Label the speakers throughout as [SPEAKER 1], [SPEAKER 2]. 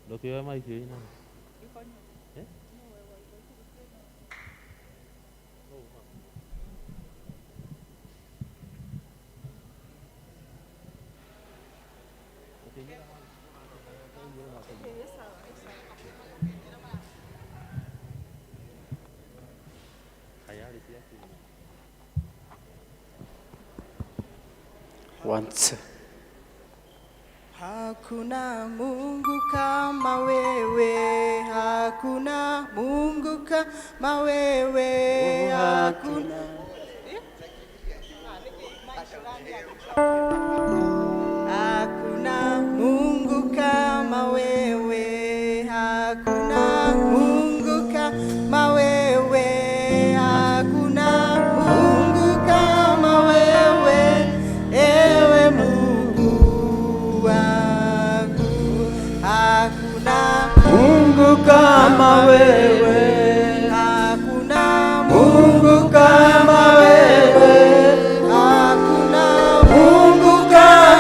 [SPEAKER 1] Ndũkĩoe maiki ũine. Eh?
[SPEAKER 2] Once.
[SPEAKER 3] Hakuna Mungu kama wewe, hakuna Mungu kama wewe, hakuna. Hakuna Mungu kama wewe, hakuna Mungu kama wewe, hakuna Mungu kama wewe, ewe Mungu wangu. Hakuna
[SPEAKER 2] Mungu kama wewe,
[SPEAKER 3] hakuna
[SPEAKER 2] Mungu kama wewe,
[SPEAKER 3] hakuna
[SPEAKER 2] Mungu kama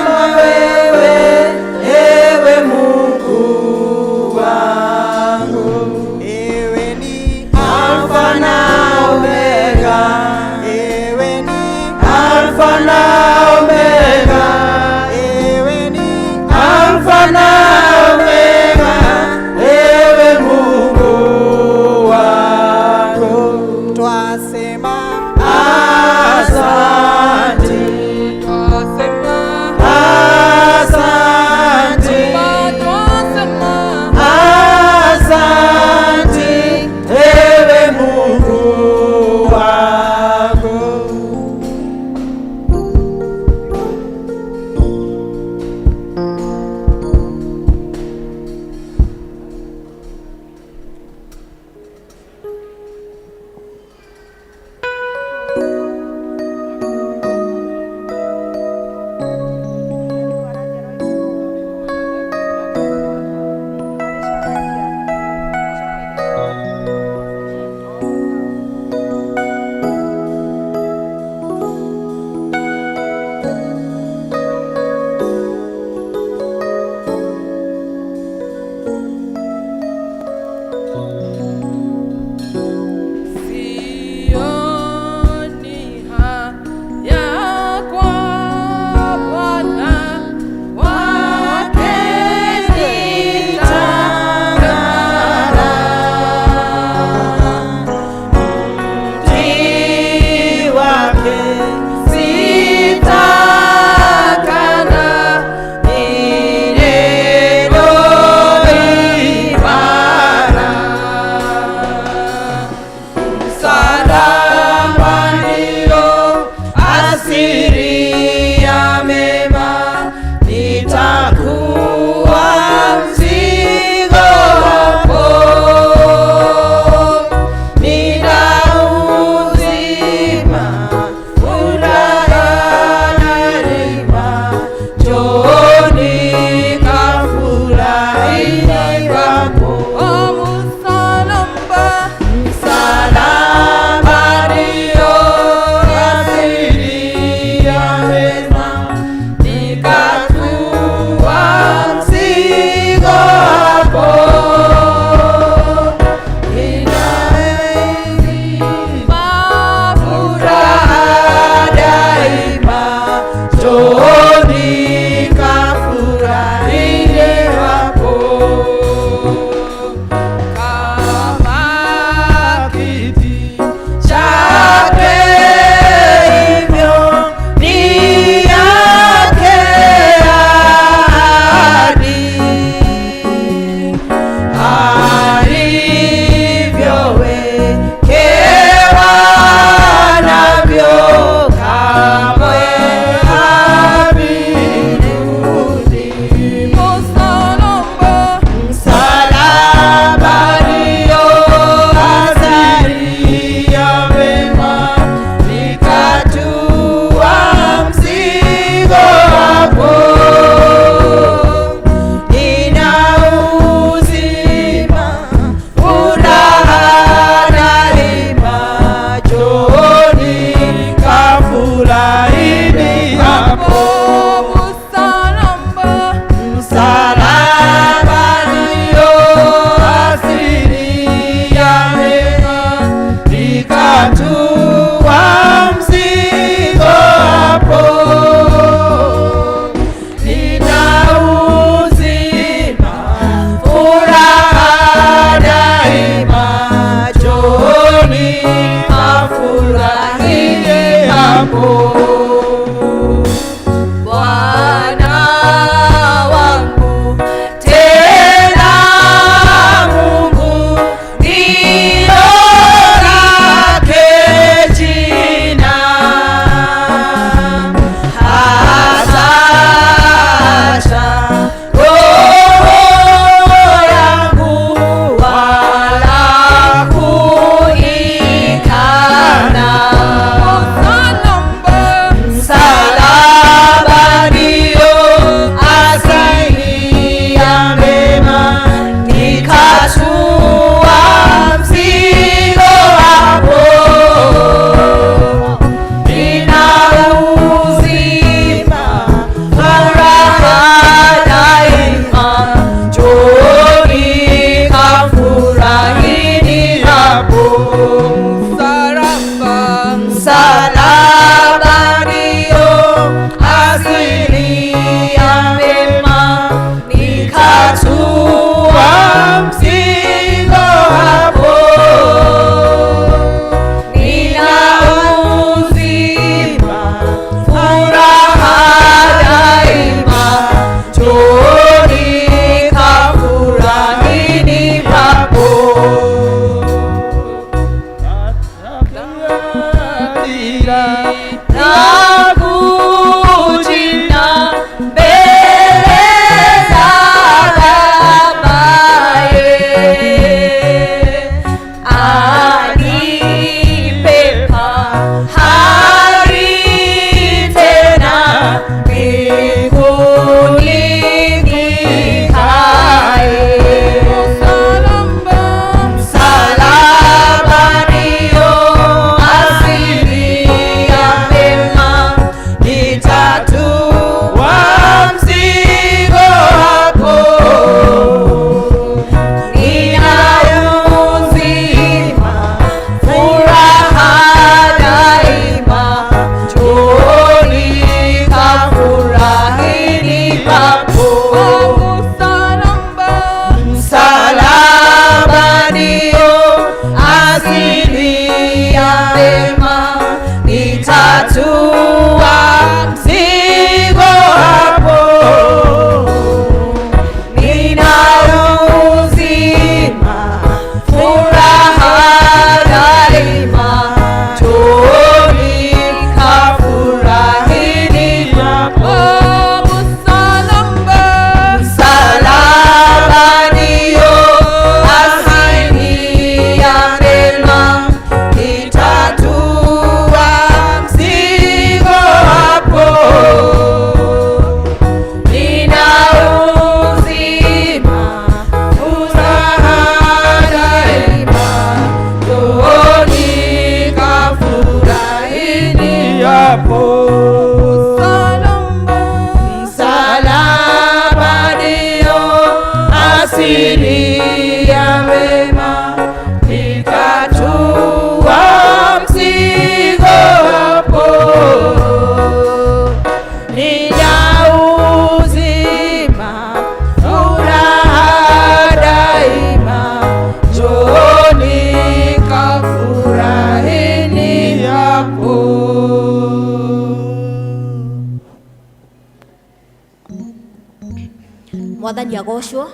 [SPEAKER 4] Agocwo.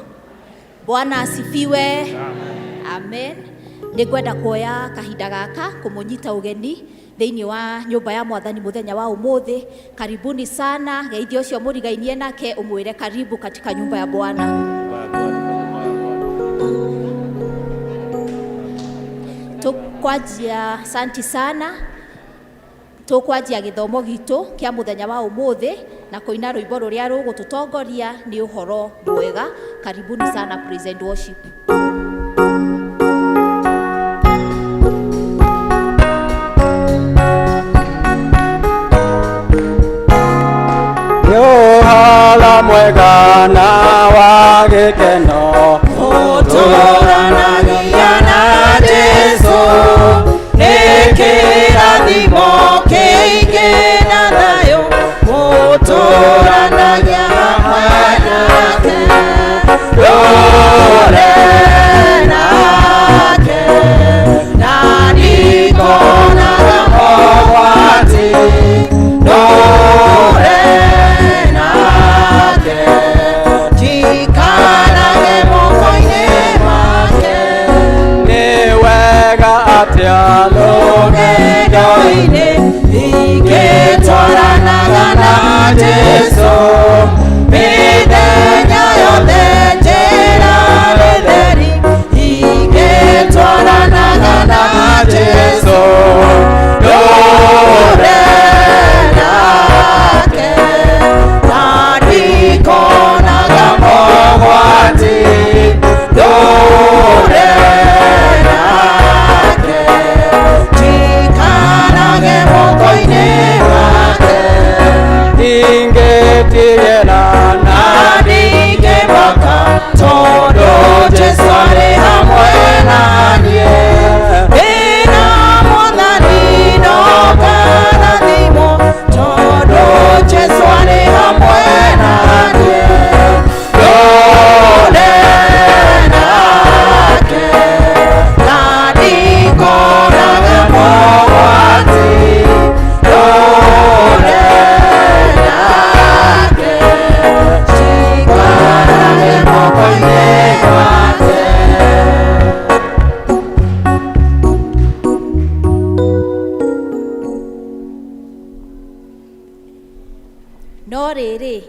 [SPEAKER 4] Bwana asifiwe. Amen. Nĩngwenda kuoya kahinda gaka kũmũnyita ũgeni thĩinĩ wa nyũmba ya mwathani mũthenya wa ũmũthĩ. Karibuni sana. Geithia ũcio mũrigainie nake ũmwĩre karibu katika nyumba ya Bwana. Tukwanjia, santi sana, tukwanjia gĩthomo gitũ kĩa mũthenya wa ũmũthĩ na kũina rwĩmbo rũrĩa rũgũtũtongoria nĩ ũhoro mwega. Karibuni sana praise and worship.
[SPEAKER 2] Nĩ ũhoro mwega na wa gĩkeno
[SPEAKER 3] Gũtũranagia na Jesũ nĩ kĩrathimo kĩingĩ na thayũ, gũtũranagia hamwe nake, ndũre nake, na ndikonaga mogwati, ndũre nake, njikarage moko-inĩ make.
[SPEAKER 2] Nĩ wega atĩa
[SPEAKER 3] Rũgendo-inĩ ingĩtwaranaga na Jesũ, mĩthenya yothe njĩra nĩ theri, ingĩtwaranaga na Jesũ, ndũre nake, na ndikonaga mogwati, ndũre nake, njikarage moko-inĩ make.
[SPEAKER 2] Ndingĩtigĩra na
[SPEAKER 3] Na ndingĩmaka tondũ Jesũ arĩ hamwe na niĩ. Ndĩna Mwathani no ngarathimwo tondũ Jesũ arĩ hamwe na niĩ. Ndũre nake, na ndikonaga mogwati, ndũre nake, njikarage moko-inĩ make.
[SPEAKER 4] No rĩrĩ,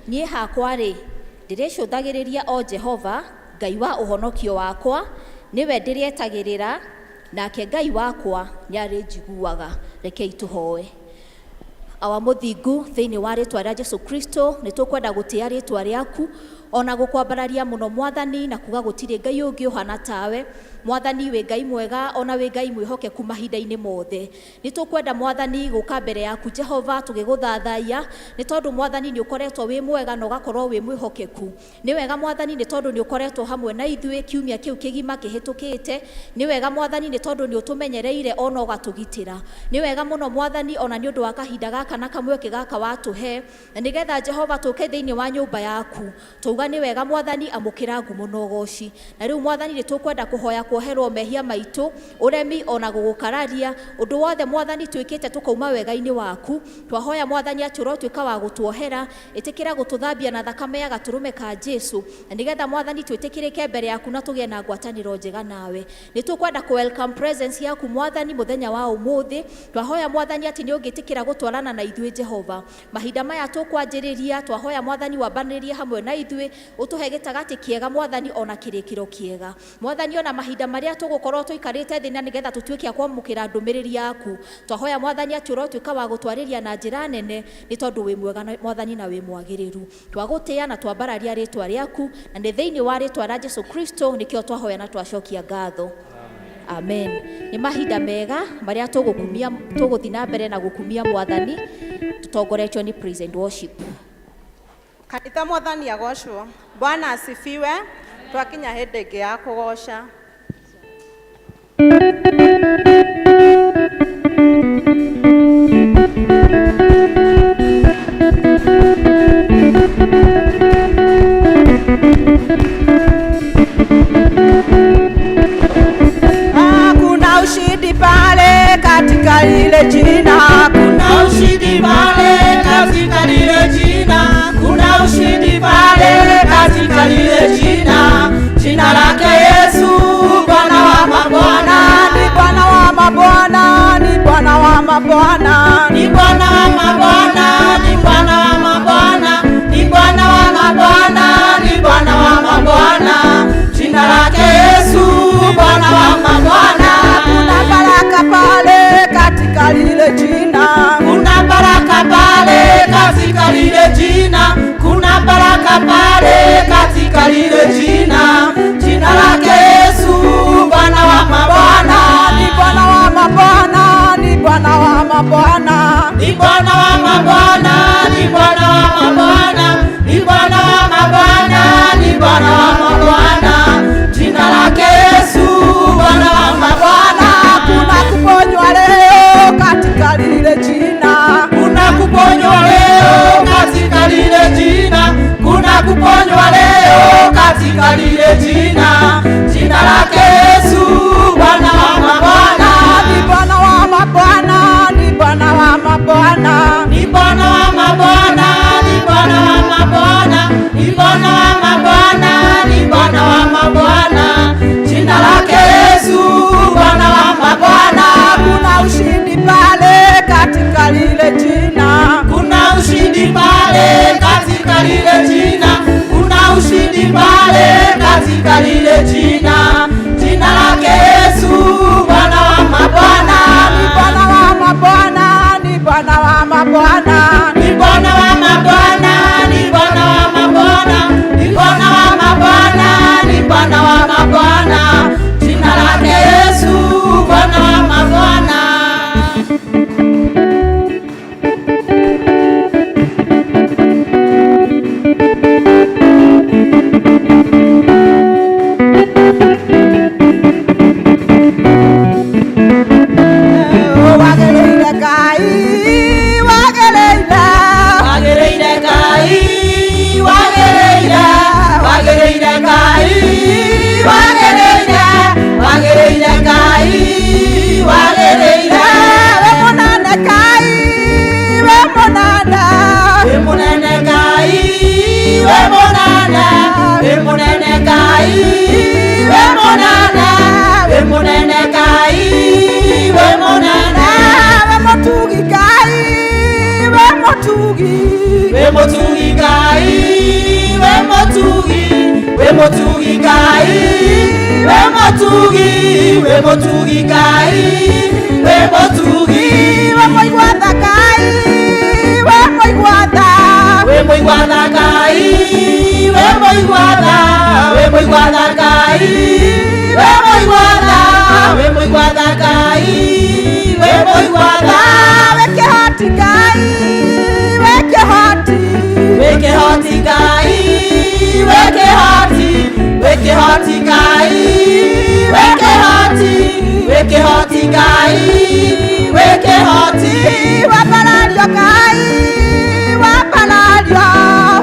[SPEAKER 4] niĩ hakwa rĩ, ndĩrĩcũthagĩrĩria o Jehova Ngai wa ũhonokio wakwa, nĩwe ndĩrĩetagĩrĩra, nake Ngai wakwa nĩarĩnjiguaga. Rekei tũhoe. Awa mũthingu, thĩinĩ wa rĩtwa rĩa Jesu Kristo, nĩ tũkwenda gũtĩa rĩtwa rĩaku ona gũkwambararia mũno mwathani, na kuga gũtirĩ Ngai ũngĩ ũhana tawe. Mwathani, wĩ Ngai mwega ona wĩ Ngai mwĩhokeku mahinda-inĩ mothe. Nĩ tũkwenda mwathani gũka mbere yaku Jehova tũgĩgũthathaiya, nĩ tondũ mwathani nĩ ũkoretwo wĩ mwega na ũgakorwo wĩ mwĩhokeku. Nĩ wega mwathani nĩ tondũ nĩ ũkoretwo hamwe na ithuĩ kiumia kĩu kĩgima kĩhĩtũkĩte. Nĩ wega mwathani nĩ tondũ nĩ ũtũmenyereire ona ũgatũgitĩra. Nĩ wega mũno mwathani ona nĩ ũndũ wa kahinda gaka na kamweke gaka watũhe, na nĩgetha Jehova tũke thĩinĩ wa nyũmba yaku. Tauga nĩ wega mwathani, amũkĩra ngumo na ũgoci. Na rĩu mwathani nĩ tũkwenda kũhoya kuoherwo mehia maitũ, ũremi ona gũgũkararia, ũndũ wothe mwathani twĩkĩte tũkauma wega-inĩ waku. Twahoya mwathani atĩ ũrotuĩka wa gũtuohera, ĩtĩkĩra gũtũthambia na thakame ya gatũrũme ka Jesu, na nĩgetha mwathani twĩtĩkĩrĩke mbere yaku na tũgĩe na ngwatanĩro njega nawe. Nĩ tũkwenda kũ welcome presence yaku mwathani mũthenya wa ũmũthĩ. Twahoya mwathani atĩ nĩ ũngĩtĩkĩra gũtwarana na ithuĩ Jehova mahinda maya tũkwanjĩrĩria. Twahoya mwathani wambanĩrie hamwe na ithuĩ, ũtũhe gĩtagatĩ kĩega mwathani ona kĩrĩkĩro kĩega mwathani, ona mahinda marĩa tũgũkorwo tũikarĩte thĩ na nĩgetha tũtuĩke a kwamũkĩra ndũmĩrĩri yaku. Twahoya mwathani atĩ ũrotuĩka wa gũtwarĩria na njĩra nene, nĩ tondũ wĩ mwega mwathani na wĩ mwagĩrĩru. Twagũtĩĩa na twambararia rĩtwa rĩaku, na nĩ thĩinĩ wa rĩtwa rĩa Jesu Kristo nĩkĩo twahoya na twacokia ngatho. Amen. Nĩ mahinda mega marĩa tũgũkumia, tũgũthiĩ na mbere na gũkumia mwathani tũtongoretio nĩ praise and worship.
[SPEAKER 3] Kanitha, mwathani agocwo. Bwana asifiwe. Twakinya hĩndĩ ĩngĩ ya kũgoca. Kuna ushindi pale katika lile jina, kuna ushindi pale katika lile jina, kuna ushindi pale katika lile mabwana,
[SPEAKER 5] Ni Bwana wa mabwana, ni Bwana wa mabwana, ni Bwana wa mabwana, ni Bwana wa mabwana. Jina lake Yesu, Bwana wa mabwana.
[SPEAKER 3] Kuna baraka pale katika lile jina,
[SPEAKER 5] Kuna baraka pale katika lile jina, kuna baraka pale katika lile jina. Jina lake Yesu, Bwana wa mabwana.
[SPEAKER 3] Ni Bwana wa mabwana, ni Bwana wa mabwana,
[SPEAKER 5] Ni Bwana wa mabwana, ni Bwana wa mabwana, ni Bwana wa mabwana, ni Bwana wa mabwana. Jina lake Yesu, Bwana wa mabwana.
[SPEAKER 3] Kuna kuponywa leo katika lile jina,
[SPEAKER 5] Kuna kuponywa leo katika lile jina, kuna kuponywa leo katika lile jina. Jina lake Yesu, Bwana wa mabwana.
[SPEAKER 3] Ni Bwana wa mabwana, ni Bwana wa mabwana,
[SPEAKER 5] Ni Bwana wa mabwana, ni Bwana wa mabwana, ni Bwana wa mabwana, ni Bwana wa mabwana. Jina lake Yesu, Bwana wa mabwana.
[SPEAKER 3] Kuna ushindi pale katika lile jina,
[SPEAKER 5] Kuna ushindi pale katika lile jina, kuna ushindi pale katika lile jina. Jina lake Yesu, Bwana wa mabwana.
[SPEAKER 3] Ni Bwana wa mabwana, ni Bwana wa mabwana,
[SPEAKER 5] Ni Bwana wa mabwana, ni Bwana wa mabwana, ni Bwana wa mabwana, ni Bwana wa mabwana. Jina lake Yesu, Bwana wa mabwana.
[SPEAKER 3] Wagĩrĩire Ngai, wagĩrĩire,
[SPEAKER 5] Wagĩrĩire Ngai, wagĩrĩire, wagĩrĩire Ngai, wagĩrĩire, wagĩrĩire Ngai, wagĩrĩire.
[SPEAKER 3] We mũnene Ngai, we mũnene,
[SPEAKER 5] Wĩ mũnene Ngai, wĩ mũnene, wĩ mũnene Ngai, wĩ mũnene, wĩ mũnene Ngai, wĩ mũnene.
[SPEAKER 3] We mũtugi Ngai, we mũtugi,
[SPEAKER 5] Wĩ mũtugi Ngai, wĩ mũtugi, wĩ mũtugi Ngai, wĩ mũtugi, wĩ mũtugi Ngai, wĩ mũtugi.
[SPEAKER 3] We mũigua tha Ngai, we mũigua tha,
[SPEAKER 5] Wĩ mũigua tha Ngai, wĩ mũigua tha, wĩ mũigua tha Ngai, wĩ mũigua tha, wĩ mũigua tha Ngai, wĩ mũigua tha.
[SPEAKER 3] We kĩhoti Ngai, we kĩhoti,
[SPEAKER 5] Wĩ kĩhoti Ngai, wĩ kĩhoti, wĩ kĩhoti Ngai, wĩ kĩhoti, wĩ kĩhoti Ngai, wĩ kĩhoti.
[SPEAKER 3] Wambarario Ngai, wambarario,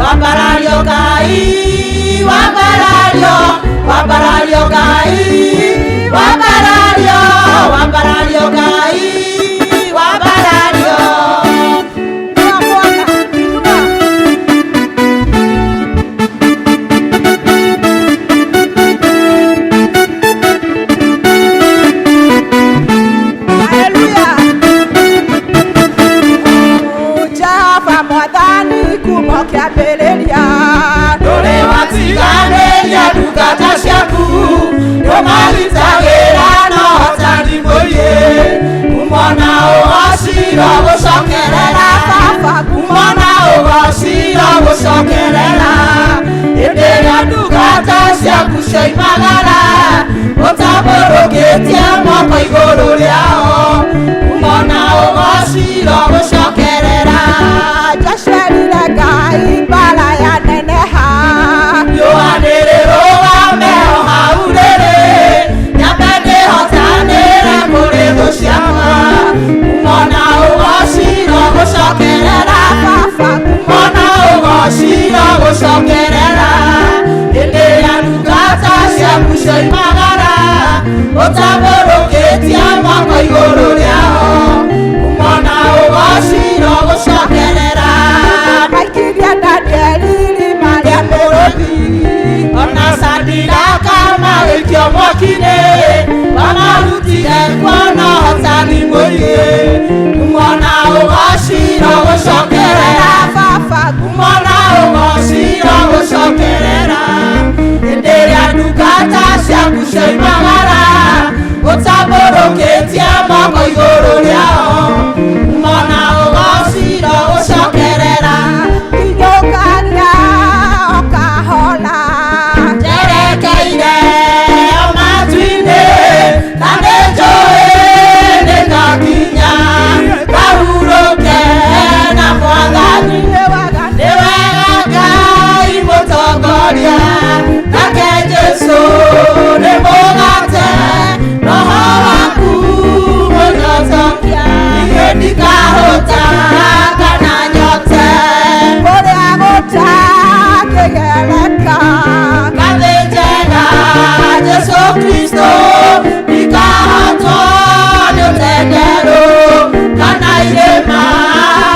[SPEAKER 5] Wambarario Ngai, wambarario, wambarario Ngai, wambarario, wambarario Ngai, wambarario.
[SPEAKER 3] Inua Bwana, inua. Haleluya. Jehova Mwathani kuma kĩambĩrĩria,
[SPEAKER 5] Ndũrĩ watiganĩria ndungata ciaku, ndũmarutagĩra na ũhotani mũingĩ. Kumona ũgocirwo gũcokerera,
[SPEAKER 3] Baba,
[SPEAKER 5] kumona ũgocirwo gũcokerera. Hĩndĩ ĩrĩa ndungata ciaku cioimagara, ũtambũrũkĩtie moko igũrũ rĩao. Kumona ũgocirwo gũcokerera.
[SPEAKER 3] Njocerire Ngai mbara yaneneha,
[SPEAKER 5] Riũa hau rĩrĩ, nyambe ndĩhotanĩre kũrĩ thũ ciakwa. Kumona ũgocirwo gũcokerera,
[SPEAKER 3] Baba,
[SPEAKER 5] kumona ũgocirwo gũcokerera. Hĩndĩ ĩrĩa ndungata ciaku cioimagara, ũtambũrũkĩtie moko igũrũ rĩao. Kumona ũgocirwo gũcokerera.
[SPEAKER 3] Maikirie Danieli irima rĩa mĩrũthi,
[SPEAKER 5] Ona Sadiraka magĩikio mwaki-inĩ, mamarutire kuona ũhotani mũingĩ. Cioimagara ũtambũrũkĩtie moko igũrũ rĩao mona ũgociro gũcokerera
[SPEAKER 3] Kinyũkagia o kahola
[SPEAKER 5] njerekeire o matu-inĩ na nĩnjũĩ nĩngakinya ngahurũke na mwathani.
[SPEAKER 3] Nĩ wega.
[SPEAKER 5] Nĩ wega Ngai mũtongoria nake Jesũ nĩ mũgate roho waku mũnyotokia niĩ ndikahũta kana nyote.
[SPEAKER 3] Kũrĩa gũtangĩgereka
[SPEAKER 5] Ngathĩ njega Jesũ Kristo ndikahotwo nĩ ũtenderũ kana irĩma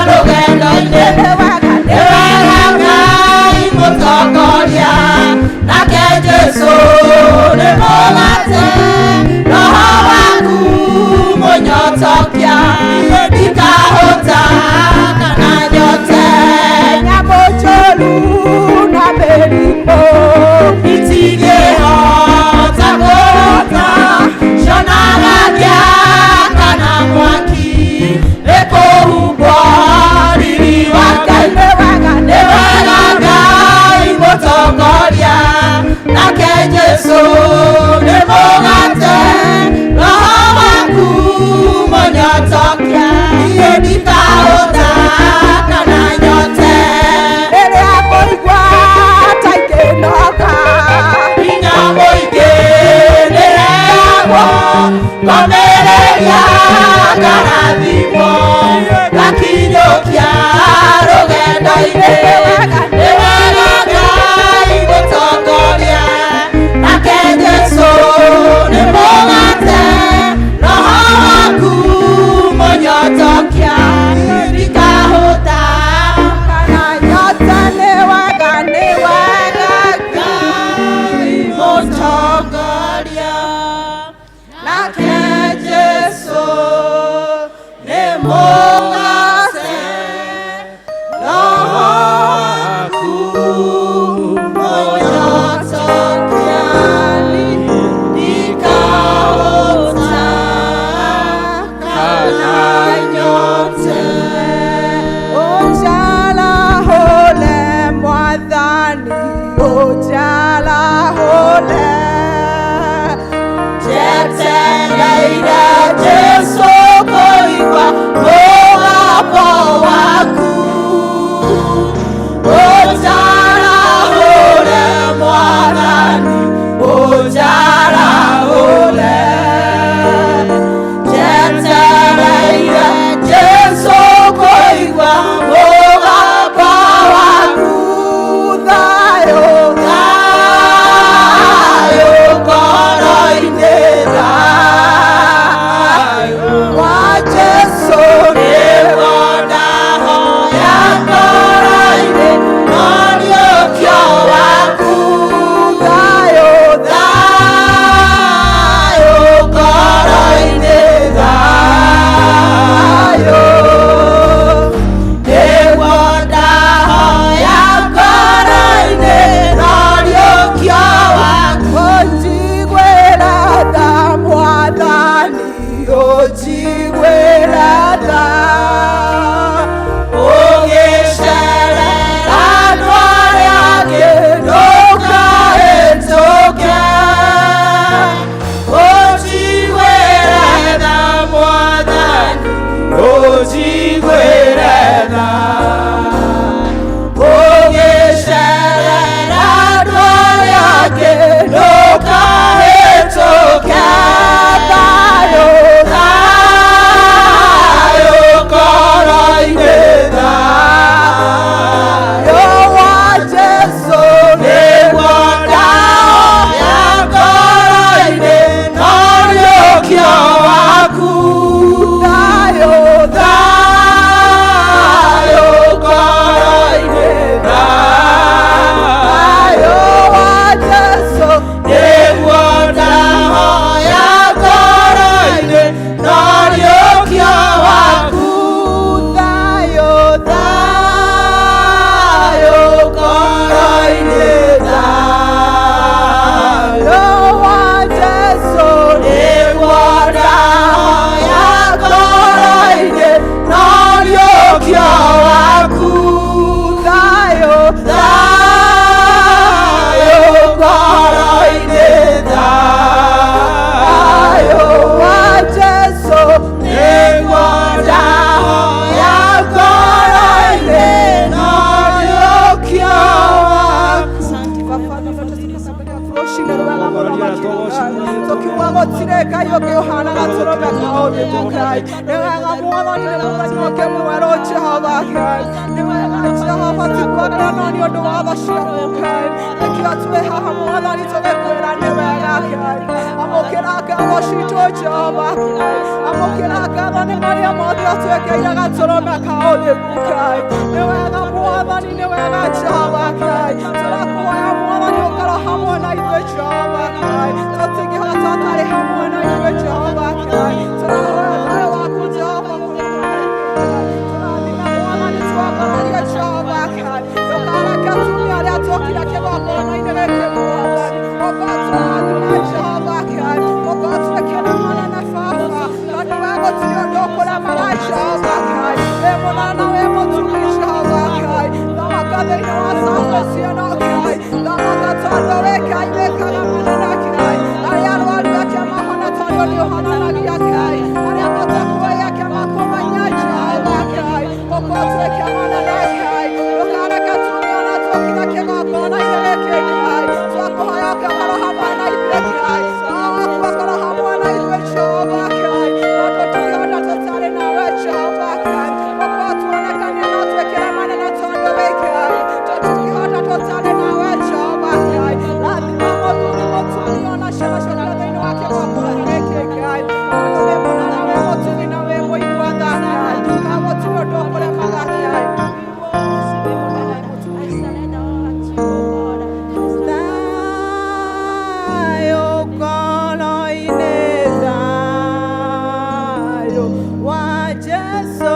[SPEAKER 5] rũgendo-inĩ.
[SPEAKER 3] Nĩ wega.
[SPEAKER 5] Nĩ wega Ngai mũtongoria nake Jesũ nĩ mũgate roho waku mũnyotokia niĩ ndikahũta kana nyote.
[SPEAKER 3] Nyamũ njũru na mĩrimũ
[SPEAKER 5] Itingĩhota kũhota cionaga kĩa kana mwaki nĩ kũhumbwo riri wa Ngai.
[SPEAKER 3] Nĩ wega.
[SPEAKER 5] Nĩ wega Ngai mũtongoria nake Jesũ nĩ mũgate roho waku mũnyotokia niĩ ndikahũta kana nyote.
[SPEAKER 3] Rĩrĩa ngũigua ta ingĩnoga
[SPEAKER 5] Hinya mũingĩ nĩheagwo ngomĩrĩria ngarathimwo ngakinyũkia rũgendo-inĩ. Nĩ wega Ngai mũtongoria nake Jesũ nĩ mũgate roho waku mũnyotokia ndikahũta
[SPEAKER 3] kana nyote. Nĩ wega. Nĩ wega
[SPEAKER 5] Ngai mũtongoria nake Jesũ nĩ mũgate roho waku mũnyotokia ndikahũta kana nyote.
[SPEAKER 3] Ũnjarahũre mwathani ũnjarahũre.
[SPEAKER 5] Njetereire Jesũ kũigua mũgambo waku ũnjarahũre mwathani ũnjarahũre. Njetereire Jesũ kũigua mũgambo waku
[SPEAKER 3] Thayũ
[SPEAKER 5] thayũ ngoro-inĩ thayũ
[SPEAKER 3] wa Jesũ
[SPEAKER 5] nĩguo ndahoya ngoro-inĩ no riũkio waku.
[SPEAKER 3] Thayũ
[SPEAKER 5] Thayũ ngoro-inĩ thayũ nĩguo ndahoya ngoro-inĩ no riũkio waku.
[SPEAKER 3] Ũnjiguĩre tha mwathani ũnjiguĩre tha.
[SPEAKER 5] Ũgĩcerera andũ arĩa angĩ ndũkahĩtũke ũnjiguĩre tha mwathani ũnjiguĩre tha. Ũgĩcerera andũ arĩa angĩ ndũkahĩtũke
[SPEAKER 3] Thayũ
[SPEAKER 5] thayũ. gatũrũme ka ũthingu Ngai. Nĩ wega Mwathani, nĩ mũthenya ũngĩ mwerũ Jehova Ngai. Nĩ wega Jehova, ti kuonana no nĩ ũndũ wa tha ciaku Ngai. Nĩkĩo twĩ haha Mwathani tũgĩkwĩra nĩ wega Ngai. Amũkĩra ngatho citũ Jehova Ngai. Amũkĩra ngatho nĩ marĩa mothe ũtwĩkĩire gatũrũme ka ũthingu Ngai. Nĩ wega Mwathani, nĩ wega Jehova Ngai. Tũrakũhoya Mwathani ũkorwo hamwe na ithuĩ Jehova Ngai. Tũtingĩhota ũtarĩ hamwe na ithuĩ Jehova Ngai. Tũrahoya thayũ waku Jehova tũrathime Mwathani, tuambararie Jehova Ngai. Ndũkareke atumia arĩa tũkire kĩgongona-inĩ gĩkĩ Mwathani. Ũkorwo tũrathime Jehova Ngai. Ũkorwo twĩkĩra manene Baba. Tondũ we gũtirĩ ũndũ ũkũremaga Jehova Ngai. Wĩ mũnene na wĩ mũtugi Jehova Ngai. Thamaka thĩinĩ wa service ĩno Ngai. Thamaka tondũ wĩ Ngai wĩkaga manene Ngai. Arĩa arwaru eke mahone tondũ nĩ ũhonanagia Ngai. Arĩa matakuoĩ eke makũmenya Jehova Ngai. Ũkorwo twĩke manene Ngai. Ndũkareke atumia ona tũkire kĩgongona-inĩ gĩkĩ Ngai. Twakũhoya ũkorwo hamwe na ithuĩ Ngai. Roho waku ũkorwo hamwe na ithuĩ Jehova Ngai. Tondũ tũngĩhota tũtarĩ nawe Jehova Ngai. Ũkorwo tuonekanie no twĩkĩre manene tondũ wĩ Ngai. Tũtingĩhota tũtarĩ nawe Jehova Ngai. Rathima mũthuri, mũtumia ona ciana ciothe thĩinĩ wa kĩgongona gĩkĩ Ngai. Tondũ wĩ mũnene, wĩ mũtugi na wĩ mũigua tha Ngai. Na gũtirĩ ũndũ ũkũremaga Ngai.
[SPEAKER 4] I surrender all unto you, God.
[SPEAKER 3] Thayũ ngoro-inĩ, thayũ wa Jesũ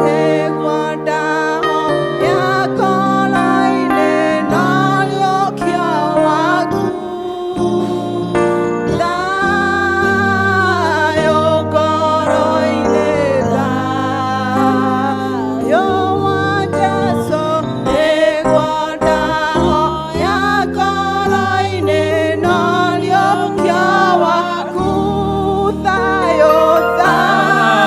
[SPEAKER 3] nĩguo ndahoya ngoro-inĩ, no ũriũkio waku. Thayũ ngoro-inĩ, thayũ wa Jesũ nĩguo ndahoya ngoro-inĩ, no ũriũkio waku. Thayũ, thayũ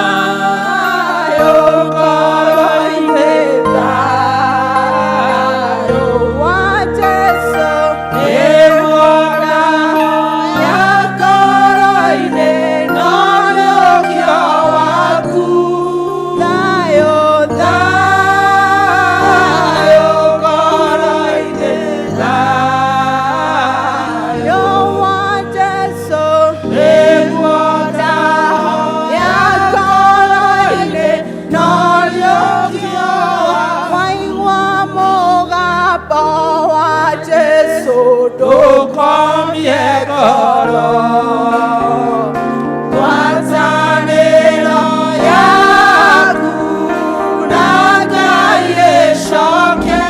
[SPEAKER 3] ngoro-inĩ, thayũ wa Jesũ nĩguo ndahoya ngoro-inĩ, no ũriũkio waku. Thayũ, thayũ ngoro-inĩ, thayũ wa Jesũ nĩguo ndahoya ngoro-inĩ, no ũriũkio waku. Waigua mũgambo wa Jesũ
[SPEAKER 5] ndũkomie ngoro, ngwatanĩro yaku na Ngai ĩcoke,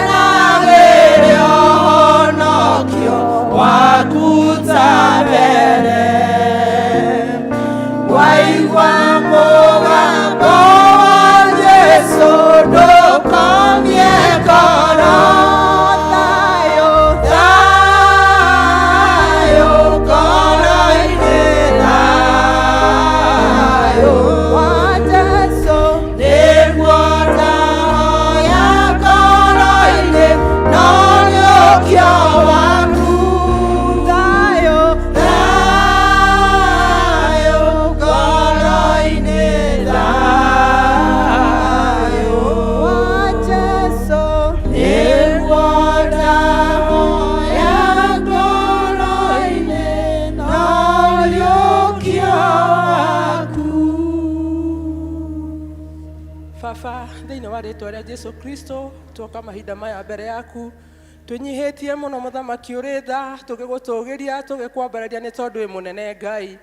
[SPEAKER 5] ũkenagĩre ũhonokio waku ta mbere. Waigua mũgambo wa Jesũ ndũkomie ngoro.
[SPEAKER 3] Thayũ,
[SPEAKER 5] thayũ ngoro-inĩ, thayũ
[SPEAKER 3] wa Jesũ
[SPEAKER 5] nĩguo ndahoya ngoro-inĩ, no ũriũkio waku.
[SPEAKER 3] Thayũ,
[SPEAKER 5] thayũ ngoro-inĩ, thayũ
[SPEAKER 3] wa Jesũ
[SPEAKER 5] nĩguo ndahoya ngoro-inĩ, no ũriũkio waku.
[SPEAKER 6] Baba, thĩinĩ wa rĩtwa rĩa Jesu Kristo, tuoka mahinda maya mbere yaku twĩnyihĩtie mũno, mũthamaki ũrĩ tha, tũgĩgũtũgĩria, tũgĩkwambararia nĩ tondũ wĩ mũnene Ngai.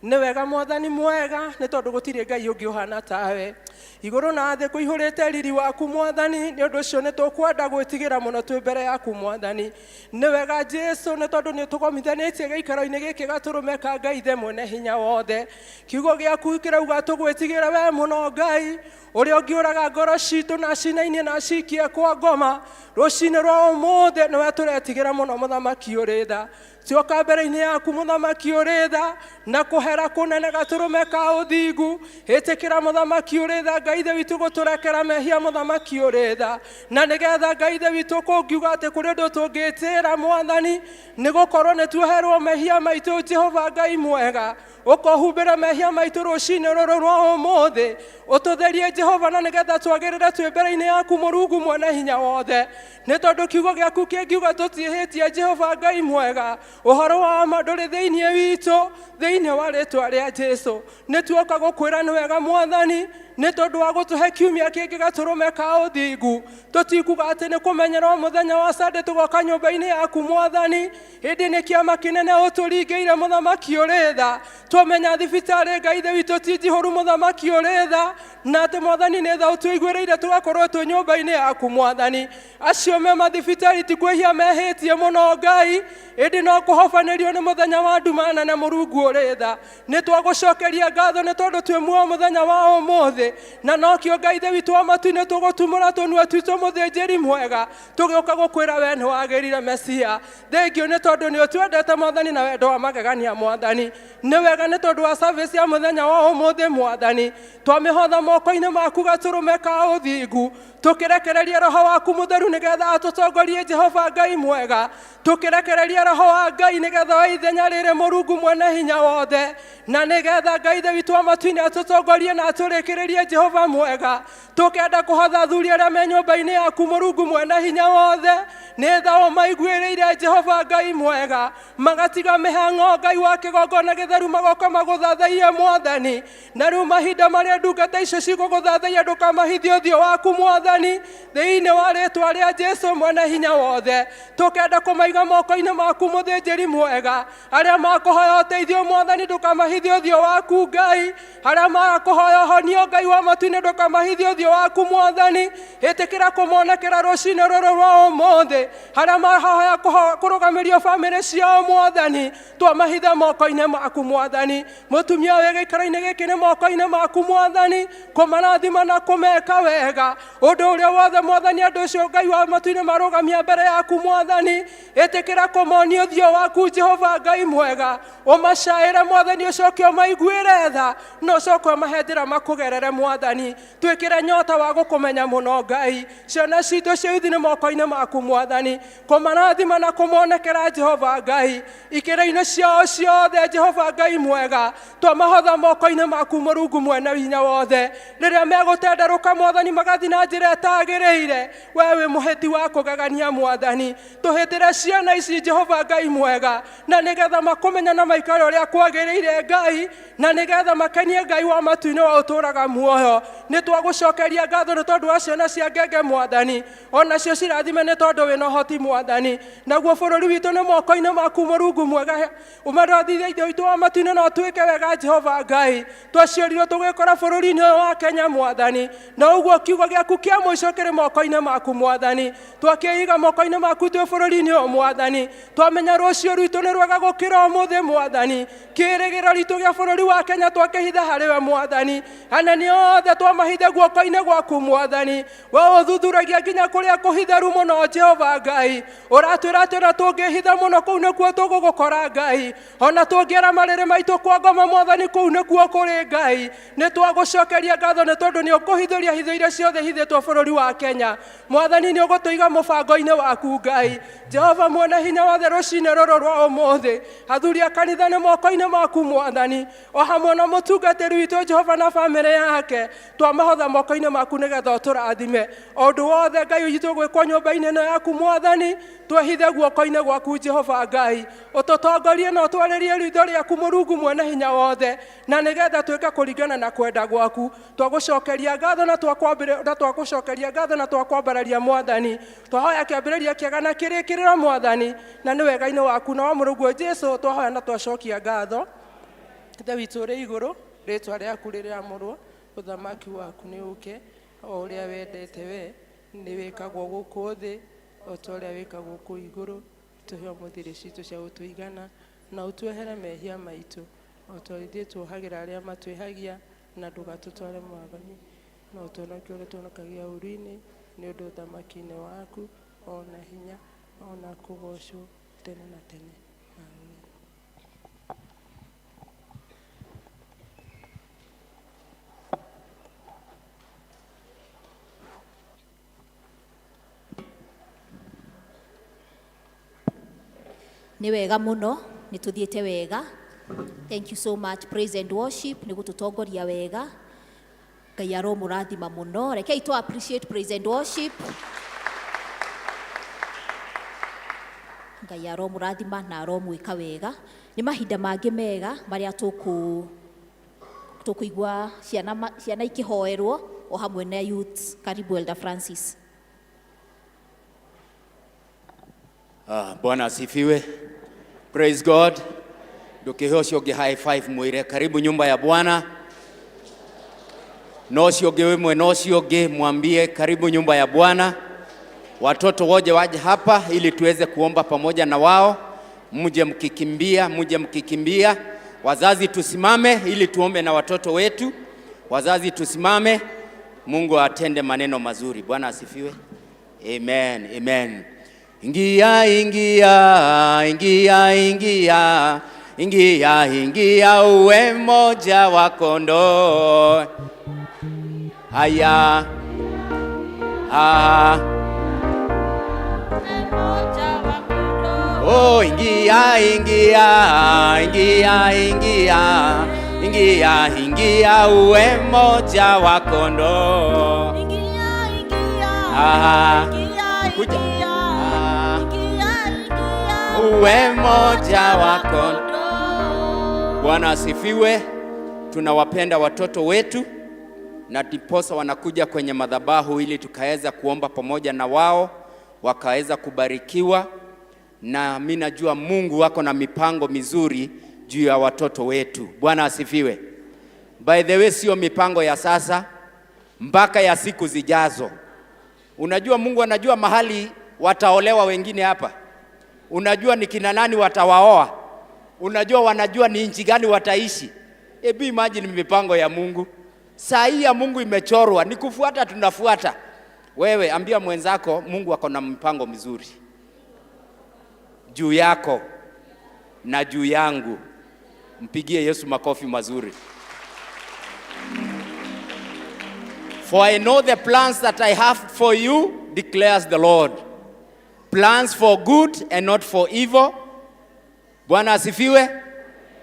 [SPEAKER 6] Nĩ wega Mwathani mwega, nĩ tondũ gũtirĩ Ngai ũngĩ ũhana tawe. Igũrũ na thĩ kũihũrĩte riri waku Mwathani, nĩ ũndũ ũcio nĩ tũkwenda gwĩtigĩra mũno twĩ mbere yaku Mwathani. Nĩ wega Jesu, nĩ tondũ nĩ tũgomithanĩtie gĩikaro-inĩ gĩkĩ gatũrũme ka Ngai Ithe mwene hinya wothe. Kiugo gĩaku kĩrauga tũgwĩtigĩre we mũno Ngai, ũrĩa ũngĩũraga ngoro citũ na cinainie na cikie kwa ngoma. Rũcinĩ rwa ũmũthĩ nĩwe tũretigĩra mũno, mũthamaki ũrĩ tha. Tioka mbere-inĩ yaku mũthamaki ũrĩ tha na kũhera kũnene gatũrũme ka ũthingu. Ĩtĩkĩra mũthamaki ũrĩ tha Ngai ithe witũ gũtũrekera mehia mũthamaki ũrĩ tha, na nĩgetha Ngai ithe witũ kũngiuga atĩ kũrĩ ũndũ tũngĩtĩra mwathani, nĩ gũkorwo nĩ tuoherwo mehia maitũ. Jehova Ngai mwega, ũkohumbĩra mehia maitũ rũcinĩ rũrũ rwa ũmũthĩ, ũtũtherie Jehova, na nĩgetha twagĩrĩre twĩ mbere-inĩ yaku Mũrungu mwene hinya wothe, nĩ tondũ kiugo gĩaku kĩngiuga tũtiĩhĩtie. Jehova Ngai mwega, ũhoro wa ma ndũrĩ thĩinĩ witũ. Thĩinĩ wa rĩtwa rĩa Jesu nĩ tuoka gũkwĩra nĩ wega mwathani, nĩ tondũ wa gũtũhe kiumia kĩngĩ gatũrũme ka ũthingu. Tũtikuga atĩ nĩ kũmenyera o mũthenya wa Sunday tũgoka nyũmba-inĩ yaku mwathani, ĩndĩ nĩ kĩama kĩnene ũtũringĩire mũthamaki ũrĩ tha. Twamenya thibitarĩ Ngai ithe witũ ti njihũru mũthamaki ũrĩ tha, na atĩ mwathani nĩ tha ũtũiguĩrĩire tũgakorwo twĩ nyũmba-inĩ yaku mwathani. Acio me mathibitarĩ ti kwĩhia mehĩtie mũno Ngai, ĩndĩ no kũhobanĩrio nĩ mũthenya wa nduma nene. Mũrungu ũrĩ tha, nĩ twagũcokeria ngatho nĩ tondũ twĩ muoyo mũthenya wa ũmũthĩ, na nokĩo Ngai ithe witũ wa matu-inĩ tũgũtumũra tũnua twitũ mũthĩnjĩri mwega, tũgĩũka gũkwĩra we nĩ wagĩrire Mesia. Thengio nĩ tondũ nĩ ũtwendete mwathani na wendo wa magegania mwathani. Nĩ wega nĩ tondũ wa service ya mũthenya wa ũmũthĩ mwathani, twamĩhotha moko-inĩ maku gatũrũme ka ũthingu, tũkĩrekereria roho waku mũtheru nĩgetha atũtongorie. Jehova Ngai mwega, tũkĩrekereria roho wa Ngai nĩgetha wa ithenya rĩrĩ Mũrungu mwene hinya wothe, na nĩgetha Ngai ithe witũ wa matu-inĩ atũtongorie na atũrĩkĩrĩrie. Jehova mwega, tũkenda kũhotha athuri arĩa me nyũmba-inĩ yaku Mũrungu mwene hinya wothe, nĩ tha ũmaiguĩrĩire Jehova Ngai mwega, magatiga mĩhang'o Ngai wa kĩgongona gĩtheru, magoka magũthathaiye mwathani. Na rĩu mahinda marĩa ndungata icio cigũgũthathaiya, ndũkamahithie ũthiũ waku mwathani. Thĩinĩ wa rĩtwa rĩa Jesu mwene hinya wothe, tũkenda kũmaiga moko-inĩ maku mũthĩnjĩri mwega. Arĩa makũhoya ũteithio mwathani, ndũkamahithie ũthiũ waku Ngai. Arĩa makũhoya ũhonio Ngai wa matu-inĩ, ndũkamahithie ũthiũ waku mwathani. Ĩtĩkĩra kũmonekera rũcinĩ rũrũ rwa ũmũthĩ. Arĩa mahoya kũrũgamĩrio bamĩrĩ ciao mwathani, twamahitha moko-inĩ maku mwathani. Mũtumia wĩ gĩikaro-inĩ gĩkĩ nĩ moko-inĩ maku mwathani, kũmarathima na kũmeka wega. Ũndũ ũrĩa wothe mwathani andũ ũcio Ngai wa matu-inĩ marũgamia mbere yaku mwathani, ĩtĩkĩra kũmonia ũthiũ waku Jehova Ngai mwega, ũmacaĩre mwathani, ũcoke ũmaiguĩre tha na ũcoke ũmahe njĩra makũgerere mwathani. Twĩkĩre nyota wa gũkũmenya mũno Ngai. Ciana citũ cia ithi nĩ moko-inĩ maku mwathani, kũmarathima na kũmonekera Jehova Ngai ikĩra-inĩ ciao ciothe. Jehova Ngai mwega, twamahotha moko-inĩ maku Mũrungu mwene hinya wothe. Rĩrĩa megũtenderũka mwathani, magathiĩ na njĩra ĩtagĩrĩire, we wĩ mũhĩti wa kũgegania mwathani. Tũhĩtĩre ciana ici Jehova Ngai mwega, na nĩgetha makũmenya na maikare ũrĩa kwagĩrĩire Ngai, na nĩgetha makenie Ngai wa matu-inĩ wa ũtũũraga muoyo. Nĩ twagũcokeria ngatho nĩ tondũ wa ciana cia ngenge mwathani, onacio cirathime nĩ tondũ wĩna ũhoti mwathani. Naguo bũrũri witũ nĩ moko-inĩ maku Mũrungu mwega, ũmarathithie ithe witũ wa matu-inĩ na ũtuĩke wega Jehova Ngai. Twaciarirwo tũgĩkora bũrũri-inĩ ũyũ wa Kenya mwathani, na ũguo kiugo gĩaku kĩa mũico kĩrĩ moko-inĩ maku mwathani. Twakĩiga moko-inĩ maku twĩ bũrũri-inĩ ũyũ mwathani, twamenya rũciũ rwitũ nĩ rwega gũkĩra ũmũthĩ mwathani. Kĩrĩgĩrĩro ritũ gĩa bũrũri wa Kenya twakĩhitha harĩ we mwathani. Anene othe twamahithe guoko-inĩ gwaku mwathani, we ũthuthuragia nginya kũrĩa kũhitheru mũno. Jehova Ngai, ũratwĩra atĩ ona tũngĩhitha mũno, kũu nĩkuo tũgũgũkora Ngai. Ona tũngĩera marĩrĩ maitũ kwa ngoma mwathani, kũu nĩkuo kũrĩ Ngai. Nĩ twagũcokeria ngatho nĩ tondũ nĩ ũkũhithũria hitho iria ciothe hithĩtwo bũrũri wa Kenya mwathani. Nĩ ũgũtũiga mũbango-inĩ waku Ngai Jehova mwene hinya wothe. Rũcinĩ rũrũ rwa ũmũthĩ, athuri a kanitha nĩ moko-inĩ maku mwathani, o hamwe na mũtungatĩri witũ Jehova na bamĩrĩ yake, twamahotha moko-inĩ maku nĩgetha ũtũrathime. O ũndũ wothe Ngai witũ gwĩkwo nyũmba-inĩ ĩno yaku mwathani, twehithe guoko-inĩ gwaku Jehova Ngai, ũtũtongorie na ũtwarĩrie ritho rĩaku Mũrungu mwene hinya wothe, na nĩgetha twĩke kũringana na kwenda gwaku. Twagũcokeria ngatho na twagũcokeria ngatho na twakwambararia mwathani. Twahoya kĩambĩrĩria kĩega na kĩrĩkĩrĩro mwathani, na nĩ wega-inĩ waku na wa mũrũguo Jesu twahoya na twacokia ngatho. Ithe witũ ũrĩ igũrũ, rĩtwa rĩaku rĩrĩamũrwo, ũthamaki waku nĩ ũke, o ũrĩa wendete we nĩ wĩkagwo gũkũ thĩ o ta ũrĩa wĩkagwo kũu igũrũ. Tũhe ũmũthĩ irio citũ cia gũtũigana, na ũtuohere mehia maitũ o ta ũrĩa ithuĩ tuohagĩra arĩa matwĩhagia, na ndũgatũtware mwathani, no ũtũhonokie ũrĩa tũhonokagia ũũru-inĩ, nĩ ũndũ ũthamaki-inĩ waku, o na hinya, o na kũgoocwo tene na tene. Amen.
[SPEAKER 4] Nĩ wega mũno, nĩ tũthiĩte wega. Thank you so much, praise and worship, nĩ gũtũtongoria wega. Ngai aromũrathima mũno. Rekei tũ appreciate praise and worship. Ngai aromũrathima na aromwĩka wega. Nĩ mahinda mangĩ mega marĩa tũkũ tũkũigua ciana ciana ikĩhoerwo o hamwe na youth. Karibu Elder Francis.
[SPEAKER 7] Ah, Bwana asifiwe. Praise God. Ndũkĩhe ũcio ũngĩ high five mwĩre karibu nyumba ya Bwana. Na ũcio ũngĩ wĩ mwena ũcio ũngĩ mwambie karibu nyumba ya Bwana. Watoto woje waje hapa ili tuweze kuomba pamoja na wao. Mje mkikimbia, mje mkikimbia. Wazazi tusimame ili tuombe na watoto wetu. Wazazi tusimame. Mungu atende maneno mazuri. Bwana asifiwe. Amen, amen. Ingia, ingia, ingia, ingia, ingia, ingia, uwe mmoja wa kondoo. Haya, ah. Oh, ingia, ingia, ingia, ingia, ingia, ingia, uwe mmoja wa kondoo. Ah, kuja. Ah, uwe mmoja wa kondoo. Bwana asifiwe. Tunawapenda watoto wetu na ndiposa wanakuja kwenye madhabahu ili tukaweza kuomba pamoja na wao, wakaweza kubarikiwa. Na mi najua Mungu wako na mipango mizuri juu ya watoto wetu. Bwana asifiwe. By the way, sio mipango ya sasa, mpaka ya siku zijazo. Unajua Mungu anajua mahali wataolewa wengine hapa. Unajua ni kina nani watawaoa. Unajua wanajua ni nchi gani wataishi. Hebu imagine mipango ya Mungu. Saa hii ya Mungu imechorwa, ni kufuata tunafuata. Wewe ambia mwenzako Mungu ako na mpango mzuri juu yako na juu yangu. Mpigie Yesu makofi mazuri. For I know the plans that I have for you, declares the Lord. Plans for good and not for evil. Bwana asifiwe.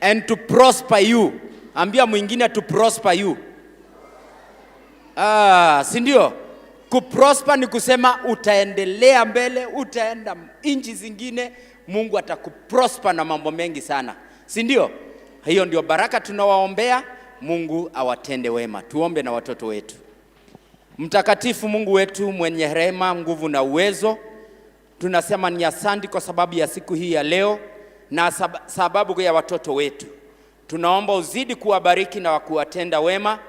[SPEAKER 7] And to prosper you. Ambia mwingine to prosper you. Ah, si ndio? Kuprosper ni kusema utaendelea mbele, utaenda nchi zingine, Mungu atakuprosper na mambo mengi sana, si ndio? Hiyo ndio baraka tunawaombea. Mungu awatende wema. Tuombe na watoto wetu. Mtakatifu Mungu wetu mwenye rehema, nguvu na uwezo, tunasema ni asante kwa sababu ya siku hii ya leo na sababu ya watoto wetu. Tunaomba uzidi kuwabariki na kuwatenda wema,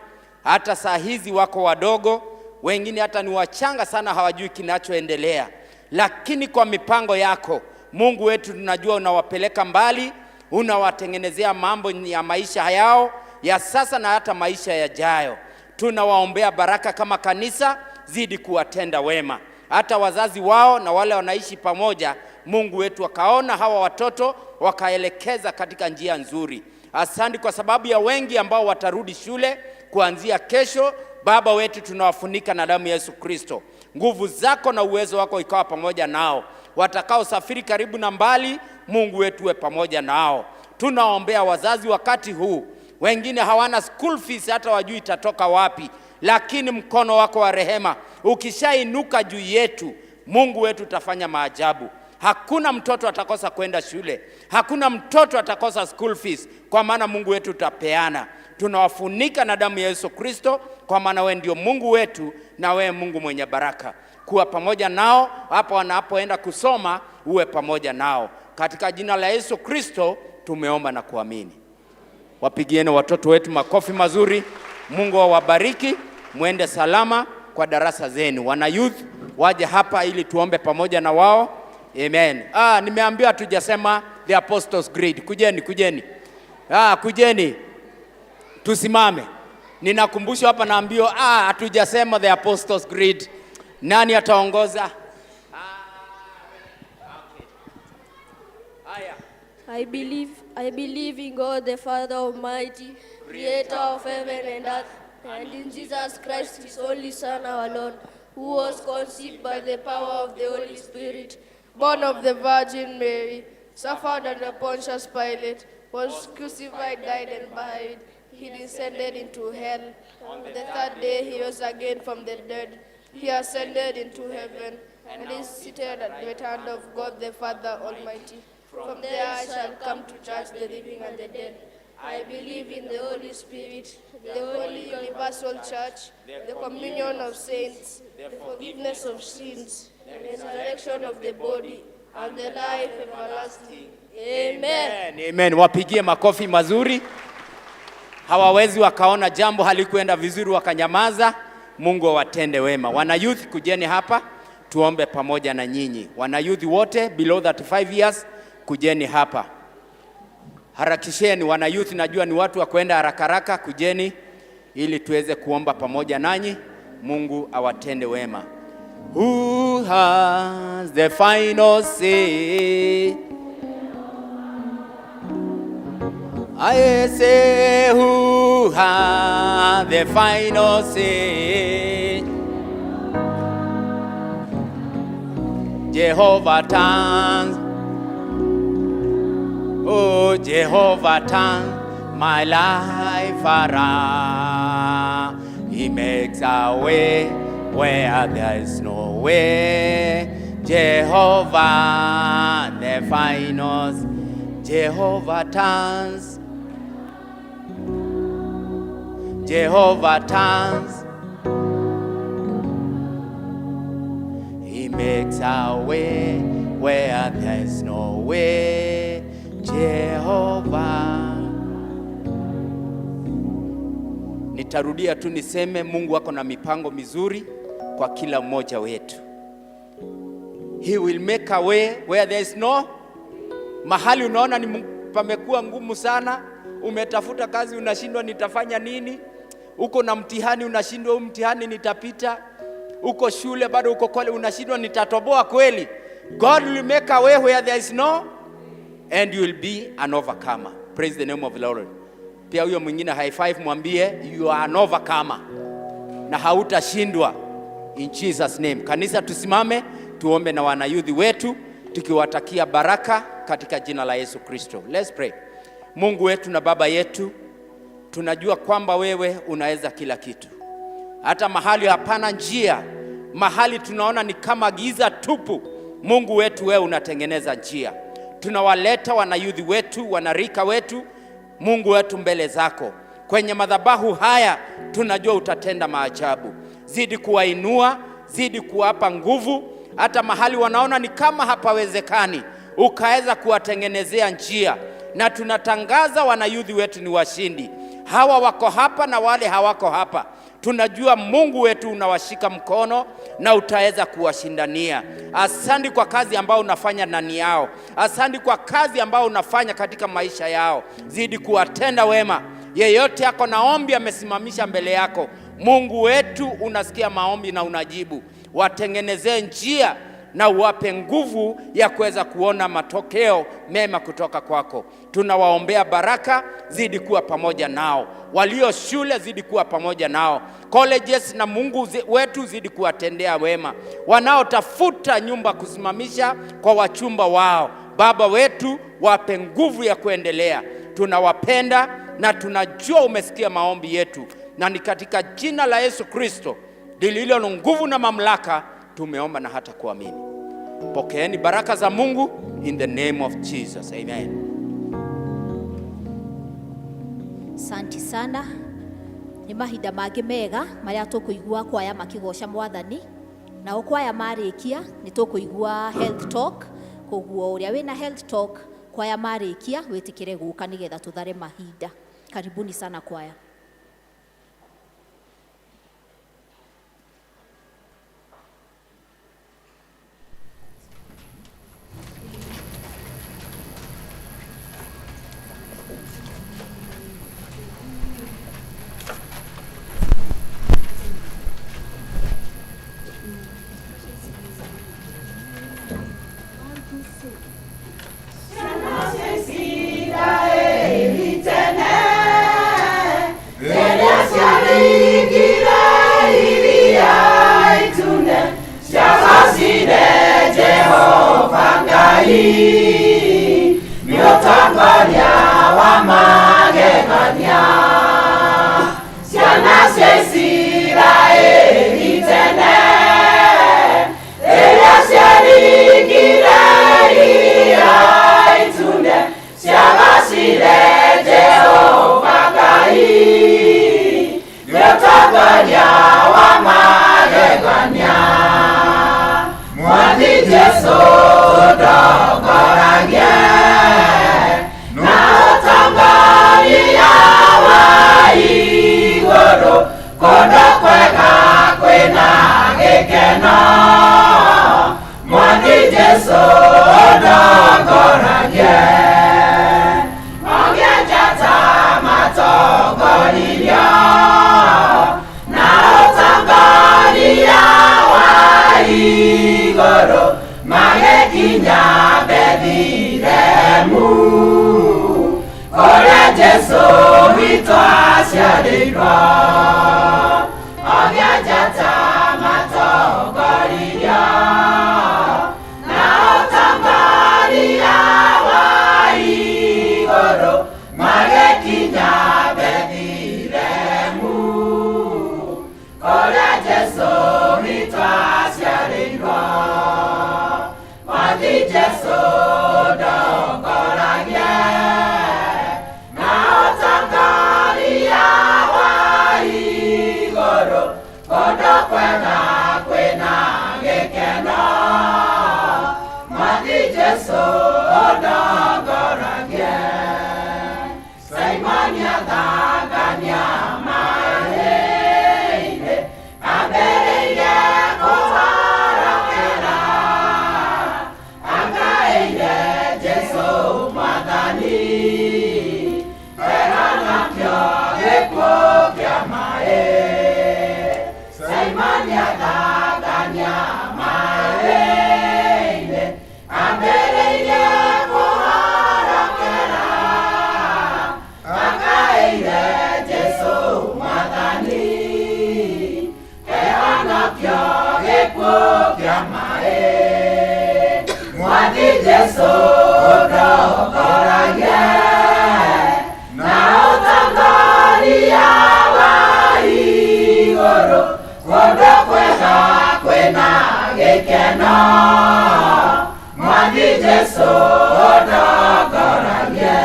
[SPEAKER 7] hata saa hizi wako wadogo, wengine hata ni wachanga sana, hawajui kinachoendelea, lakini kwa mipango yako Mungu wetu, tunajua unawapeleka mbali, unawatengenezea mambo ya maisha yao ya sasa na hata maisha yajayo. Tunawaombea baraka kama kanisa, zidi kuwatenda wema, hata wazazi wao na wale wanaishi pamoja. Mungu wetu wakaona hawa watoto wakaelekeza katika njia nzuri. Asante kwa sababu ya wengi ambao watarudi shule kuanzia kesho. Baba wetu, tunawafunika na damu ya Yesu Kristo. Nguvu zako na uwezo wako ikawa pamoja nao. Watakaosafiri karibu na mbali, Mungu wetu uwe pamoja nao. Tunaombea wazazi wakati huu, wengine hawana school fees, hata wajui itatoka wapi, lakini mkono wako wa rehema ukishainuka juu yetu, Mungu wetu utafanya maajabu. Hakuna mtoto atakosa kwenda shule, hakuna mtoto atakosa school fees, kwa maana Mungu wetu utapeana. Tunawafunika na damu ya Yesu Kristo, kwa maana wewe ndio Mungu wetu na wewe Mungu mwenye baraka. Kuwa pamoja nao hapo wanapoenda kusoma, uwe pamoja nao. Katika jina la Yesu Kristo tumeomba na kuamini. Wapigieni watoto wetu makofi mazuri. Mungu awabariki, mwende salama kwa darasa zenu. Wana youth waje hapa ili tuombe pamoja na wao. Amen. Ah, nimeambiwa tujasema the Apostles' Creed. Kujeni, kujeni. Ah, kujeni. Tusimame. Ninakumbushwa hapa naambiwa hatujasema the Apostles' Creed. Nani ataongoza? Okay. Haya.
[SPEAKER 8] I believe in God the Father Almighty, creator of heaven and earth, and in Jesus Christ, his only Son, our Lord, who was conceived by the power of the Holy Spirit,
[SPEAKER 9] born of the Virgin Mary,
[SPEAKER 8] suffered under Pontius Pilate, was crucified, died, and buried. He descended into hell. On the third day he rose again from the dead. He ascended into heaven and is seated at the right hand of God the Father Almighty. From there I shall come to judge the living and the dead. I believe in the Holy Spirit, the holy universal church, the communion of saints, the forgiveness of sins, the resurrection of the body, and the life everlasting. Amen.
[SPEAKER 7] Amen. Amen. Wapigie makofi mazuri. Hawawezi wakaona jambo halikuenda vizuri wakanyamaza. Mungu awatende wema. Wana youth, kujeni hapa tuombe pamoja na nyinyi. Wana youth wote below 35 years, kujeni hapa. Harakisheni wana youth, najua ni watu wa kwenda haraka haraka, kujeni ili tuweze kuomba pamoja nanyi. Mungu awatende wema. Who has the final say? I say, who has the final say? Jehovah turns, oh Jehovah turns my life around. He makes a way where there is no way. Jehovah the final, Jehovah turns, Jehovah turns. He makes a way where there's no way. Jehovah. Nitarudia tu niseme Mungu ako na mipango mizuri kwa kila mmoja wetu. He will make a way where there is no. Mahali unaona ni pamekuwa ngumu sana, umetafuta kazi unashindwa, nitafanya nini? Uko na mtihani unashindwa, huu mtihani nitapita. Uko shule bado uko kole, unashindwa, nitatoboa kweli? God will make a way where there is no, and you will be an overcomer. Praise the name of the Lord. Pia huyo mwingine high five, mwambie you are an overcomer na hautashindwa in Jesus name. Kanisa, tusimame tuombe na wanayouth wetu tukiwatakia baraka katika jina la Yesu Kristo. Let's pray. Mungu wetu na Baba yetu, tunajua kwamba wewe unaweza kila kitu. Hata mahali hapana njia, mahali tunaona ni kama giza tupu, Mungu wetu wewe unatengeneza njia. Tunawaleta wanayouth wetu, wanarika wetu, Mungu wetu mbele zako. Kwenye madhabahu haya tunajua utatenda maajabu. Zidi kuwainua, zidi kuwapa nguvu, hata mahali wanaona ni kama hapawezekani, ukaweza kuwatengenezea njia. Na tunatangaza wanayouth wetu ni washindi. Hawa wako hapa na wale hawako hapa. Tunajua Mungu wetu unawashika mkono na utaweza kuwashindania. Asante kwa kazi ambayo unafanya ndani yao. Asante kwa kazi ambayo unafanya katika maisha yao. Zidi kuwatenda wema. Yeyote ako na ombi amesimamisha mbele yako, Mungu wetu unasikia maombi na unajibu. Watengenezee njia na uwape nguvu ya kuweza kuona matokeo mema kutoka kwako. Tunawaombea baraka, zidi kuwa pamoja nao. Walio shule zidi kuwa pamoja nao. Colleges na Mungu wetu zidi kuwatendea wema. Wanaotafuta nyumba kusimamisha kwa wachumba wao, Baba wetu wape nguvu ya kuendelea. Tunawapenda na tunajua umesikia maombi yetu, na ni katika jina la Yesu Kristo lililo na nguvu na mamlaka tumeomba na hata kuamini. Pokeeni baraka za Mungu in the name of Jesus. Amen.
[SPEAKER 4] Asante sana. Nĩ mahinda mangĩ mega marĩa tũkũigua kwaya makĩgoca mwathani, nao kwaya marĩkia nĩ tũkũigua health talk. Koguo ũrĩa wĩna health talk kwaya marĩkia wĩtĩkĩre gũka nĩgetha tũthare mahinda. Karibuni sana kwaya.
[SPEAKER 5] L'éternel. cia Isiraeli tene rĩrĩa ciaringire iria itune ciagacire Jehova Ngai nĩ ũtongoria wa magegania Mwathi Jesũ ndongoragie na ũtongoria wa igũrũ kũndũ kwega kwĩna gĩkeno Mwathi Jesũ ndongoragie Ogia njata matongoririo na ũtongoria wa igũrũ magĩkinya Bethilehemu kũrĩa Jesũ witũ aciarĩirwo. Ogia njata matongoririo na ũtongoria wa igũrũ magĩkinya Bethilehemu kũrĩa Jesũ witũ aciarĩirwo. Mwathi Jesũ ndongoragie na ũtongoria wa igũrũ kũndũ kwega kwĩna gĩkeno Mwathi Jesũ ndongoragie Simoni athangania maĩ-inĩ ambĩrĩirie kũhorokera akaĩire Jesũ Mwathani ehanakio gĩkuũ kĩa maĩ Simoni athangania maĩ-inĩ ambĩrĩirie kũhorokera akaĩire Jesũ Mwathani ehanakio gĩkuũ kĩa maĩ Mwathi Jesũ ndongoragie na ũtongoria wa igũrũ kũndũ kwega kwĩna gĩkeno Mwathi Jesũ ndongoragie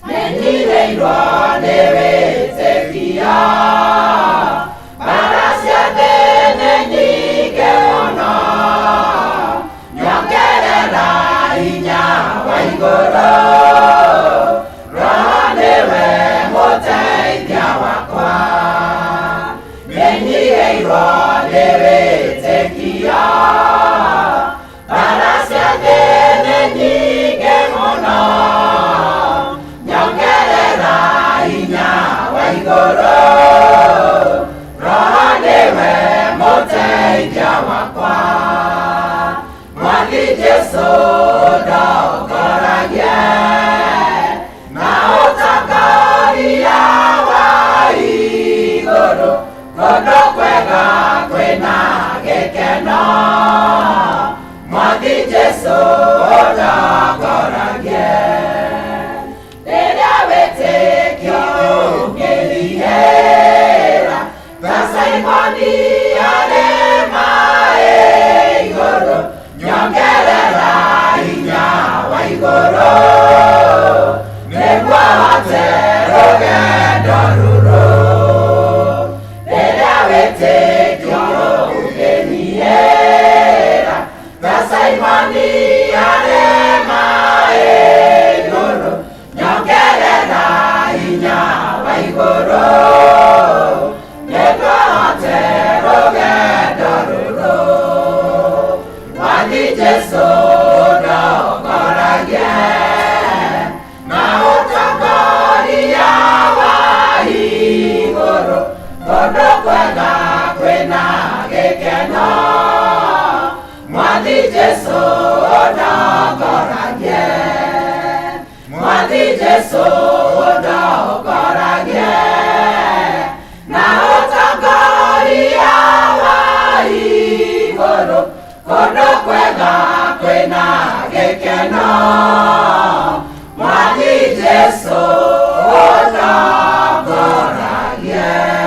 [SPEAKER 5] nĩnyihĩirwo nĩ wĩtĩkio mbara cia thĩ nĩ nyingĩ mũno nyongerera hinya wa igũrũ Roho nĩwe mũteithia wakwa nĩnyihĩirwo nĩ wĩtĩkio mbara cia thĩ nĩ nyingĩ mũno nyongerera hinya wa igũrũ Roho nĩwe mũteithia wakwa Mwathi Jesũ ndongoragie na ũtongoria wa igũrũ kũndũ kwega kwĩna gĩkeno Mwathi Jesũ ndongoragie rĩrĩa wĩtĩkio ũngĩrihĩra ta Simoni arĩ maĩ igũrũ nyongerera hinya wa igũrũ nĩguo hote rũgendo rũrũ rĩrĩa wĩtĩkio ũngĩnyihĩra ta Simoni arĩ maĩ igũrũ nyongerera hinya wa igũrũ nĩguo hote rũgendo rũrũ Mwathi Jesũ ndongoragie na ũtongoria wa igũrũ kũndũ kwega kwĩna gĩkeno Mwathi Jesũ ndongoragie Mwathi Jesũ ndongoragie na ũtongoria wa igũrũ kũndũ kwega kwĩna gĩkeno Mwathi Jesũ ndongoragie.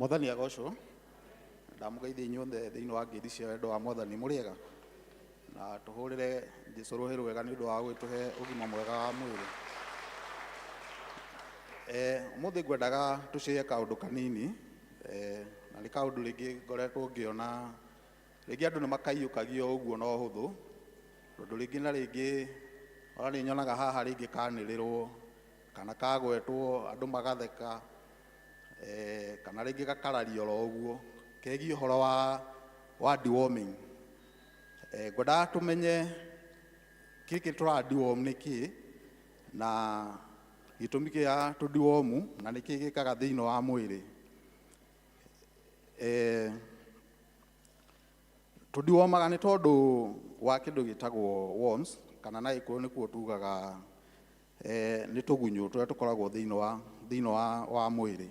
[SPEAKER 9] Mwathani agocwo. Ndamũgeithia inyuothe thĩinĩ wa ngeithi cia wendo wa Mwathani. Mũrĩega? Na tũhũrĩre Jesũ rũhĩ rwega nĩ ũndũ wa gũgĩtũhe ũgima mwega wa mwĩrĩ. Ũmũthĩ ngwendaga tũcĩe kaũndũ kanini, na nĩ kaũndũ rĩngĩ ngoretwo ngĩona rĩngĩ andũ nĩ makaiyũkagia o ũguo na ũhũthũ, tondũ rĩngĩ na rĩngĩ ona nĩ nyonaga haha rĩngĩ kanĩrĩrwo kana kagwetwo andũ magatheka, kana rĩngĩ gakarario oro ũguo kegiĩ ũhoro wa deworming. Ngwendaga tũmenye gĩkĩ tũra deworm nĩ kĩ, na gĩtũmi kĩa tũ deworm, na nĩkĩ gĩkaga thĩinĩ wa mwĩrĩ. Tũ dewormaga nĩ tondũ wa kĩndũ gĩtagwo worms, kana na Gĩkũyũ nĩkuo tugaga nĩ tũgunyũ tũrĩa tũkoragwo thĩinĩ wa mwĩrĩ.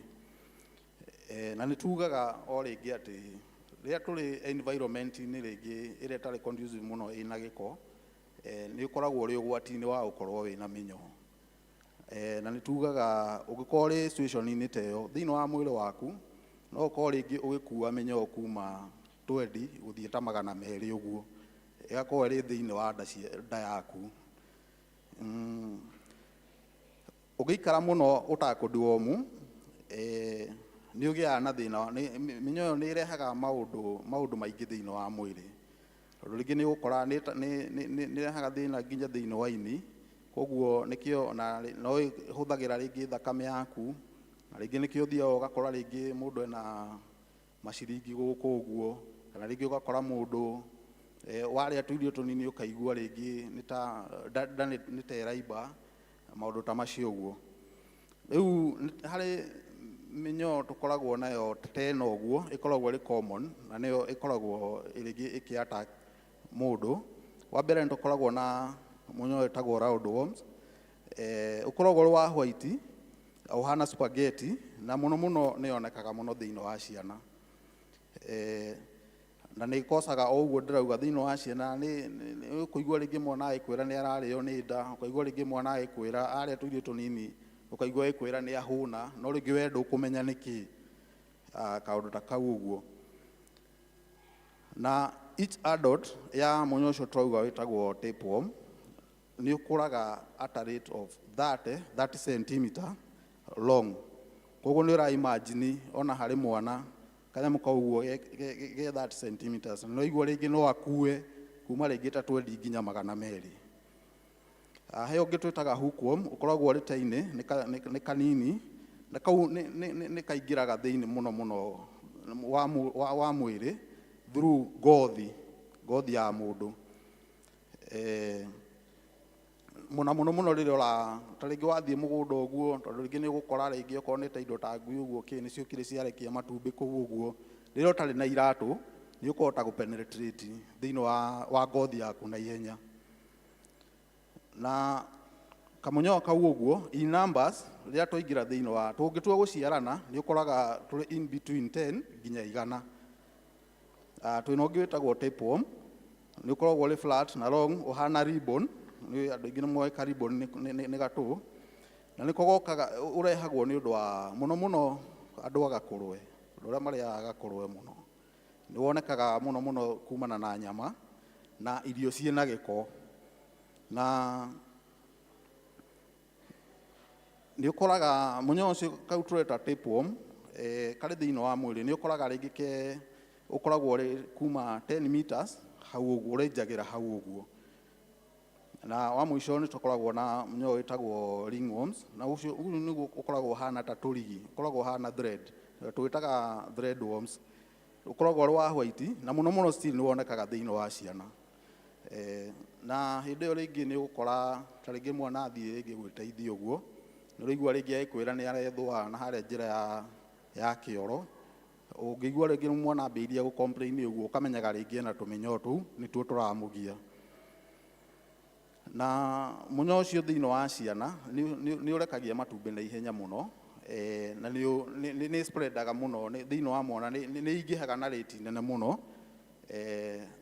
[SPEAKER 9] Na nĩ tugaga o rĩngĩ atĩ rĩrĩa tũrĩ environment-inĩ rĩngĩ ĩrĩa ĩtarĩ conducive mũno, ĩna gĩko, nĩ ũkoragwo ũrĩ ũgwati-inĩ wa gũkorwo wĩna mĩnyoo. Na nĩ tugaga ũngĩkorwo ũrĩ situation-inĩ ta ĩyo thĩinĩ wa mwĩrĩ waku, no ũkorwo rĩngĩ ũgĩkua mĩnyoo kuma 20 gũthiĩ ta 200 ũguo, ĩgakorwo ĩrĩ thĩinĩ wa nda yaku. Ũngĩikara mũno ũtakũ deworm, nĩ ũgĩaga na thĩna. Mĩnyoo ĩyo nĩ ĩrehaga maũndũ maingĩ thĩinĩ wa mwĩrĩ, tondũ rĩngĩ nĩ ũgũkora nĩ ĩrehaga thĩna nginya thĩinĩ wa ini. Koguo nĩkĩo na no ĩhũthagĩra rĩngĩ thakame yaku, na rĩngĩ nĩkĩo ũthiaga ũgakora rĩngĩ mũndũ ena maciringi gũkũ ũguo, kana rĩngĩ ũgakora mũndũ warĩa tũirio tũnini ũkaigua rĩngĩ nĩ ta nda nĩ ta ĩraimba, maũndũ ta macio ũguo. Rĩu harĩ mĩnyoo tũkoragwo nayo ta ĩno ũguo, ĩkoragwo ĩrĩ common na nĩyo ĩkoragwo rĩngĩ ĩkĩ attack mũndũ. Wa mbere nĩ tũkoragwo na mũnyoo wĩtagwo round worms. Ũkoragwo ũrĩ wa white, ũhana spaghetti, na mũno mũno nĩ yonekaga mũno thĩinĩ wa ciana. Na nĩ ĩkocaga o ũguo ndĩrauga thĩinĩ wa ciana. Nĩ ũkũigua rĩngĩ mwana agĩkwĩra nĩ ararĩo nĩ nda, ũkaigua rĩngĩ mwana agĩkwĩra arĩa tũirio tũnini, ũkaigua agĩkwĩra nĩ ahũna, no rĩngĩ we ndũkũmenya nĩkĩ. Kaũndũ ta kau ũguo. Na each adult ya mũnyoo ũcio tũrauga wĩtagwo tapeworm nĩ ũkũraga at a rate of 30 centimeter long. Koguo nĩ ũra imagine ona harĩ mwana kanyamũ kau ũguo ge 30 centimeters, no igua rĩngĩ no akue kuma rĩngĩ ta 20 nginya 200. He ũngĩ twĩtaga hookworm, ũkoragwo ũrĩ tiny, nĩ kanini, na kau nĩ kaingĩraga thĩinĩ mũno mũno wa mwĩrĩ through ngothi ya mũndũ. Mũno mũno mũno rĩrĩa ũra ta rĩngĩ wathiĩ mũgũnda ũguo, tondũ rĩngĩ nĩ ũgũkora rĩngĩ okorwo nĩ ta indo ta ngui ũguo kĩ nĩ ciũkire ciarekia matumbĩ kũu ũguo, rĩrĩa ũtarĩ na iratũ nĩ ũkũhota gũ penetrate thĩinĩ wa ngothi yaku na ihenya. Na kamunyoo kau ũguo in numbers, rĩrĩa twaingĩra thĩinĩ wa tũngĩtua gũciarana, nĩ ũkoraga tũrĩ in between 10 nginya 100. Twĩna ũngĩ wĩtagwo tapeworm, nĩ ũkoragwo ũrĩ flat na long, ũhana ribbon. Nĩ andũ aingĩ nĩ moĩ ka ribbon nĩ gatũ, na nĩko gokaga ũrehagwo nĩ ũndũ wa mũno mũno andũ a gakũrwe, andũ arĩa marĩaga gakũrwe mũno. Nĩ wonekaga mũno mũno kumana na nyama na irio ciĩna gĩko. Na nĩ ũkoraga mũnyoo ũcio kau tũreta tapeworm, karĩ thĩinĩ wa mwĩrĩ, nĩ ũkoraga rĩngĩ ke ũkoragwo ũrĩ kuma 10 meters hau ũguo, ũrĩnjagĩra hau ũguo. Na wa mũico nĩ tũkoragwo na mũnyoo wĩtagwo ringworms, na ũcio ũyũ nĩguo ũkoragwo ũhana ta tũrigi, ũkoragwo ũhana thread, tũwĩtaga thread worms. Ũkoragwo ũrĩ wa white, na mũno mũno still nĩ wonekaga thĩinĩ wa ciana. Na hĩndĩ ĩyo rĩngĩ nĩ ũgũkora ta rĩngĩ mwana athiĩ rĩngĩ gwĩteithia ũguo, nĩ ũraigua rĩngĩ agĩkwĩra nĩ arethũa na harĩa njĩra ya kĩoro. Ũngĩigua rĩngĩ mwana ambĩrĩria gũ complain ũguo, ũkamenyaga rĩngĩ ena tũmĩnyoo tũu nĩtuo tũramũgia. Na mũnyoo ũcio thĩinĩ wa ciana nĩ ũrekagia matumbĩ na ihenya mũno, na nĩ spreadaga mũno thĩinĩ wa mwana, nĩ ingĩhaga na rate nene mũno,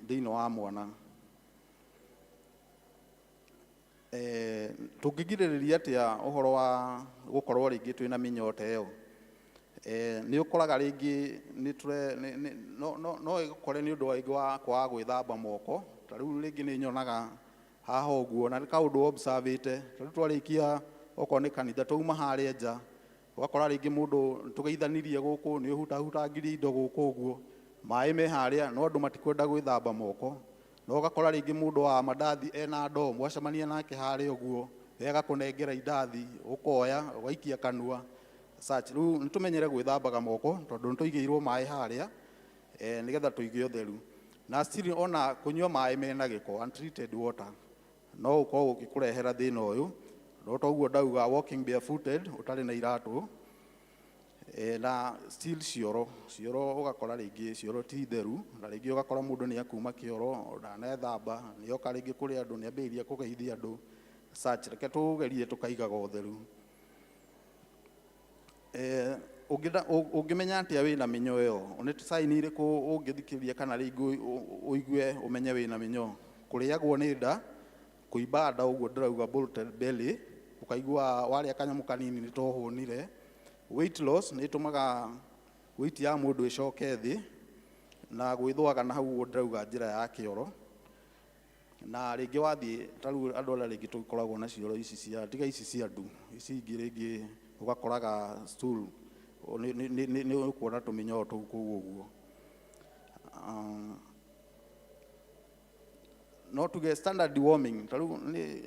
[SPEAKER 9] thĩinĩ wa mwana. Tũngĩgirĩrĩria atĩa ũhoro wa gũkorwo rĩngĩ twĩna mĩnyoo ta ĩyo? Nĩ ũkoraga rĩngĩ nĩ tũre no no no ĩgũkore nĩ ũndũ wa rĩngĩ wa kwaga gwĩthamba moko. Ta rĩu rĩngĩ nĩ nyonaga haha ũguo na nĩ kaũndũ observĩte. Ta rĩu twarĩkia okorwo nĩ kanitha twauma harĩa nja, ũgakora rĩngĩ mũndũ tũgeithanirie gũkũ, nĩ ũhutahutangirie indo gũkũ ũguo, maĩ me harĩa no andũ matikwenda gwĩthamba moko. Na ũgakora rĩngĩ mũndũ wa mandathi ena ndoo, mwacemania nake harĩa ũguo, we agakũnengera indathi, ũkoya ũgaikia kanua such. Rĩu nĩ tũmenyere gwĩthambaga moko tondũ nĩ tũigĩirwo maĩ harĩa, nĩgetha tũige ũtheru. Na still ona kũnyua maĩ mena gĩko, untreated water, no ũkorwo ũgĩkũrehera thĩna ũyũ. No toguo ndauga walking barefooted, ũtarĩ na iratũ. Na still cioro cioro, ũgakora rĩngĩ cioro ti theru, na rĩngĩ ũgakora mũndũ nĩ akuma kĩoro ndanethamba, nĩoka rĩngĩ kũrĩ andũ, nĩambĩrĩria kũgeithia andũ such. Reke tũgerie tũkaigaga ũtheru. Ũngĩmenya atĩa wĩna mĩnyoo ĩyo? Nĩ sign irĩkũ ũngĩthikĩrĩria kana rĩngĩ ũigue ũmenye wĩna mĩnyoo? Kũrĩagwo nĩ nda, kũimba nda ũguo ndĩrauga bloated belly, ũkaigua warĩa kanyamũ kanini nĩ tohũnire. Weight loss, nĩ ĩtũmaga weight ya mũndũ ĩcoke thĩ, na gwĩthũaga na hau ũguo ndĩrauga njĩra ya kĩoro. Na rĩngĩ wathiĩ ta rĩu andũ arĩa rĩngĩ tũkoragwo na cioro ici cia tiga ici cia ndu, ici ingĩ, rĩngĩ ũgakoraga stool nĩ ũkuona tũmĩnyoo tũu kũu ũguo. No tuge standard deworming, ta rĩu nĩ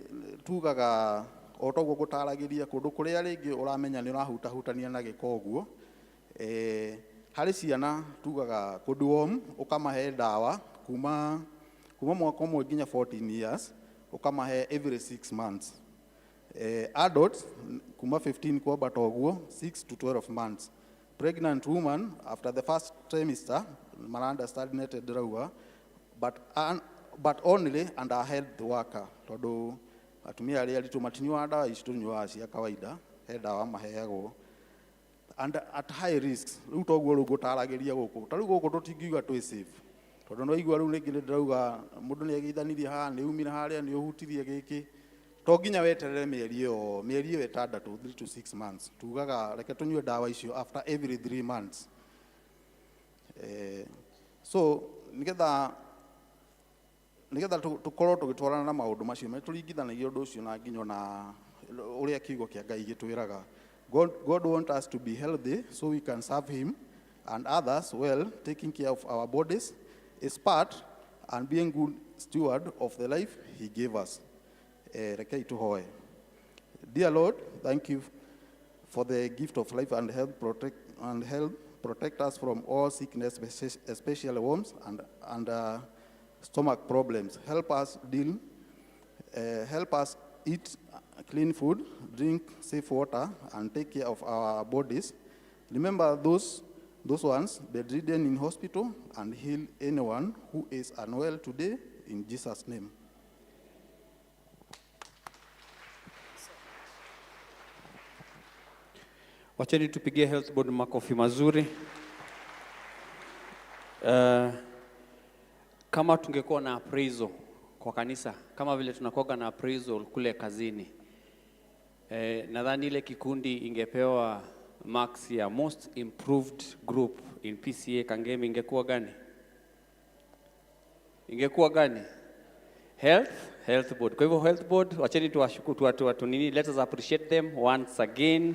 [SPEAKER 9] tugaga o toguo ngũtaragĩria, kũndũ kũrĩa rĩngĩ ũramenya nĩ ũrahutahutania na gĩko ũguo. Harĩ ciana tugaga kũdeworm, ũkamahe ndawa kuma mwaka ũmwe nginya 14 years, ũkamahe every 6 months. Adults kuma 15 kwambata ũguo, 6 to 12 months. Pregnant woman after the first trimester, mara understand nĩ ndĩrauga, but only under a health worker, tondũ atumia arĩa aritũ matinyuaga ndawa ici tũnyuaga cia kawaida, he ndawa maheagwo. And at high risk, rĩu toguo rĩu ngũtaragĩria gũkũ, ta rĩu gũkũ tũtingiuga twĩ safe, tondũ no igua rĩu rĩngĩ nĩ ndĩrauga mũndũ nĩ ageithanirie haha, nĩ umire harĩa, nĩ ũhutirie gĩkĩ, to nginya weterere mĩeri ĩyo 6, 3 to 6 months. Tugaga reke tũnyue ndawa icio after every 3 months. So nĩgetha tũkorwo tũgĩtwarana na maũndũ macio, nĩ tũringithanagia ũndũ ũcio na nginya na ũrĩa kiugo kĩa Ngai gĩtwĩraga. God wants us to be healthy so we can serve him and others well. Taking care of our bodies is part and being good steward of the life he gave us. Rekei tuhoe. Dear Lord, thank you for the gift of life and health. Protect and health, protect us from all sickness, especially worms and stomach problems. Help us eat clean food, drink safe water, and take care of our bodies. Remember those ones bedridden in hospital and heal anyone who is unwell today, in Jesus' name.
[SPEAKER 10] Wacheni tupigie Health Board makofi mazuri. Kama tungekuwa na appraisal kwa kanisa kama vile tunakuwaga na appraisal kule kazini, nadhani ile kikundi ingepewa marks ya most improved group in PCEA Kangemi ingekuwa gani? Ingekuwa gani? Health Board. Kwa hivyo Health Board, wacheni tuwashukuru, tuwa nini, let us appreciate them once again.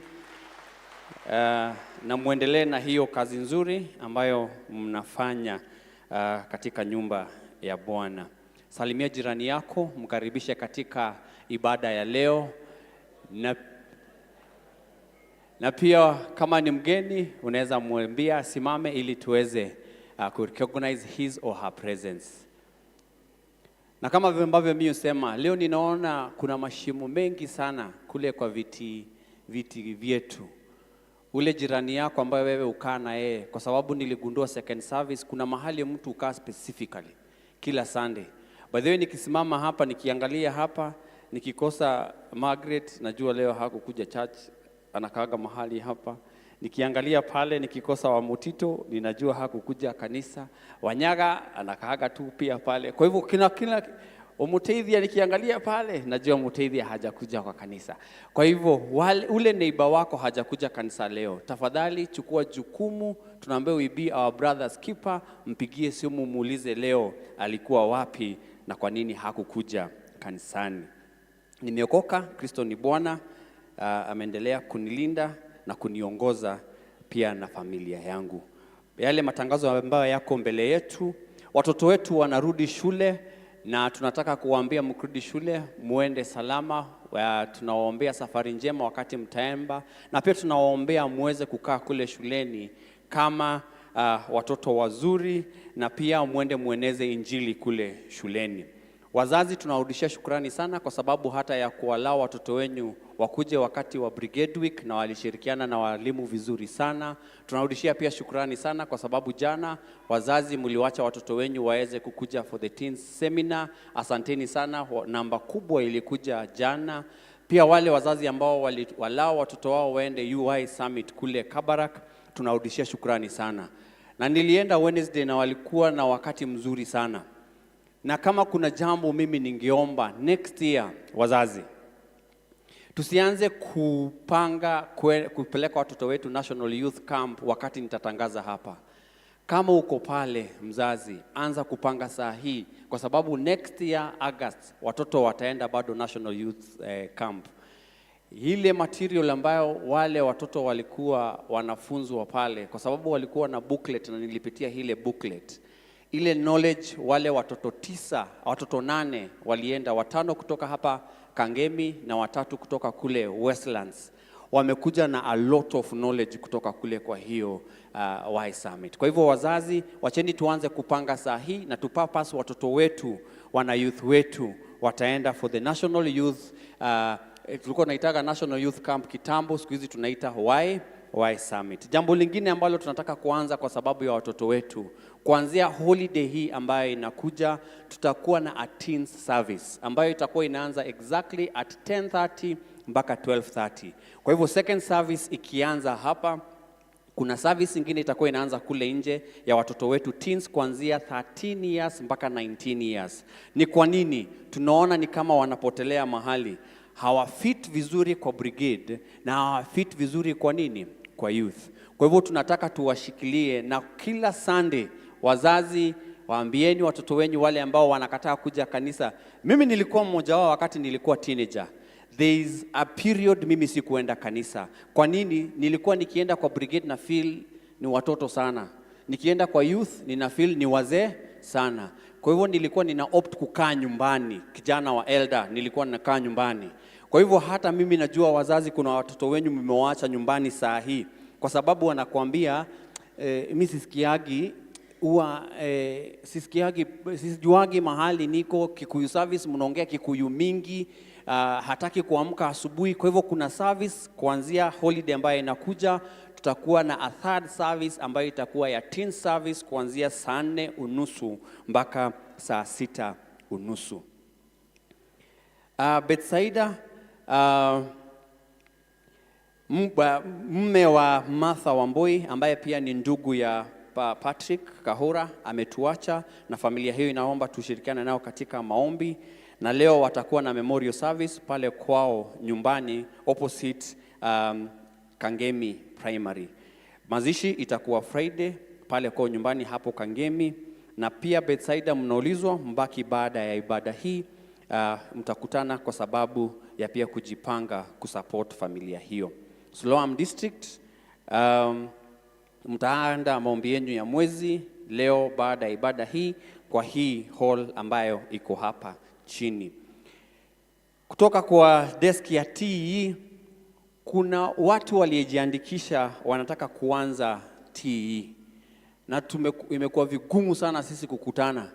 [SPEAKER 10] Na muendelee na hiyo kazi nzuri ambayo mnafanya katika nyumba ya Bwana. Salimia jirani yako, mkaribishe katika ibada ya leo, na pia kama ni mgeni unaweza mwambia asimame ili tuweze ku recognize his or her presence. Na kama vile ambavyo mimi husema, leo ninaona kuna mashimo mengi sana kule kwa viti vyetu. Ule jirani yako ambaye wewe ukaa na yeye, kwa sababu niligundua second service kuna mahali mtu ukaa specifically kila Sunday. By the way, nikisimama hapa nikiangalia hapa nikikosa Margaret, najua leo hakukuja church, anakaaga mahali hapa. Nikiangalia pale nikikosa Wamutito, ninajua hakukuja kanisa. Wanyaga anakaaga tu pia pale. Kwa hivyo kila Muteithia nikiangalia pale, najua Muteithia hajakuja kwa kanisa. Kwa hivyo ule neighbor wako hajakuja kanisa leo, tafadhali chukua jukumu. Tunaambia we be our brother's keeper. Mpigie simu muulize leo alikuwa wapi na kwa nini hakukuja kanisani. Nimeokoka, Kristo ni Bwana. Ameendelea kunilinda na kuniongoza pia na familia yangu. Yale matangazo ambayo yako mbele yetu, watoto wetu wanarudi shule na tunataka kuwaambia mkirudi shule muende salama. Tunawaombea safari njema wakati mtaemba, na pia tunawaombea muweze kukaa kule shuleni kama watoto wazuri, na pia muende mueneze injili kule shuleni. Wazazi tunawarudishia shukrani sana kwa sababu hata ya kuwalao watoto wenyu wakuje wakati wa Brigade Week na walishirikiana na walimu vizuri sana. Tunarudishia pia shukrani sana kwa sababu jana wazazi mliwacha watoto wenyu waweze kukuja for the teens seminar. Asanteni sana, namba kubwa ilikuja jana. Pia wale wazazi ambao walao watoto wao waende UI Summit kule Kabarak, tunarudishia shukrani sana. Na nilienda Wednesday na walikuwa na wakati mzuri sana. Na kama kuna jambo mimi ningeomba next year, wazazi tusianze kupanga kupeleka watoto wetu National Youth Camp wakati nitatangaza hapa. Kama uko pale mzazi, anza kupanga saa hii, kwa sababu next year August watoto wataenda bado National Youth Camp. Ile material ambayo wale watoto walikuwa wanafunzwa pale, kwa sababu walikuwa na booklet na nilipitia ile booklet, ile knowledge wale watoto 9, watoto 8 walienda, 5 kutoka hapa Kangemi na 3 kutoka kule Westlands, wamekuja na a lot of knowledge kutoka kule kwa hiyo Y Summit. Kwa hivyo wazazi, wacheni tuanze kupanga saa hii na tupapas watoto wetu, wana youth wetu wataenda for the National Youth, tulikuwa tunaitaga National Youth Camp kitambo, siku hizi tunaita Y Summit. Jambo lingine ambalo tunataka kuanza kwa sababu ya watoto wetu, kuanzia holiday hii ambayo inakuja, tutakuwa na a teens service ambayo itakuwa inaanza exactly at 10:30 mpaka 12:30. Kwa hivyo second service ikianza hapa, kuna service ingine itakuwa inaanza kule nje ya watoto wetu teens kuanzia 13 years mpaka 19 years. Ni kwa nini? Tunaona ni kama wanapotelea mahali, hawafit vizuri kwa brigade na hawafit vizuri kwa nini? Kwa youth. Kwa hivyo tunataka tuwashikilie, na kila Sunday wazazi waambieni watoto wenyu wale ambao wanakataa kuja kanisa. Mimi nilikuwa mmoja wao wakati nilikuwa teenager. There is a period mimi sikuenda kanisa. Kwa nini? Nilikuwa nikienda kwa brigade na feel ni watoto sana. Nikienda kwa youth nina feel ni wazee sana. Kwa hivyo nilikuwa nina opt kukaa nyumbani. Kijana wa elder nilikuwa ninakaa nyumbani. Kwa hivyo hata mimi najua wazazi, kuna watoto wenyu mmewaacha nyumbani saa hii kwa sababu wanakuambia mimi sisikiagi huwa sisikiagi, sijuagi mahali niko. Kikuyu service mnaongea Kikuyu mingi, hataki kuamka asubuhi. Kwa hivyo kuna service kuanzia holiday ambayo inakuja, tutakuwa na a third service ambayo itakuwa ya teen service kuanzia saa 4:30 mpaka saa 6:30. Betsaida, mme wa Martha Wambui ambaye pia ni ndugu ya Patrick Kahura ametuacha, na familia hiyo inaomba tushirikiane nao katika maombi, na leo watakuwa na memorial service pale kwao nyumbani opposite Kangemi Primary. Mazishi itakuwa Friday pale kwao nyumbani hapo Kangemi, na pia Betsaida mnaulizwa mbaki baada ya ibada hii, mtakutana kwa sababu ya pia kujipanga kusupport familia hiyo. Siloam District, mtaanda maombi yenu ya mwezi leo baada ya ibada hii kwa hii hall ambayo iko hapa chini. Kutoka kwa desk ya TE, kuna watu waliojiandikisha wanataka kuanza TE, na imekuwa vigumu sana sisi kukutana.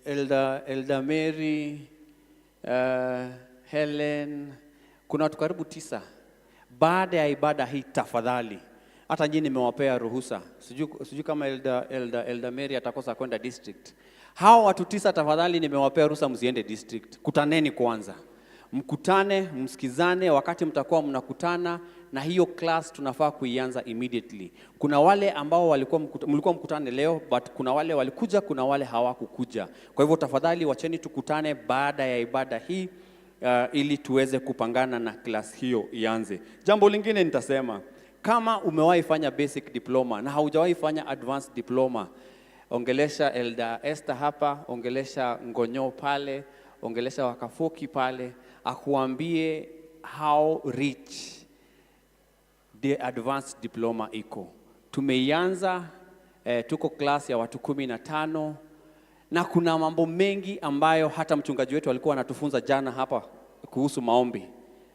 [SPEAKER 10] Elder Mary, Helen, kuna watu karibu 9. Baada ya ibada hii tafadhali, hata nyinyi nimewapea ruhusa. Sijui kama Elder Mary atakosa kwenda district. Hao watu 9 tafadhali nimewapea ruhusa msiende district. Kutaneni kwanza. Mkutane, msikizane, wakati mtakuwa mnakutana na hiyo class tunafaa kuianza immediately. Kuna wale ambao walikuwa mlikuwa mkutane leo, but kuna wale walikuja, kuna wale hawakukuja. Kwa hivyo tafadhali wacheni tukutane baada ya ibada hii ili tuweze kupangana na class hiyo ianze. Jambo lingine nitasema, kama umewahi fanya basic diploma na haujawahi fanya advanced diploma, ongelesha Elder Esther hapa, ongelesha Ngonyo pale, ongelesha Wakafoki pale, akuambie how rich the advanced diploma iko. Tumeianza, tuko class ya watu 15 na kuna mambo mengi ambayo hata mchungaji wetu alikuwa anatufunza jana hapa kuhusu maombi.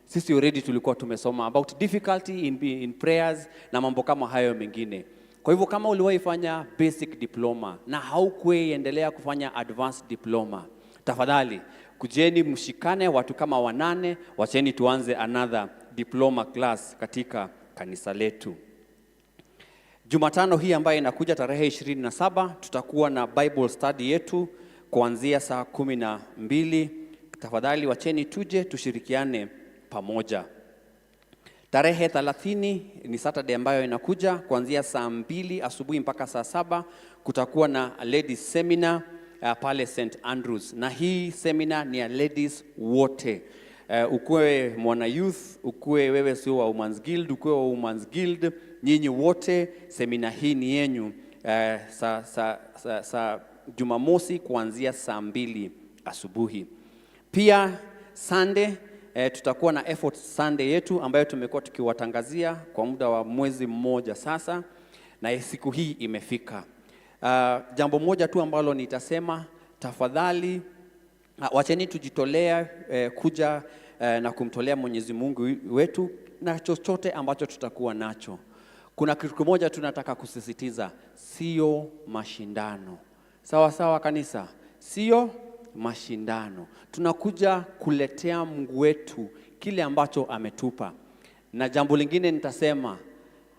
[SPEAKER 10] Sisi already tulikuwa tumesoma about difficulty in prayers na mambo kama hayo mengine. Kwa hivyo kama uliwahi fanya basic diploma na haukuendelea kufanya advanced diploma, tafadhali kujeni mshikane watu kama wanane, wacheni tuanze another diploma class katika kanisa letu. Jumatano hii ambayo inakuja tarehe 27 tutakuwa na Bible study yetu kuanzia saa 12. Tafadhali wacheni tuje tushirikiane pamoja. Tarehe 30 ni Saturday ambayo inakuja kuanzia saa 2 asubuhi mpaka saa 7 kutakuwa na ladies seminar pale St Andrews, na hii seminar ni ya ladies wote. Ukuwe mwana youth, ukuwe wewe sio wa Women's Guild, ukuwe wa Women's Guild, nyinyi wote semina hii ni yenyu sa Jumamosi kuanzia saa 2 asubuhi. Pia Sunday tutakuwa na effort Sunday yetu ambayo tumekuwa tukiwatangazia kwa muda wa mwezi mmoja sasa, na siku hii imefika. Jambo moja tu ambalo nitasema, tafadhali wacheni tujitolea kuja na kumtolea Mwenyezi Mungu wetu na chochote ambacho tutakuwa nacho. Kuna kitu kimoja tunataka kusisitiza, sio mashindano. Sawa sawa kanisa, sio mashindano. Tunakuja kuletea Mungu wetu kile ambacho ametupa. Na jambo lingine nitasema,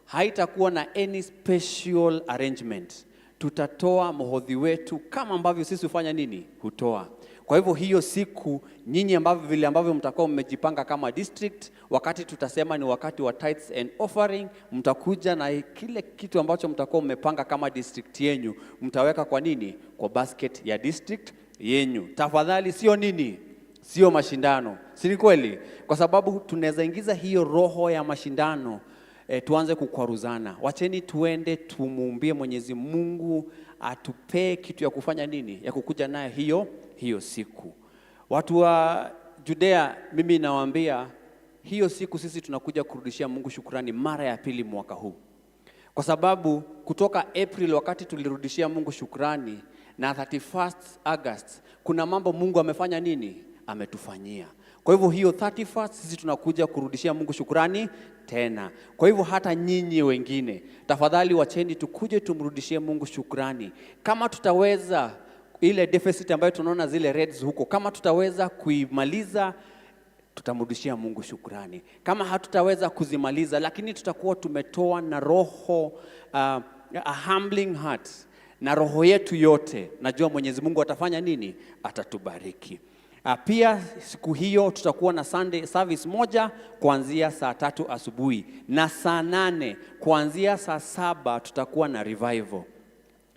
[SPEAKER 10] haitakuwa na any special arrangement. Tutatoa muhodhi wetu kama ambavyo sisi hufanya nini? Hutoa. Kwa hivyo hiyo siku nyinyi ambavyo vile ambavyo mtakuwa mmejipanga kama district, wakati tutasema ni wakati wa tithes and offering, mtakuja na kile kitu ambacho mtakuwa mmepanga kama district yenyu, mtaweka kwa nini? Kwa basket ya district yenyu. Tafadhali sio nini? Sio mashindano. Si ni kweli? Kwa sababu tunaweza ingiza hiyo roho ya mashindano, tuanze kukwaruzana. Wacheni tuende tumuumbie Mwenyezi Mungu atupee kitu ya kufanya nini? Ya kukuja nayo hiyo siku. Watu wa Judea, mimi nawaambia hiyo siku sisi tunakuja kurudishia Mungu shukrani mara ya pili mwaka huu. Kwa sababu kutoka April wakati tulirudishia Mungu shukrani na 31st August kuna mambo Mungu amefanya nini? Ametufanyia. Kwa hivyo hiyo 31st sisi tunakuja kurudishia Mungu shukrani tena. Kwa hivyo hata nyinyi wengine tafadhali wacheni tukuje tumrudishie Mungu shukrani. Kama tutaweza ile deficit ambayo tunaona zile reds huko, kama tutaweza kuimaliza tutamrudishia Mungu shukrani. Kama hatutaweza kuzimaliza, lakini tutakuwa tumetoa na roho a humbling heart na roho yetu yote, najua Mwenyezi Mungu atafanya nini? Atatubariki. Pia siku hiyo tutakuwa na Sunday service moja kuanzia saa 3 asubuhi na saa 8 kuanzia saa 7 tutakuwa na revival.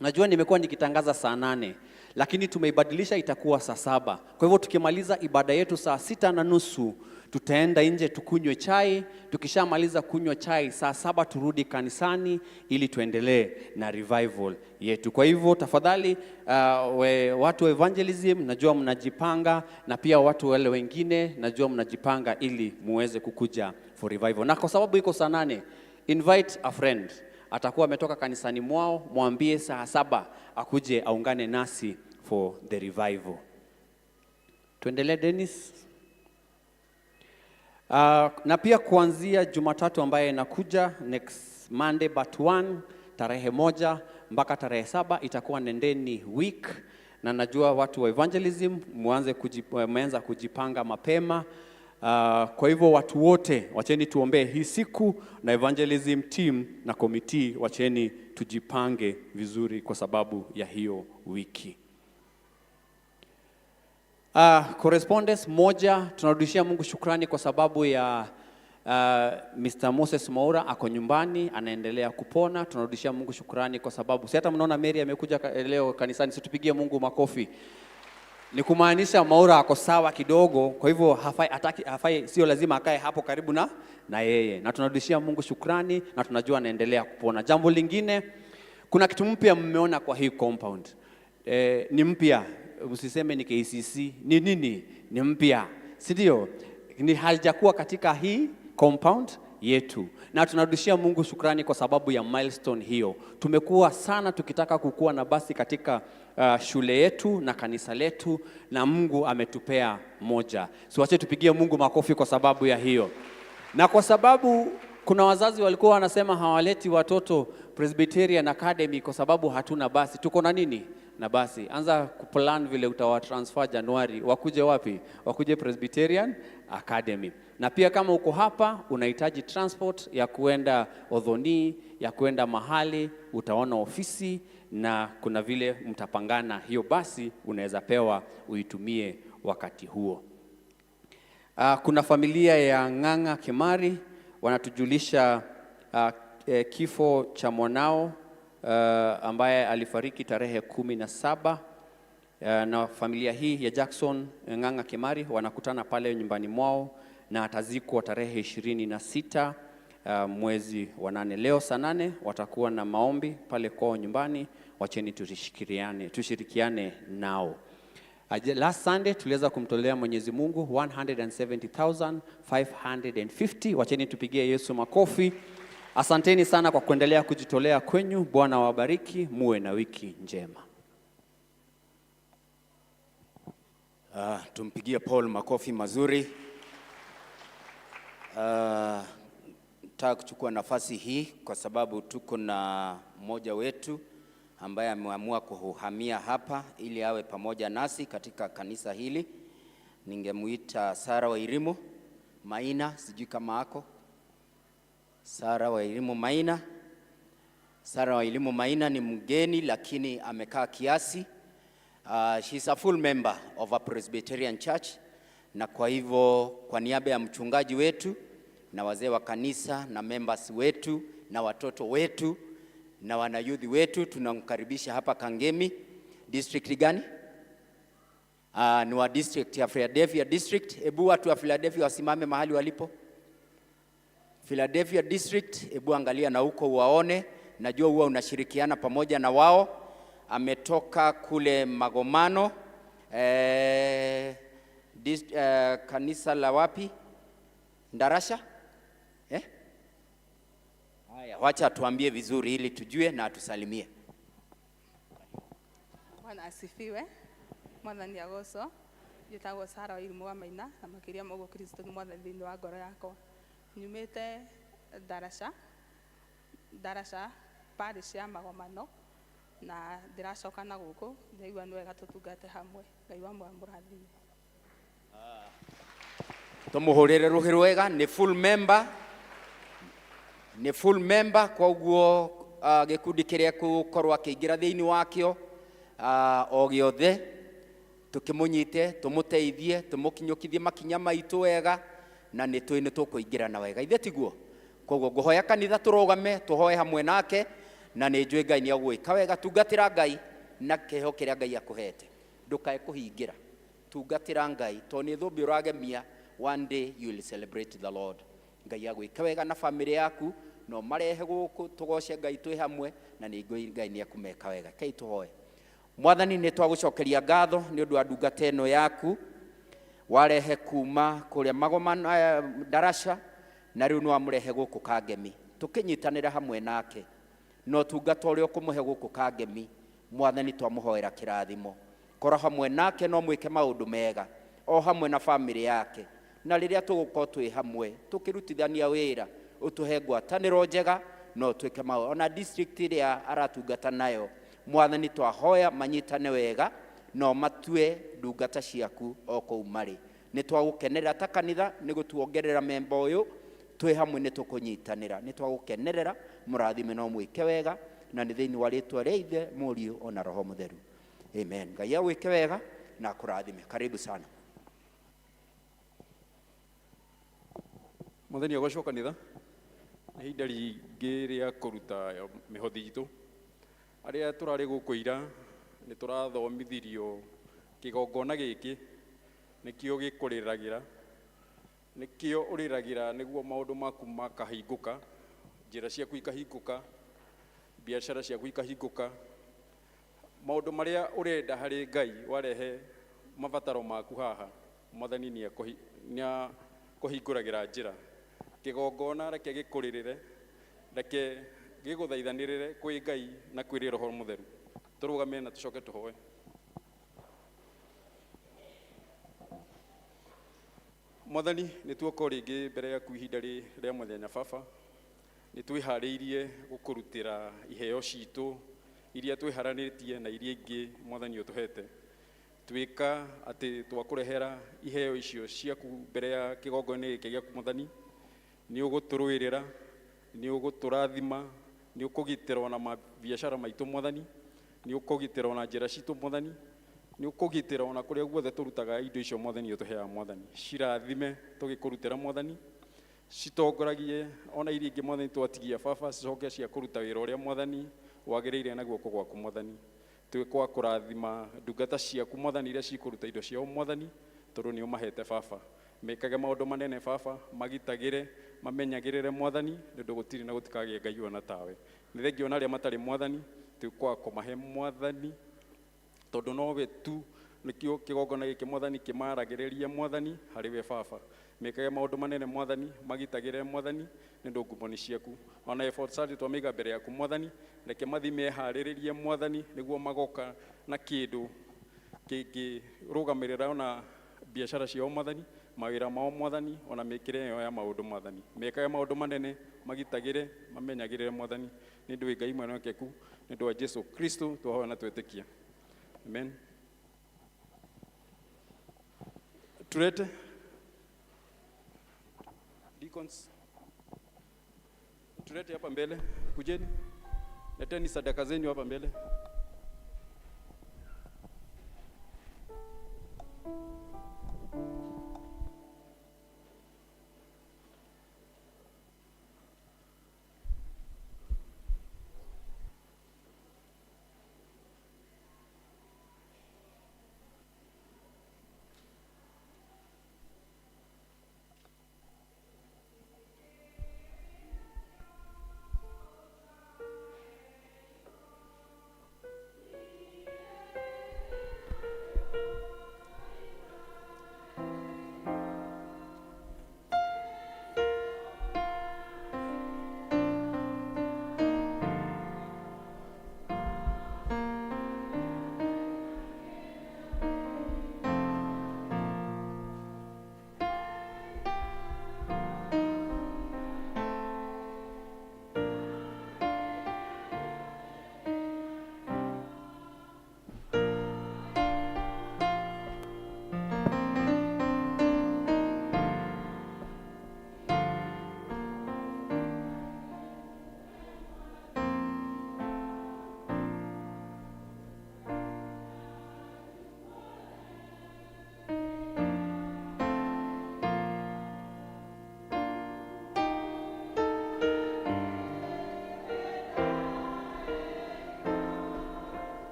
[SPEAKER 10] Najua nimekuwa nikitangaza saa 8, lakini tumeibadilisha itakuwa saa 7. Kwa hivyo tukimaliza ibada yetu saa 6:30 tutaenda nje tukunywe chai. Tukishamaliza kunywa chai saa 7 turudi kanisani ili tuendelee na revival yetu. Kwa hivyo tafadhali, watu wa evangelism najua mnajipanga, na pia watu wale wengine najua mnajipanga ili muweze kukuja for revival. Na kwa sababu iko saa 8, invite a friend. Atakuwa ametoka kanisani mwao, mwambie saa 7 akuje aungane nasi for the revival. Tuendelee Dennis. Na pia kuanzia Jumatatu ambaye inakuja next Monday but 1 tarehe 1 mpaka tarehe 7 itakuwa Nendeni week, na najua watu wa evangelism mmeanza kujipanga mapema. Kwa hivyo watu wote wacheni tuombee hii siku, na evangelism team na committee wacheni tujipange vizuri kwa sababu ya hiyo wiki. Correspondence moja, tunarudishia Mungu shukrani kwa sababu ya Mr. Moses Mwaura ako nyumbani anaendelea kupona. Tunarudishia Mungu shukrani kwa sababu si hata mnaona Mary amekuja leo kanisani, situpigie Mungu makofi. Ni kumaanisha Mwaura ako sawa kidogo, kwa hivyo hafai, hataki, hafai, sio lazima akae hapo karibu na yeye, na tunarudishia Mungu shukrani na tunajua anaendelea kupona. Jambo lingine, kuna kitu mpya mmeona kwa hii compound ni mpya, msiseme ni KCC, ni nini? Ni mpya, si ndio? Ni haijakuwa katika hii compound yetu, na tunarudishia Mungu shukrani kwa sababu ya milestone hiyo. Tumekuwa sana tukitaka kukuwa na basi katika shule yetu na kanisa letu, na Mungu ametupea moja. So wache tupigie Mungu makofi kwa sababu ya hiyo, na kwa sababu kuna wazazi walikuwa wanasema hawaleti watoto Presbyterian Academy kwa sababu hatuna basi. Tuko na nini? Na basi. Anza kuplan vile utawatransfer Januari, wakuje wapi? Wakuje Presbyterian Academy. Na pia kama uko hapa unahitaji transport ya kuenda Odhoni, ya kuenda mahali, utaona ofisi na kuna vile mtapangana hiyo basi unaweza pewa uitumie wakati huo. Kuna familia ya Ng'ang'a Kimari wanatujulisha kifo cha mwanao ambaye alifariki tarehe 17. Na familia hii ya Jackson Ng'ang'a Kimari wanakutana pale nyumbani mwao na atazikwa tarehe 26 mwezi wa 8. Leo saa 8 watakuwa na maombi pale kwao nyumbani. Wacheni tushirikiane nao. Last Sunday tuliweza kumtolea Mwenyezi Mungu 170,550. Wacheni tupigie Yesu makofi. Asanteni sana kwa kuendelea kujitolea kwenyu. Bwana wabariki, muwe na wiki njema.
[SPEAKER 7] Tumpigie Paul makofi mazuri. Nataka kuchukua nafasi hii kwa sababu tuko na mmoja wetu ambaye ameamua kuhamia hapa ili awe pamoja nasi katika kanisa hili. Ningemuita Sara Wairimu Maina, sijui kama ako. Sara Wairimu Maina. Sara Wairimu Maina ni mgeni lakini amekaa kiasi. She's a full member of a Presbyterian Church, na kwa hivyo kwa niaba ya mchungaji wetu na wazee wa kanisa na members wetu na watoto wetu na wanayuthi wetu tunamkaribisha hapa Kangemi. District gani? Ni wa district ya Philadelphia district. Hebu watu wa Philadelphia wasimame mahali walipo. Philadelphia district, hebu angalia na huko uwaone. Najua huwa unashirikiana pamoja na wao. Ametoka kule Magomano, kanisa la wapi? Ndarasha? Eh? Haya, wacha tuambie vizuri ili tujue na atusalimie.
[SPEAKER 11] Bwana asifiwe. Mwathani agocwo. Njĩtagwo Sara Wairimu wa Maina na makĩria ma ũguo Kristo nĩ mwathani thĩinĩ wa ngoro yakwa. Nyumĩte Ndarasha, Ndarasha parish ya Magomano na ndĩracoka na gũkũ, ndĩraigua nĩ wega tũtungate hamwe. Ngai wa muoyo amũrathime.
[SPEAKER 7] Tumuhurire ruhi rwega, ni full member, ni full member koguo gikundi kiria gukorwo akiingira thiini wakio o giothe tukimunyite tumuteithie tumukinyukithie makinya maitu wega na ni twi ni tukuingira na wega ithe tiguo. Koguo nguhoya kanitha turugame tuhoe hamwe nake na ni njui Ngai ni agwika wega. Tungatira Ngai na kiho kiria Ngai akuhete, ndukae kuhingira. Tungatira Ngai to ni thumbi uragemia. One day you will celebrate the Lord. Ngai agwike wega na family yaku no marehe guku tugoce Ngai twi hamwe na ni ngui Ngai ni akumeka wega. Kai tuhoe. Mwathani ni twagucokeria ngatho ni undu wa ndungata ino yaku warehe kuma kuria Magomano, Ndarasha na riu ni wamurehe guku Kangemi tukinyitanira hamwe nake no tungata uria ukumuhe guku Kangemi. Mwathani twamuhoera kirathimo, korwo hamwe nake no mwike maundu mega o hamwe na family yake, na riria tugukorwo twi hamwe tukirutithania wira utuhe ngwataniro njega no twike maundu ona district iria aratungata nayo. Mwathani twahoya manyitane wega no matue ndungata ciaku o kuu mari. Ni twagukenerera ta kanitha ni gutuongerera memba uyu twi hamwe ni tukunyitanira. Ni twagukenerera murathime no mwike wega na ni thiini wa ritwa ria Ithe Mũriũ ona Roho Mũtheru. Amen. Ngai agwike wega na akũrathime. Karibu sana.
[SPEAKER 12] Mwathani agocwo kanitha. Nĩ ihinda rĩngĩ rĩa kũruta mĩhothi itũ. Arĩa tũrarĩ gũkũ ira nĩ tũrathomithirio kĩgongona gĩkĩ nĩkĩo gĩkũrĩragĩra, nĩkĩo ũrĩragĩra nĩguo maũndũ maku makahingũka, njĩra ciaku ikahingũka, biacara ciaku ikahingũka, maũndũ marĩa ũrenda harĩ Ngai warehe mabataro maku haha, Mwathani nĩ akũhingũragĩra njĩra. Kĩgongona reke gĩkũrĩrĩre, reke gĩgũthaithanĩrĩre kwĩ Ngai na kwĩ Roho Mũtheru. Tũrũgame na tũcoke tũhoe. Mwathani, nĩ tuoka rĩngĩ mbere yaku ihinda rĩa mũthenya baba. Nĩ twĩharĩirie gũkũrutĩra iheo citũ iria twĩharanĩtie na iria ingĩ Mwathani ũtũhete. Twĩka atĩ twakũrehera iheo icio ciaku mbere ya kĩgongona gĩkĩ gĩaku Mwathani. Nĩ ũgũtũrũĩrĩra, nĩ ũgũtũrathima, nĩ ũkũgitĩra ona mabiacara maitũ Mwathani, nĩ ũkũgitĩra ona njĩra citũ Mwathani, nĩ ũkũgitĩra ona kũrĩa guothe tũrutaga indo icio Mwathani ũtũheaga Mwathani. Cirathime tũgĩkũrutĩra Mwathani, citongoragie ona iria ingĩ Mwathani twatigia baba, cicoke cia kũruta wĩra ũrĩa Mwathani wagĩrĩire na guoko gwaku Mwathani. Twĩkwa kũrathima ndungata ciaku Mwathani iria cikũruta indo ciao Mwathani, tondũ nĩ ũmahete baba. Mekage maũndũ manene baba, magitagĩre, mamenyagĩrĩre Mwathani, nĩ ũndũ gũtirĩ na gũtikagĩe Ngai ona tawe. Nĩ thengiũ ona arĩa matarĩ Mwathani, twĩkwa kũmahe Mwathani, tondũ nowe tu nĩkĩo kĩgongona gĩkĩ Mwathani kĩmaragĩrĩria Mwathani harĩ we baba. Mekage maũndũ manene Mwathani, magitagĩre Mwathani, nĩ ũndũ ngumo nĩ ciaku. Ona effort twamĩiga mbere yaku Mwathani, reke mathiĩ meharĩrĩrie Mwathani, nĩguo magoka na kĩndũ kĩngĩrũgamĩrĩra ona biacara ciao Mwathani, mawĩra mao Mwathani, ona mĩkĩre yao ya maũndũ Mwathani. Mekage maũndũ manene, magitagĩre, mamenyagĩrĩre Mwathani. Nĩ ũndũ wĩ Ngai mwĩhokeku, nĩ ũndũ wa Jesu Kristo twahoya na twetĩkia. Amen. Tulete deacons, tulete hapa mbele, kujeni, leteni sadaka zenu hapa mbele.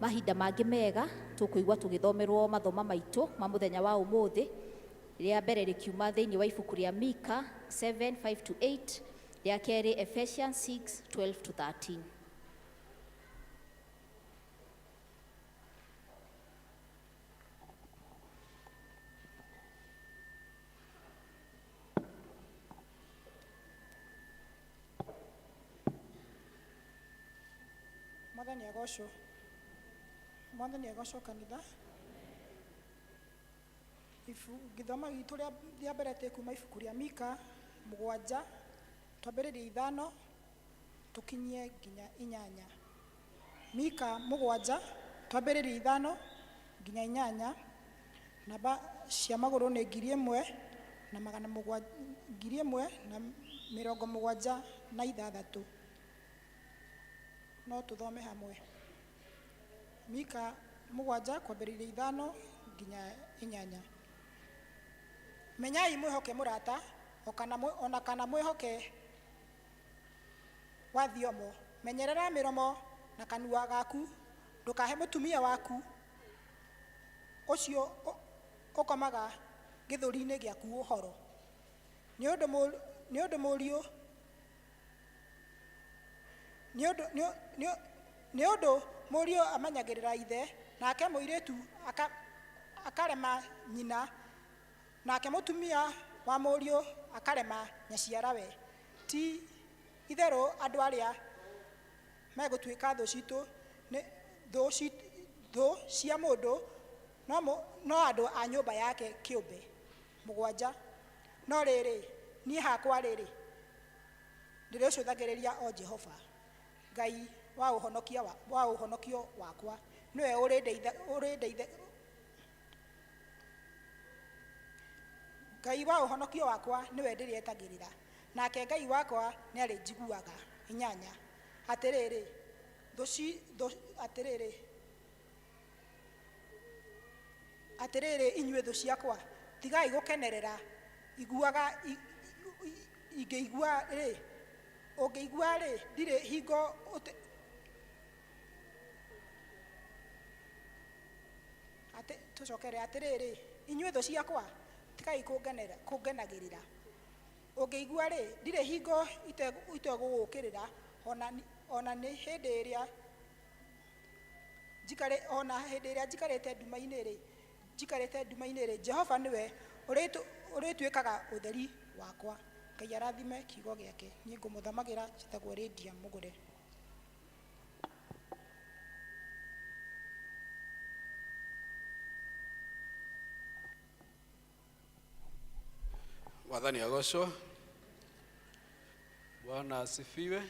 [SPEAKER 4] Mahinda mangĩ mega tũkũigua tũgĩthomerwo mathoma maitũ ma mũthenya wa ũmũthĩ. Rĩa mbere rĩkiuma thĩinĩ wa ibuku rĩa Mika 7:5-8, rĩa kerĩ Ephesians 6:12-13.
[SPEAKER 13] Mwathani agocwo. Mwathani agocwo kanitha. Gĩthomo gitũ rĩa mbere tĩ kuma ibuku rĩa Mika 7 twambĩrĩrie 5 tũkinyie nginya 8. Mika 7 twambĩrĩrie 5 nginya 8. Namba cia magũrũ nĩ ngiri ĩmwe na magana mũgwanja, ngiri ĩmwe na mĩrongo mũgwanja na ithathatũ. No tũthome hamwe. Mika 7 kwambĩrĩria 5 nginya 8. Menyai mwĩhoke mũrata ona kana mwĩhoke wa thiomo. Menyerera mĩromo na kanua gaku, ndũkahe mũtumia waku ũcio ũkomaga gĩthũri-inĩ gĩaku ũhoro. Nĩ ũndũ nĩ ũndũ mũriũ, nĩ ũndũ, nĩ, nĩ, nĩ ũndũ mũriũ amenyagĩrĩra ithe, nake mũirĩtu akarema nyina, nake mũtumia wa mũriũ akarema nyaciarawe. Ti itherũ andũ arĩa megũtuĩka thũ citũ nĩ thũ cia mũndũ, no andũ a nyũmba yake kĩũmbe. 7. No rĩrĩ, niĩ hakwa rĩrĩ, ndĩrĩcũthagĩrĩria o Jehova, Ngai wa ũhonokia wa ũhonokio wakwa, nĩwe ũrĩndeitha, Ngai wa ũhonokio wakwa nĩwe ndĩrĩetagĩrĩra, nake Ngai wakwa nĩarĩnjiguaga. 8. Atĩrĩrĩ, atĩrĩrĩ, atĩrĩrĩ inyuĩ thũ ciakwa, tigai gũkenerera, iguaga, ingĩigua rĩ, ũngĩigua rĩ, ndirĩ hingo atĩ, tũcokere atĩrĩrĩ, inyuĩ thũ ciakwa, tigai kũngenagĩrĩra. Ũngĩigua rĩ, ndirĩ hingo itegũgũũkĩrĩra, ona nĩ hĩndĩ ĩrĩa njikare, ona hĩndĩ ĩrĩa njikarĩte nduma-inĩ rĩ, njikarĩte nduma-inĩ rĩ, Jehova nĩwe ũrĩtuĩkaga ũtheri wakwa. Ngai arathime kiugo gĩake. Niĩ ngũmũthamagĩra, njĩtagwo Lydia Mũgũre.
[SPEAKER 14] Mwathani agocwo. Bwana asifiwe.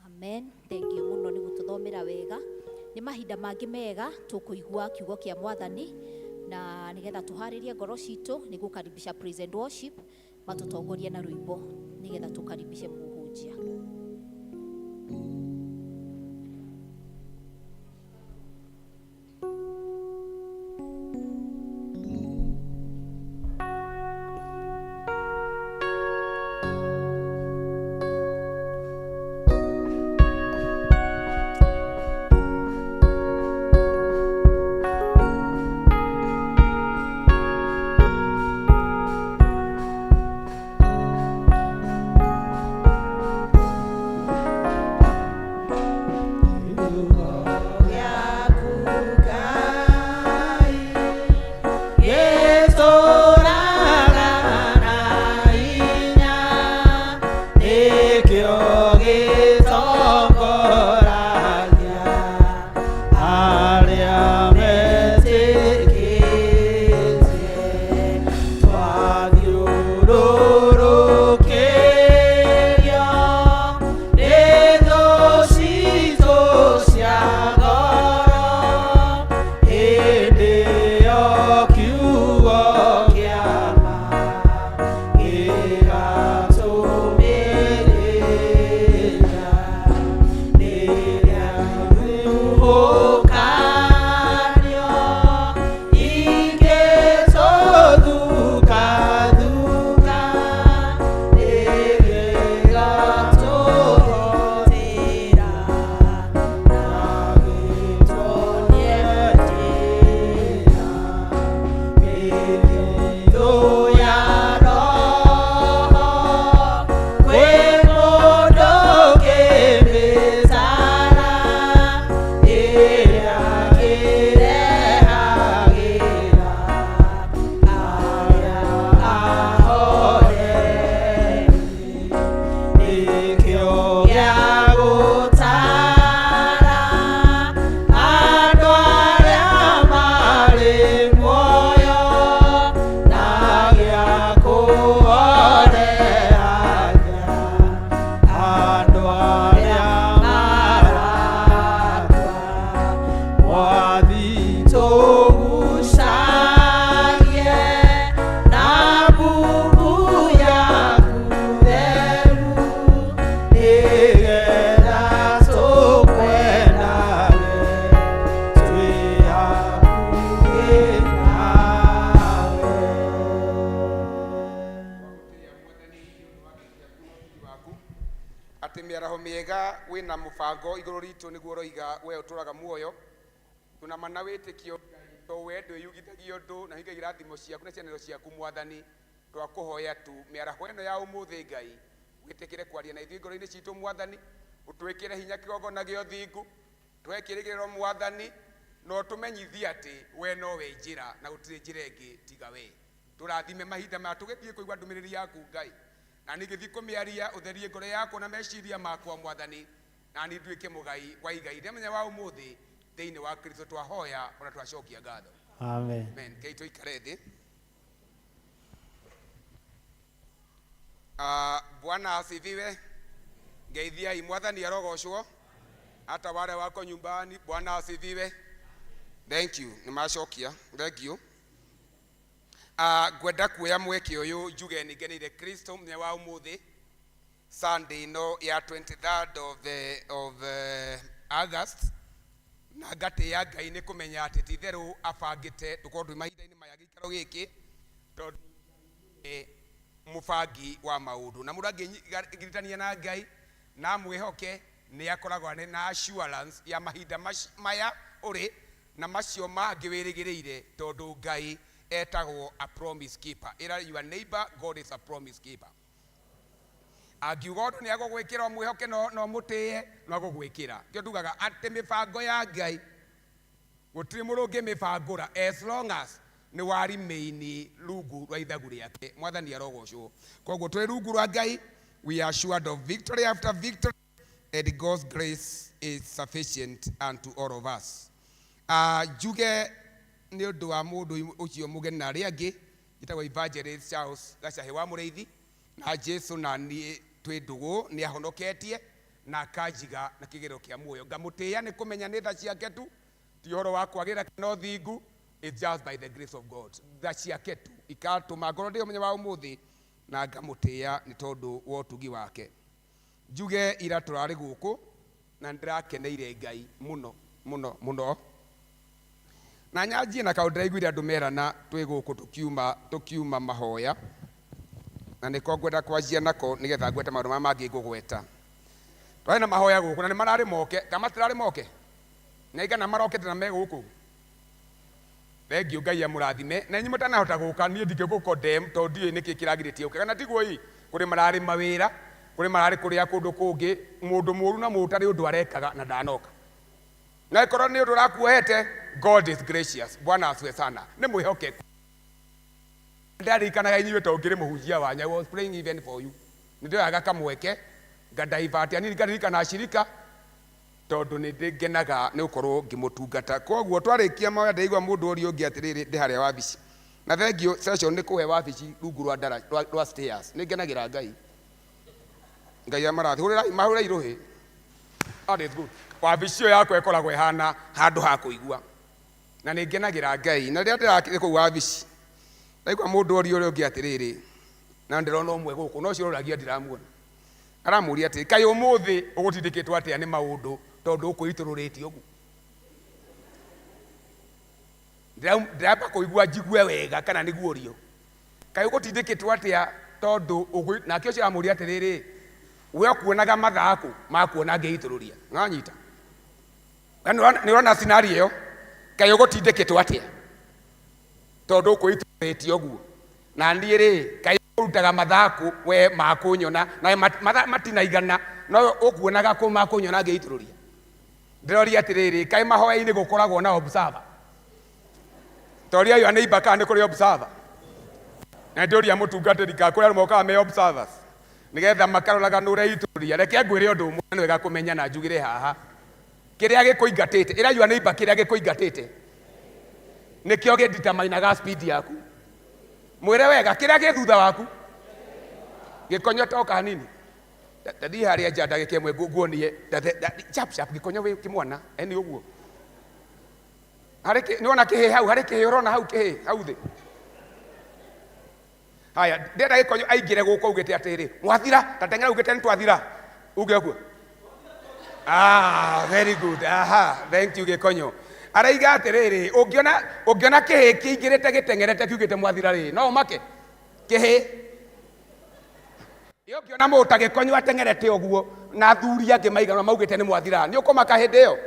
[SPEAKER 4] Amen. Thank you muno ni gututhomera wega. Ni mahinda mangĩ mega tũkũigua kiugo kĩa Mwathani, na nigetha tũharĩrie ngoro citũ nĩ gũkaribisha praise and worship matũtongorie na rwĩmbo nigetha tũkaribishe mũhunjia.
[SPEAKER 15] Atĩ mĩaraho mĩega wĩna mũbango igũrũ ritũ nĩguo ũroiga we ũtũraga muoyo. Tũna ma na wĩtĩkio Ngai, to we ndwĩyugithagia ũndũ na hingagia irathimo ciaku na cianĩro ciaku Mwathani. Twakũhoya tu mĩaraho ĩno ya ũmũthĩ Ngai, wĩtĩkĩre kwaria na ithuĩ ngoro-inĩ citũ Mwathani, ũtwĩkĩre hinya kĩgongona gĩa ũthingu, tũhe kĩĩrĩgĩrĩro Mwathani, na ũtũmenyithie atĩ we nowe njĩra na gũtirĩ njĩra ĩngĩ tiga we. Tũrathime mahinda maya tũgĩthiĩ kũigua ndũmĩrĩri yaku Ngai, na niĩ ngĩthiĩ kũmĩaria ũtherie ngoro yakwa na meciria makwa Mwathani, na niĩ nduĩke mũgai wa igai rĩa mũthenya wa ũmũthĩ thĩinĩ wa Kristo twahoya ona twacokia ngatho.
[SPEAKER 1] Amen.
[SPEAKER 15] Amen. Kei tũikare thĩ. Bwana asifiwe. Ngeithiai Mwathani arogocwo. Hata wale wako nyumbani, Bwana asifiwe. Thank you. Nimacokia. Thank you. Ngwenda kuoya mweke ũyũ njuge nĩ ngeneire Kristo mũthenya wa ũmũthĩ, Sunday ĩno ya 23rd of August, na ngatĩĩa Ngai nĩ kũmenya atĩ ti itherũ abangĩte tũkorwo twĩ mahinda-inĩ maya gĩikaro gĩkĩ, tondũ nĩ mũbangi wa maũndũ, na mũndũ angĩgiritania na Ngai na amwĩhoke nĩ akoragwo arĩ na assurance ya mahinda maya ũrĩ na macio mangĩ wĩrĩgĩrĩire, tondũ Ngai etagwo a promise keeper. Ĩra your neighbor, God is a promise keeper. Angiuga ũndũ nĩ agũgwĩkĩra, ũmwĩhoke no mũtĩe no agũgwĩkĩra. Kĩo ndugaga atĩ mĩbango ya Ngai gũtirĩ mũndũ ũngĩmĩbangũra as long as nĩ wa remain rungu rwa ithagu rĩake. Mwathani arogocwo. Koguo twĩ rungu rwa Ngai, we are assured of victory after victory, and God's grace is sufficient unto all of us. Njuge nĩ ũndũ wa mũndũ ũcio mũgeni na arĩa angĩ, njĩtagwo Evangelist Charles Gacahi wa Mũrĩithi, na Jesu na niĩ twĩ ndũgũ, nĩ ahonoketie na akanjiga na kĩgĩrĩro kĩa muoyo. Ngamũtĩĩa nĩ kũmenya nĩ tha ciake tu, ti ũhoro wa kwagĩra kana ũthingu, it's just by the grace of God. Tha ciake tu ikatũma ngorwo ndĩ mũthenya wa ũmũthĩ, na ngamũtĩĩa nĩ tondũ wa ũtugi wake. Njuge ira tũrarĩ gũkũ na nĩndĩrakeneire Ngai mũno mũno mũno, na nyanjie na kaũndũ ndĩraiguire andũ merana twĩ gũkũ tũkiuma mahoya, na nĩko ngwenda kwanjia nako nĩgetha ngwete maũndũ marĩa mangĩ ngũgweta. Twarĩ na mahoya gũkũ na nĩ mararĩ moke, kana matirarĩ moke, na igana marokete na me gũkũ. Thengiũ, Ngai amũrathime. Na inyuĩ mũtanahota gũka, niĩ ndingĩgũ condemn tondũ ndiũĩ nĩkĩ kĩragirĩtie ũke, kana tiguo? Ĩ kũrĩ mararĩ mawĩra, kũrĩ mararĩ kũrĩa kũndũ kũngĩ, mũndũ mũru na mũndũ ũtarĩ ũndũ arekaga na ndanoka. Na ĩkorwo nĩ ũndũ ũrakuohete, God is gracious. Bwana asifiwe sana. Nĩ mwĩhokeku. Ndaririkanaga inyuĩ tondũ ngĩrĩ mũhunjia wanyu, I was praying even for you. Nĩ ndoyaga kamweke ngadaivert anini ngaririkana ashirika, tondũ nĩ ndĩngenaga nĩ gũkorwo ngĩmũtungata. Koguo twarĩkia mahoya ndĩraigua mũndũ ũrĩa ũngĩ atĩrĩrĩ, ndĩ harĩa wabici, na thengiũ session nĩ kũhe wabici rungu rwa ndara rwa stairs. Nĩ ngenagĩra Ngai. Ngai amarathi hũrĩrai mahũrĩrai rũhĩ. That is good. Wabici ĩyo yakwa ĩkoragwo ĩhana handũ ha kũigua, na nĩ ngenagĩra Ngai. Na rĩrĩa ndĩrakĩrĩ kũu wabici ndaigua mũndũ ũria ũrĩa ũngĩ atĩrĩrĩ, na ndĩrona ũmwe gũkũ no ũcio ũroragia ndiramuona, aramũria atĩrĩ, kaĩ ũmũthĩ ũgũtindĩkĩtwo atĩa nĩ maũndũ tondũ ũkwĩitũrũrĩtie ũguo? Ndĩramba kũigua njigue wega kana nĩguo ũrio, kaĩ ũgũtindĩkĩtwo atĩa tondũ nake ũcio aramũria atĩrĩrĩ, we ũkuonaga mathaku makuona ngĩitũrũria nĩwanyita? Nĩ ũrona scenario ĩyo? Kaĩ ũgũtindĩkĩtwo atĩa tondũ ũkwĩitũrũrĩtie ũguo? Na niĩ rĩ, kaĩ ũrutaga mathaku we makũnyona na mathaa matinaigana no ũkuonaga kũ makũnyona ngĩitũrũria? Ndĩroria atĩrĩrĩ, kaĩ mahoya-inĩ gũkoragwo na observer? Toria yo neighbor kana nĩ kũrĩ observer. Na ndĩũria mũtungatĩri kana kũrĩ andũ mokaga me observers nĩgetha makaroraga nũ ũreitũrũria. Reke ngwĩre ũndũ ũmwe nĩ wega kũmenya na njugĩre haha, kĩrĩa gĩkũingatĩte, ĩra your neighbor, kĩrĩa gĩkũingatĩte nĩkĩo gĩditamainaga speed yaku. Mwĩre wega, kĩrĩa gĩ thutha waku gĩkonyo toka hanini. Tathiĩ harĩa nja ndagĩka ĩmwe nguonie chap chap gĩkonyo wĩ kĩmwana eni ũguo harĩ nĩwona kĩhĩ hau, harĩ kĩhĩ ũrona hau, kĩhĩ hau thĩ. Haya, ndĩrenda gĩkonyo aingĩre gũkũ augĩte atĩrĩ, mwathira ta teng'era augĩte nĩ twathira, uge ũguo. Ah, very good. Aha, thank you gĩkonyo. Araiga atĩrĩrĩ, ũngĩona kĩhĩ kĩingĩrĩte gĩteng'erete kiugĩte mwathira rĩ, no ũmake kĩhĩ. Ĩ ũngĩona mũndũ ta Gĩkonyo ateng'erete ũguo na athuri angĩ maigana maugĩte nĩ mwathira, nĩ ũkũmaka hĩndĩ ĩyo,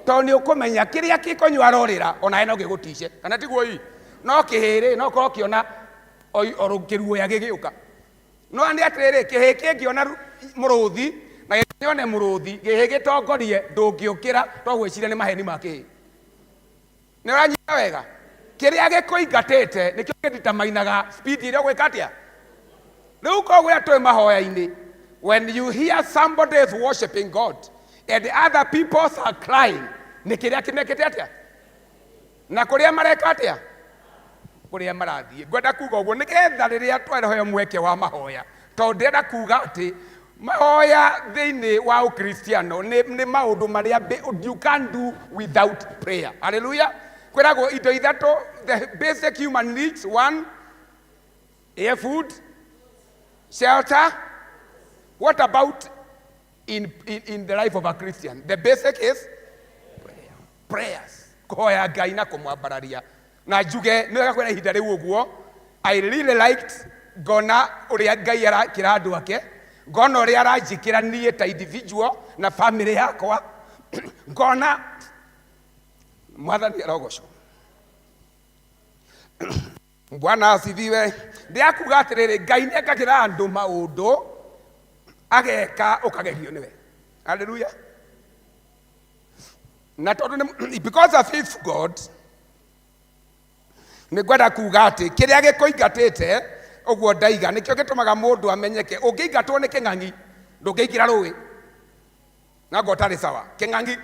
[SPEAKER 15] tondũ nĩ ũkũmenya kĩrĩa Gĩkonyo arorĩra onawe no gĩgũtice, kana tiguo? Ii no kĩhĩrĩ no korwo kĩona oro kĩruoya gĩgĩũka. No nĩ atĩrĩrĩ, kĩhĩ kĩngĩona mũrũthi na gĩkĩone mũrũthi, kĩhĩ gĩtongorie, ndũngĩũkĩra to gwĩciria nĩ maheni ma kĩhĩ. Nĩ ũranyita wega? Kĩrĩa gĩkũingatĩte nĩkĩo kĩnditamainaga speed ĩrĩa ũgwĩka atĩa. Rĩu koguo rĩrĩa twĩ mahoya-inĩ, when you hear somebody is worshiping God and other people are crying, nĩ kĩrĩa kĩmekĩte atĩa na kũrĩa mareka atĩa, kũrĩa marathiĩ. Ngwenda kuga ũguo nĩgetha rĩrĩa twareheo mweke wa mahoya, tondũ ndĩrenda kuga atĩ mahoya thĩinĩ wa ũkristiano nĩ maũndũ marĩa you can't do without prayer. Haleluya. Kwĩragwo indo ithatũ, the basic human needs: one, air, food, shelter. What about in the life of a Christian? The basic is prayer. Prayers, kũhoya Ngai na kũmwambararia. Na njuge nĩ wega kwĩra ihinda rĩu ũguo, I really liked, ngona ũrĩa Ngai arakĩra andũ ake, ngona ũrĩa aranjĩkĩra niĩ ta individual na family yakwa, ngona Mwathani arogocwo. Bwana asifiwe. Ndĩrakuga atĩrĩrĩ, Ngai nĩ ekagĩra andũ maũndũ, ageka ũkagerio nĩwe. Haleluya. Na tondũ because of faithful God, nĩ ngwenda kuga atĩ kĩrĩa gĩkũingatĩte ũguo ndaiga nĩkĩo gĩtũmaga mũndũ amenyeke. Ũngĩingatwo nĩ kĩng'ang'i, ndũngĩingĩra rũĩ nanga ũtarĩ sawa. Kĩng'ang'i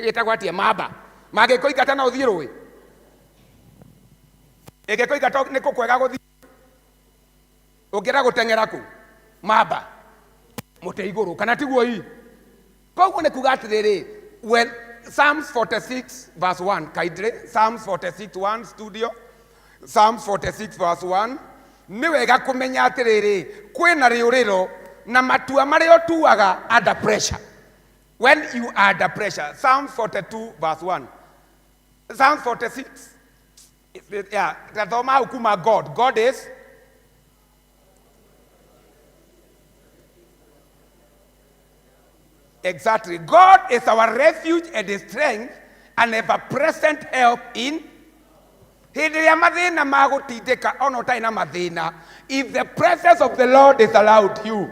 [SPEAKER 15] gĩtagwo atĩa? Mamba mangĩkũingata no ũthiĩ rũĩ? Ĩngĩkũingata nĩ kũkwega gũthiĩ, ũngĩenda gũteng'era kũ mamba mũtĩ igũrũ, kana tiguo? Ii koguo nĩ kuga atĩrĩrĩ, when Psalms 46 verse 1, kindly, Psalms 46 1, studio, Psalms 46 verse 1. Nĩ wega kũmenya atĩrĩrĩ, kwĩna rĩũrĩro na matua marĩa ũtuaga under pressure, when you are under pressure. Psalms 42 verse 1, Psalms 46, yeah, tathoma hau kuma. God is Exactly. God is our refuge and his strength and ever present help in hĩndĩ ĩrĩa mathĩna magũtindĩka. Ona ũtarĩ na mathĩna, if the presence of the Lord is around you,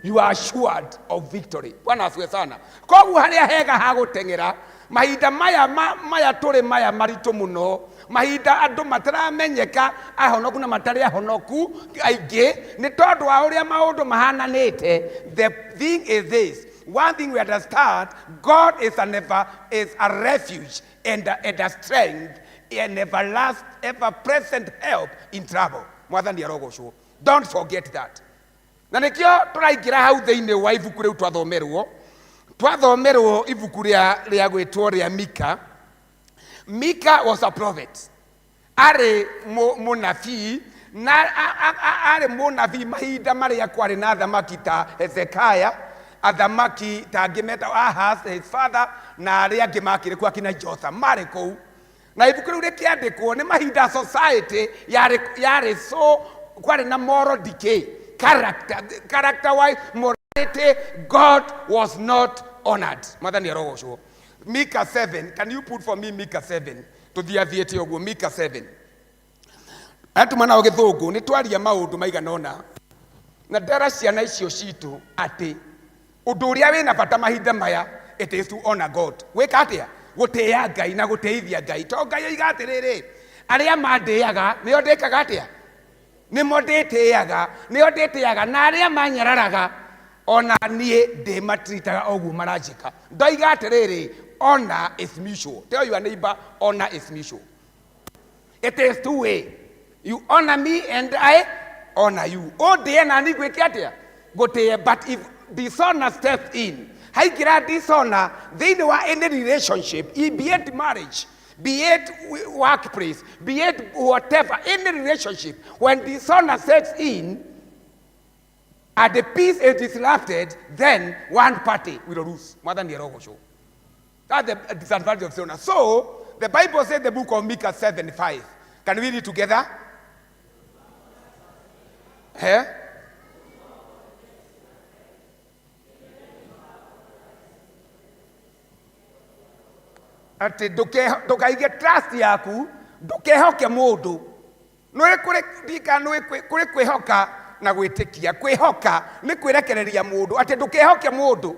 [SPEAKER 15] you are assured of victory. Bwana asifiwe sana. Koguo harĩa hega ha gũteng'era mahinda maya maya tũrĩ maya maritũ mũno, mahinda andũ mataramenyeka ahonoku na matarĩ ahonoku aingĩ, nĩ tondũ wa ũrĩa maũndũ mahananĩte. The thing is this one thing we understand: God is a never is a refuge and a strength and everlast ever present help in trouble. Mwathani arogocwo. Don't forget that. Na nĩkĩo tũraingĩra hau thĩinĩ wa ibuku rĩu twathomerwo ibuku rĩa gwĩtwo rĩa Mika. Mika was a prophet, arĩ mũnabii, na arĩ mũnabii mahinda marĩa kwarĩ na athamaki ta Hezekiah, athamaki ta angĩ metagwo Ahaz, his father, na arĩa angĩ makĩrĩ kuo akina Jotham marĩ kũu. Na ibuku rĩu rĩkĩandĩkwo nĩ mahinda society yarĩ so kwarĩ na moral decay, character wise, morality, God was not honored. Mwathani arogocwo. Mika 7, can you put for me Mika 7? Tuthiathiĩte ũguo, Mika 7 atuma nao gĩthũngũ. Nĩ twaria maũndũ maigana ũna na ndera ciana icio citũ atĩ ũndũ ũrĩa wĩna bata mahinda maya, it is to honor God. Gwĩka atĩa? Gũtĩĩa Ngai na gũtĩithia Ngai, to Ngai oiga atĩrĩrĩ, arĩa mandĩaga nĩo ndĩkaga atĩa? Nĩmo ndĩtĩaga, nĩo ndĩtĩaga, na arĩa manyararaga ona niĩ ndĩmatritaga o ũguo maranjĩka. Ndoiga atĩrĩrĩ, honor is mutual. Tell your neighbor, honor is mutual. It is two way. You honor me and I honor you. Ũndĩe na niĩ ngwĩke atĩa? Ngũtĩe. But if dishonor steps in, haingĩra dishonor thĩinĩ wa any relationship, be it marriage, be it workplace, be it whatever, any relationship, when dishonor sets in and the peace is disrupted, then one party will lose. Mwathani arogocwo. That's the disadvantage of dishonor. So the Bible says, the book of Micah 7 5. Can we read together? Eh? Atĩ ndũkaige trust yaku, ndũkehoke mũndũ. Nĩ kũrĩ ndika nĩ kũrĩ kwĩhoka na gwĩtĩkia. Kwĩhoka nĩ kwĩrekereria mũndũ, atĩ ndũkehoke mũndũ.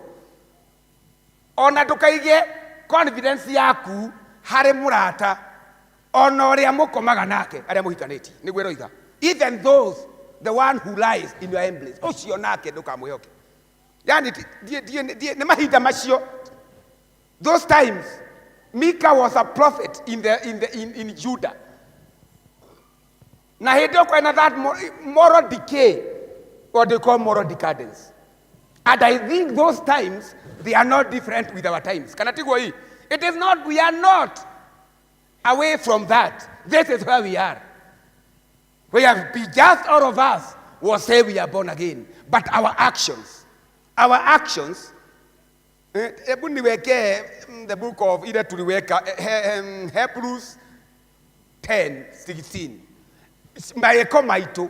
[SPEAKER 15] Ona ndũkaige confidence yaku harĩ mũrata ona ũrĩa mũkomaga nake arĩa mũhikanĩtie, nĩguo ĩroiga. Even those, the one who lies in your embrace, ũcio nake ndũkamwĩhoke. Yani nĩ mahinda macio, those times Mika was a prophet in Judah. Na hĩndĩ ĩyo kwarĩ na that moral decay, what they call moral decadence. And I think those times, they are not different with our times. Kana tiguo hii? It is not, we are not away from that. This is where we are. We have be just all of us will say we are born again. But our actions, our actions, hebu niwekee the book of ile tuliweka Hebrews 10:16. Mawĩko maitũ,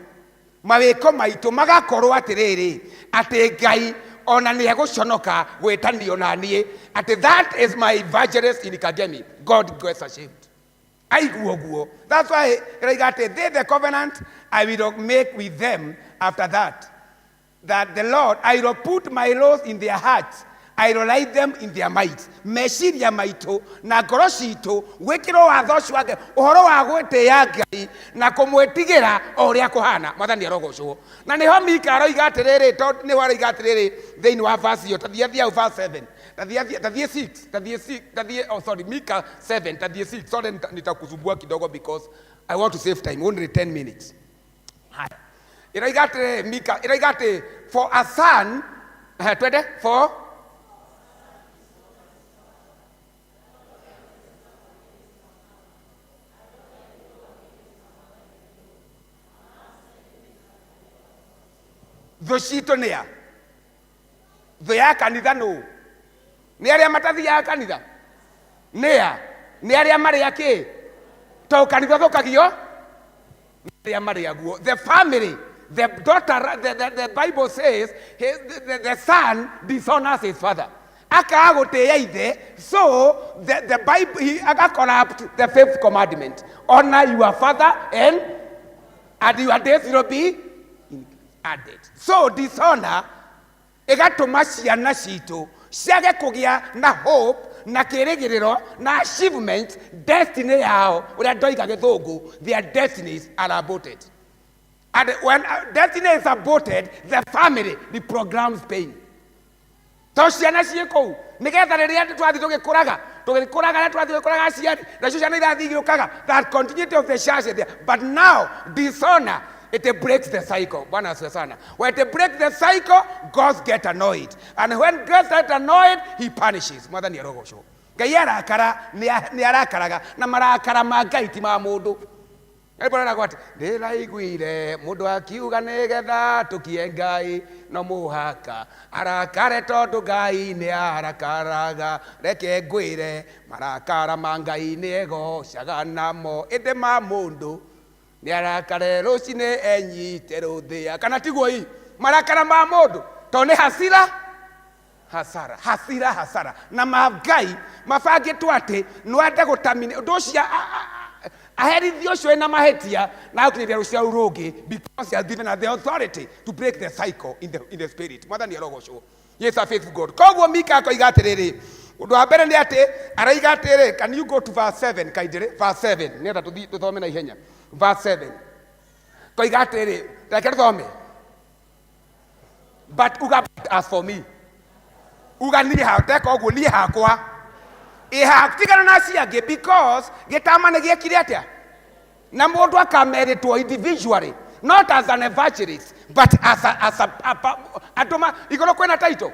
[SPEAKER 15] mawĩko maitũ magakorwo atĩrĩrĩ, atĩ Ngai ona nĩ egũconoka gwĩtanio na niĩ, atĩ that is my evangelist in Kangemi. God gets ashamed. Aigua ũguo. That's why ĩroiga atĩ they the covenant I will make with them after that, that the Lord, I will put my laws in their hearts, I will write them in their minds. Meciria maitũ na ngoro citũ gwĩkĩrwo watho ũcio wa Ngai, ũhoro wa gwĩtĩĩa Ngai na kũmwĩtigĩra o ũrĩa kũhana. Mwathani arogocwo. Na nĩho Mika aroiga atĩrĩrĩ, tondũ nĩho aroiga atĩrĩrĩ thĩinĩ wa verse ĩyo, ta thiĩ hau verse 7, ta thiĩ 6, ta thiĩ 6, ta thiĩ, oh sorry, Mika 7, ta thiĩ 6. Sorry, nitakusumbua kidogo because I want to save time, only 10 minutes. Haya. Ĩroiga atĩrĩrĩ, Mika, ĩroiga atĩ for a son, twende, for thũ citũ nĩ a? Thũ ya kanitha nũ? Nĩ arĩa matathiaga kanitha? Nĩ a? Nĩ arĩa marĩ a kĩ? Tondũ kanitha ũthũkagio nĩ arĩa marĩ aguo. The family, the daughter, the Bible says the son dishonors his father. Akaga gũtĩĩa ithe, so the Bible, he aga corrupt the fifth commandment. Honor your father and your days will be added. So dishonor ĩgatũma ciana citũ ciage kũgĩa na hope na kĩrĩgĩrĩro na achievement, destiny yao, ũrĩa ndoiga gĩthũngũ, their destinies are aborted. And when destiny is aborted, the family reprograms pain. To ciana ciĩ kũu nĩgetha rĩrĩa twathiĩ tũgĩkũraga, tũgĩkũraga, rĩrĩa twathiĩ tũgĩkũraga aciari, nacio ciana irathiĩ igĩũkaga, that continuity of the church is there. But now dishonor, it breaks the cycle. Bwana asifiwe sana. When it breaks the cycle, God gets annoyed. And when God gets annoyed, he punishes. Mwathani arogocwo. Ngai arakara, nĩ arakaraga, na marakara ma Ngai ti ma mũndũ. Ngai aragwa atĩ, ndĩraiguire mũndũ akiuga nĩgetha tũkie Ngai, no mũhaka arakare tondũ Ngai nĩ arakaraga. Reke ngwĩre, marakara ma Ngai nĩ egocaga namo, ĩndĩ ma mũndũ nĩ arakare rũcinĩ enyite rũthĩa. Kana tiguo ii? Marakara ma mũndũ tondũ nĩ hasira, hasara, hasira, hasara. Na ma Ngai mabangĩtwo atĩ no ende gũtamini ũndũ ũcio, aherithio ũcio wĩna mahĩtia na agũkinyĩria rũciaro rũu rũngĩ, because he has given us the authority to break the cycle in the spirit. Mwathani arogocwo. He is a faithful God. Koguo Mika akoiga atĩrĩrĩ, ũndũ wa mbere nĩ atĩ araiga atĩrĩrĩ, can you go to verse 7 kaindĩrĩ? Verse 7 nĩgetha tũthiĩ tũthome na ihenya. Verse 7 koiga atĩrĩrĩ, reke tũthome. But uga, but as for me, uga niĩ ha, teka ũguo niĩ hakwa, ĩ ha, tigana na acio angĩ, because gĩtama nĩ gĩekire atĩa? Na mũndũ akamerĩtwo individually, not as an evangelist, but as a andũ ma igũrũ kwĩna title.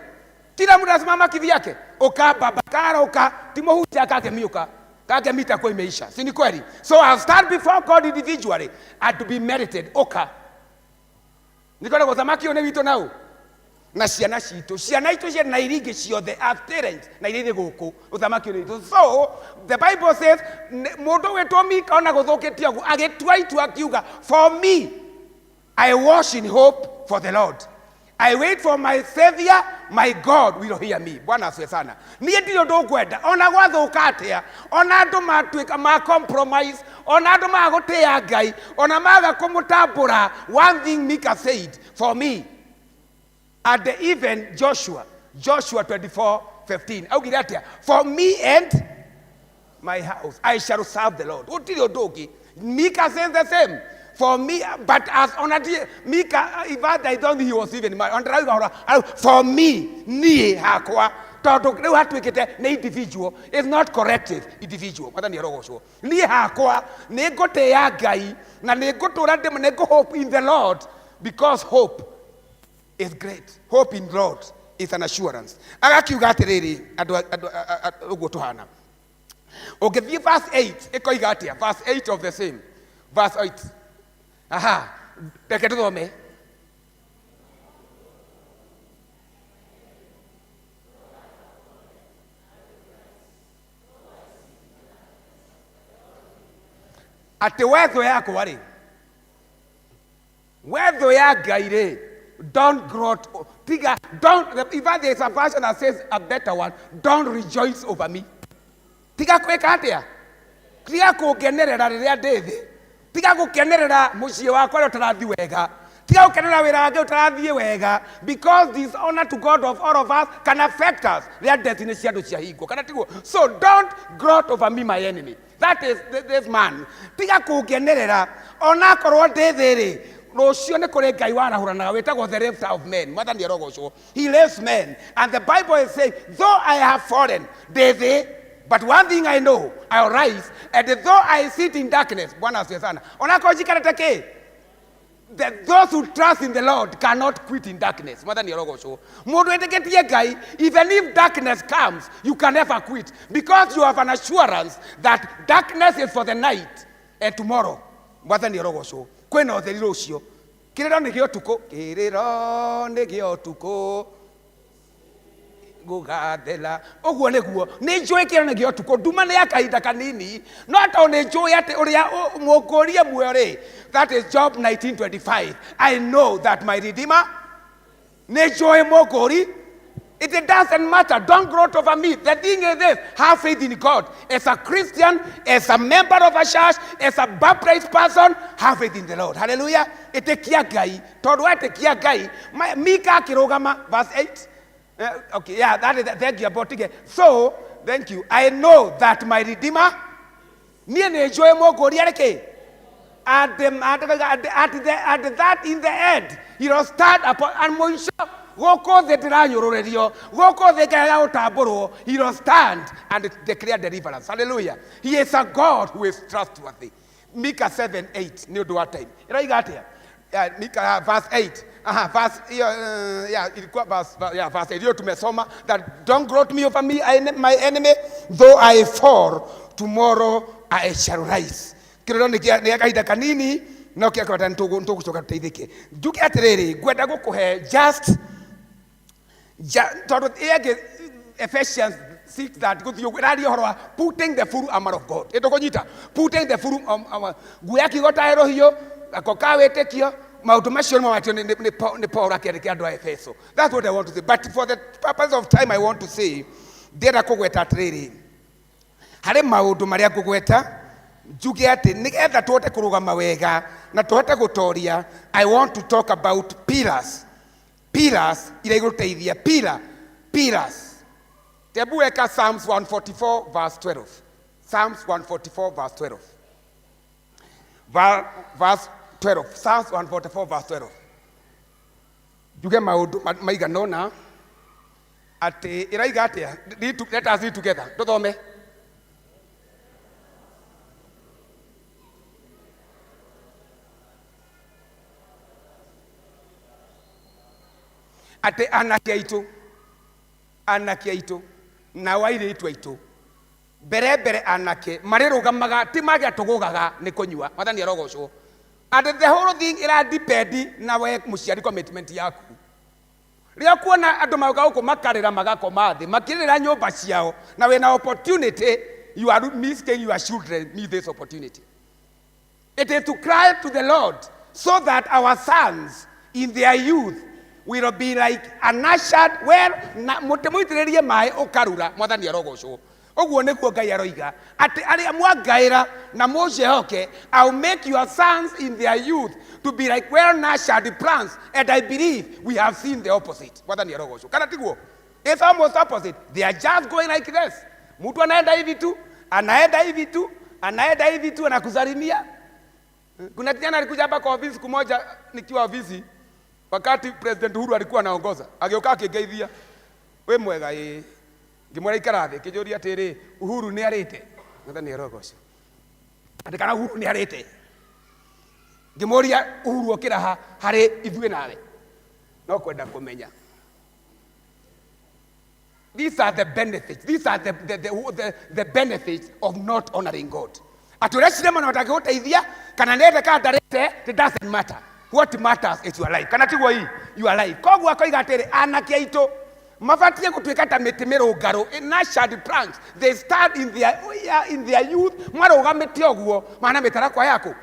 [SPEAKER 15] Kila mtu anasimama kivyake. Uka baba kara uka ti mũhunjia kakemiuka kakemita kwa imeisha, si ni kweli? So I'll stand before God individually and to be merited. Uka nikwenda gũthamaki ũyũ nĩ witũ nau na ciana citũ, ciana itũ ciana na iria ingĩ ciothe as parents na iria irĩ gũkũ, ũthamaki ũyũ nĩ witũ. So the Bible says mũndũ wĩtwo Mika ona gũthũkĩtie ũguo agĩtua itua akiuga, for me I wash in hope for the Lord, I wait for my savior, My God will hear me. Bwana asifiwe sana. Niĩ ndirĩ ũndũ ngwenda ona gwathũka atĩa, ona andũ matuĩka ma compromise, ona andũ maga gũtĩĩa Ngai, ona maga kũmũtambũra. One thing Mika said for me, and even Joshua, Joshua 24:15 augire atĩa? For me and my house, I shall serve the Lord. Gũtirĩ ũndũ ũngĩ. Mika says the same. For me, but as on a Mika, in fact, I don't think he was even married. For me, niĩ hakwa, tondũ rĩu hatuĩkĩte nĩ individual, it's not collective, individual. Mwathani arogocwo. Niĩ hakwa, nĩ ngũtĩĩa Ngai, na nĩ ngũtũũra ndĩ, nĩ ngũ hope in the Lord, because hope is great. Hope in Lord is an assurance. Agakiuga atĩrĩrĩ, andũ, andũ, ũguo tũhana. Ũngĩthiĩ verse 8, ĩkoiga atĩa? Verse 8 of the same. Verse 8. Aha, reke tũthome. Atĩ we thũ yakwa rĩ, we thũ ya Ngai rĩ, don't grow, tiga, don't, in fact there is a version that says a better one, don't rejoice over me. Tiga kwĩka atĩa? Tiga kũngenerera rĩrĩa ndĩ thĩ. Tiga gũkenerera mũciĩ wakwa ũrĩa ũtarathiĩ wega. Tiga gũkenerera wĩra wake ũtarathiĩ wega. Because dishonor to God of all of us can affect us. Rĩrĩa destiny cia andũ ciahingwo. Kana tiguo? So don't gloat over me, my enemy. That is this man. Tiga kũngenerera onakorwo ndĩ thĩ rĩ, rũciũ nĩ kũrĩ Ngai warahũranaga wĩtagwo the lifter of men. Mwathani arogocwo. He lifts men. And the Bible is saying, though I have fallen, ndĩ thĩ, but one thing I know, I will rise, and though I sit in darkness, Bwana asifiwe sana. Onakorwo njikarĩte kĩ? Those who trust in the Lord cannot quit in darkness. Mwathani arogocwo. Mũndũ wĩtĩkĩtie Ngai, even if darkness comes, you can never quit, because you have an assurance that darkness is for the night and tomorrow. Mwathani arogocwo. Kwĩna ũtheri rũciũ. Kĩrĩro nĩ gĩa ũtukũ. Kĩrĩro nĩ gĩa ũtukũ. Gũgathela. Ũguo nĩguo. Nĩ njũĩ kĩrĩro nĩ gĩa ũtukũ. Nduma nĩ ya kahinda kanini. No tondũ nĩ njũĩ atĩ ũrĩa mũngũrie muoyo rĩ, that is Job 19:25. I know that my Redeemer, nĩ njũĩ mũngũri. It doesn't matter. Don't gloat over me. The thing is this, have faith in God. As a Christian, as a member of a church, as a baptized person, have faith in the Lord. Hallelujah. Ĩtĩkia Ngai. Tondũ wetĩkia Ngai, Mika akĩrũgama, verse 8. Okay, yeah, that is, thank you, Abotige. So, thank you. I know that my Redeemer, niĩ nĩ njũĩ mũngũri arĩ kĩ? At that in the end, he will stand upon, and mũico, gũkũ thĩ ndĩranyũrũrĩrio, gũkũ thĩ Ngai agũtambũrwo, he will stand and declare deliverance. Hallelujah. He is a God who is trustworthy. Mika 7:8, nĩ ũndũ wa time. Ĩroiga atĩa? Yeah, Mika, verse 8. Aha, verse, yeah, ilikuwa verse, yeah, verse 8. Hiyo tumesoma that don't gloat me over me, my enemy, though I fall, tomorrow I shall rise. Kĩrĩro nĩ gĩa kahinda kanini, no kĩa kwenda nĩ tũgũcoka tũteithĩke. Njuge atĩrĩrĩ, ngwenda gũkũhe just, tondũ ĩngĩ Ephesians 6 that gũthiĩ ũguo, ĩraria ũhoro wa putting the full armor of God. Ĩtũkũnyita? Putting the full armor. Nguo ya kiugo ta rũhiũ, gako ka wĩtĩkio, maũndũ macio nĩmo matio nĩ Paul akĩandĩkĩra andũ a Efeso. That's what I want to say. But for the purpose of time I want to say, ndĩrenda kũgweta atĩrĩrĩ, harĩ maũndũ marĩa ngũgweta, njuge atĩ nĩgetha tũhote kũrũgama wega na tũhote gũtoria, I want to talk about pillars. Pillars iria igũteithia. Pillar, pillars. Tebu weka Psalms 144 verse 12. Psalms 144 verse 12. Verse 12. Psalms 144 verse 12. Njuge maũndũ maigana ũna atĩ ĩraiga atĩa? Let us read together. Tũthome. Atĩ anake aitũ, anake aitũ na airĩtu aitũ, mbere mbere anake marĩrũgamaga, ti magĩa tũgũgaga nĩ kũnyua. Mwathani arogocwo. And the whole thing ĩra depend na we mũciari commitment yaku. Rĩrĩa kuona andũ magoka gũkũ makarĩra magakoma thĩ, makĩrĩra nyũmba ciao, na wĩna opportunity, you are missing your children miss this opportunity. It is to cry to the Lord so that our sons in their youth Will be like a nurtured well, na mũtĩ mũitĩrĩrie maĩ ũkarura. Mwathani arogocwo. Ũguo nĩguo Ngai aroiga atĩ arĩa mwangaĩra na mũnjĩhoke, I'll make your sons in their youth to be like well nurtured plants. And I believe we have seen the opposite. Mwathani arogocwo. Kana tiguo? It's almost opposite. They are just going like this. Mtu anaenda hivi tu, anaenda hivi tu, anaenda hivi tu, anakusalimia. Kuna kijana alikuja hapa kwa ofisi siku moja nikiwa ofisi, wakati President Uhuru alikuwa anaongoza, agĩũka akĩngeithia, wĩ mwega ĩĩ. Ngĩmwĩra ikara thĩ, kĩnjũria atĩrĩ, Uhuru nĩ arĩte? Mwathani arogocwo. Atĩ kana Uhuru nĩ arĩte? Ngĩmũria Uhuru okĩra ha harĩ ithuĩ nawe? No kwenda kũmenya. These are the benefits. These are the benefits of not honoring God. Atĩ ũrĩa cinema na matangĩgũteithia kana nĩende kana ndarĩte, it doesn't matter. What matters is your life. Kana tiguo hii? Your life. Koguo akoiga atĩrĩ, anake aitũ mabatiĩ gũtuĩka ta mĩtĩ mĩrũngarũ, nurtured plants. They stand in their youth, marũgamĩte ũguo, mana mĩtarakwa yaku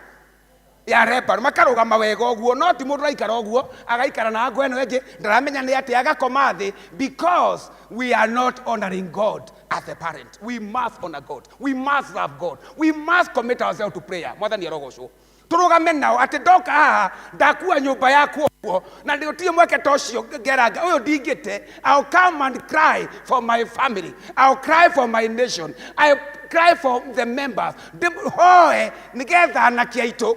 [SPEAKER 15] ya Lebanon, makarũgama wega ũguo. No ti mũndũ araikara ũguo, agaikara na ngo ĩno ĩngĩ, ndaramenya nĩ atĩ agakoma thĩ, because we are not honoring God as a parent. We must honor God. We must love God. We must commit ourselves to prayer. Mwathani arogocwo. Tũrũgame nao atĩ ndoka haha ndakua nyũmba yaku ũguo na gũtirĩ mweke ta ũcio ngeranga ũyũ ndingĩte. I'll come and cry for my family. I'll cry for my nation. I'll cry for the members. Hoe nĩgetha anake aitũ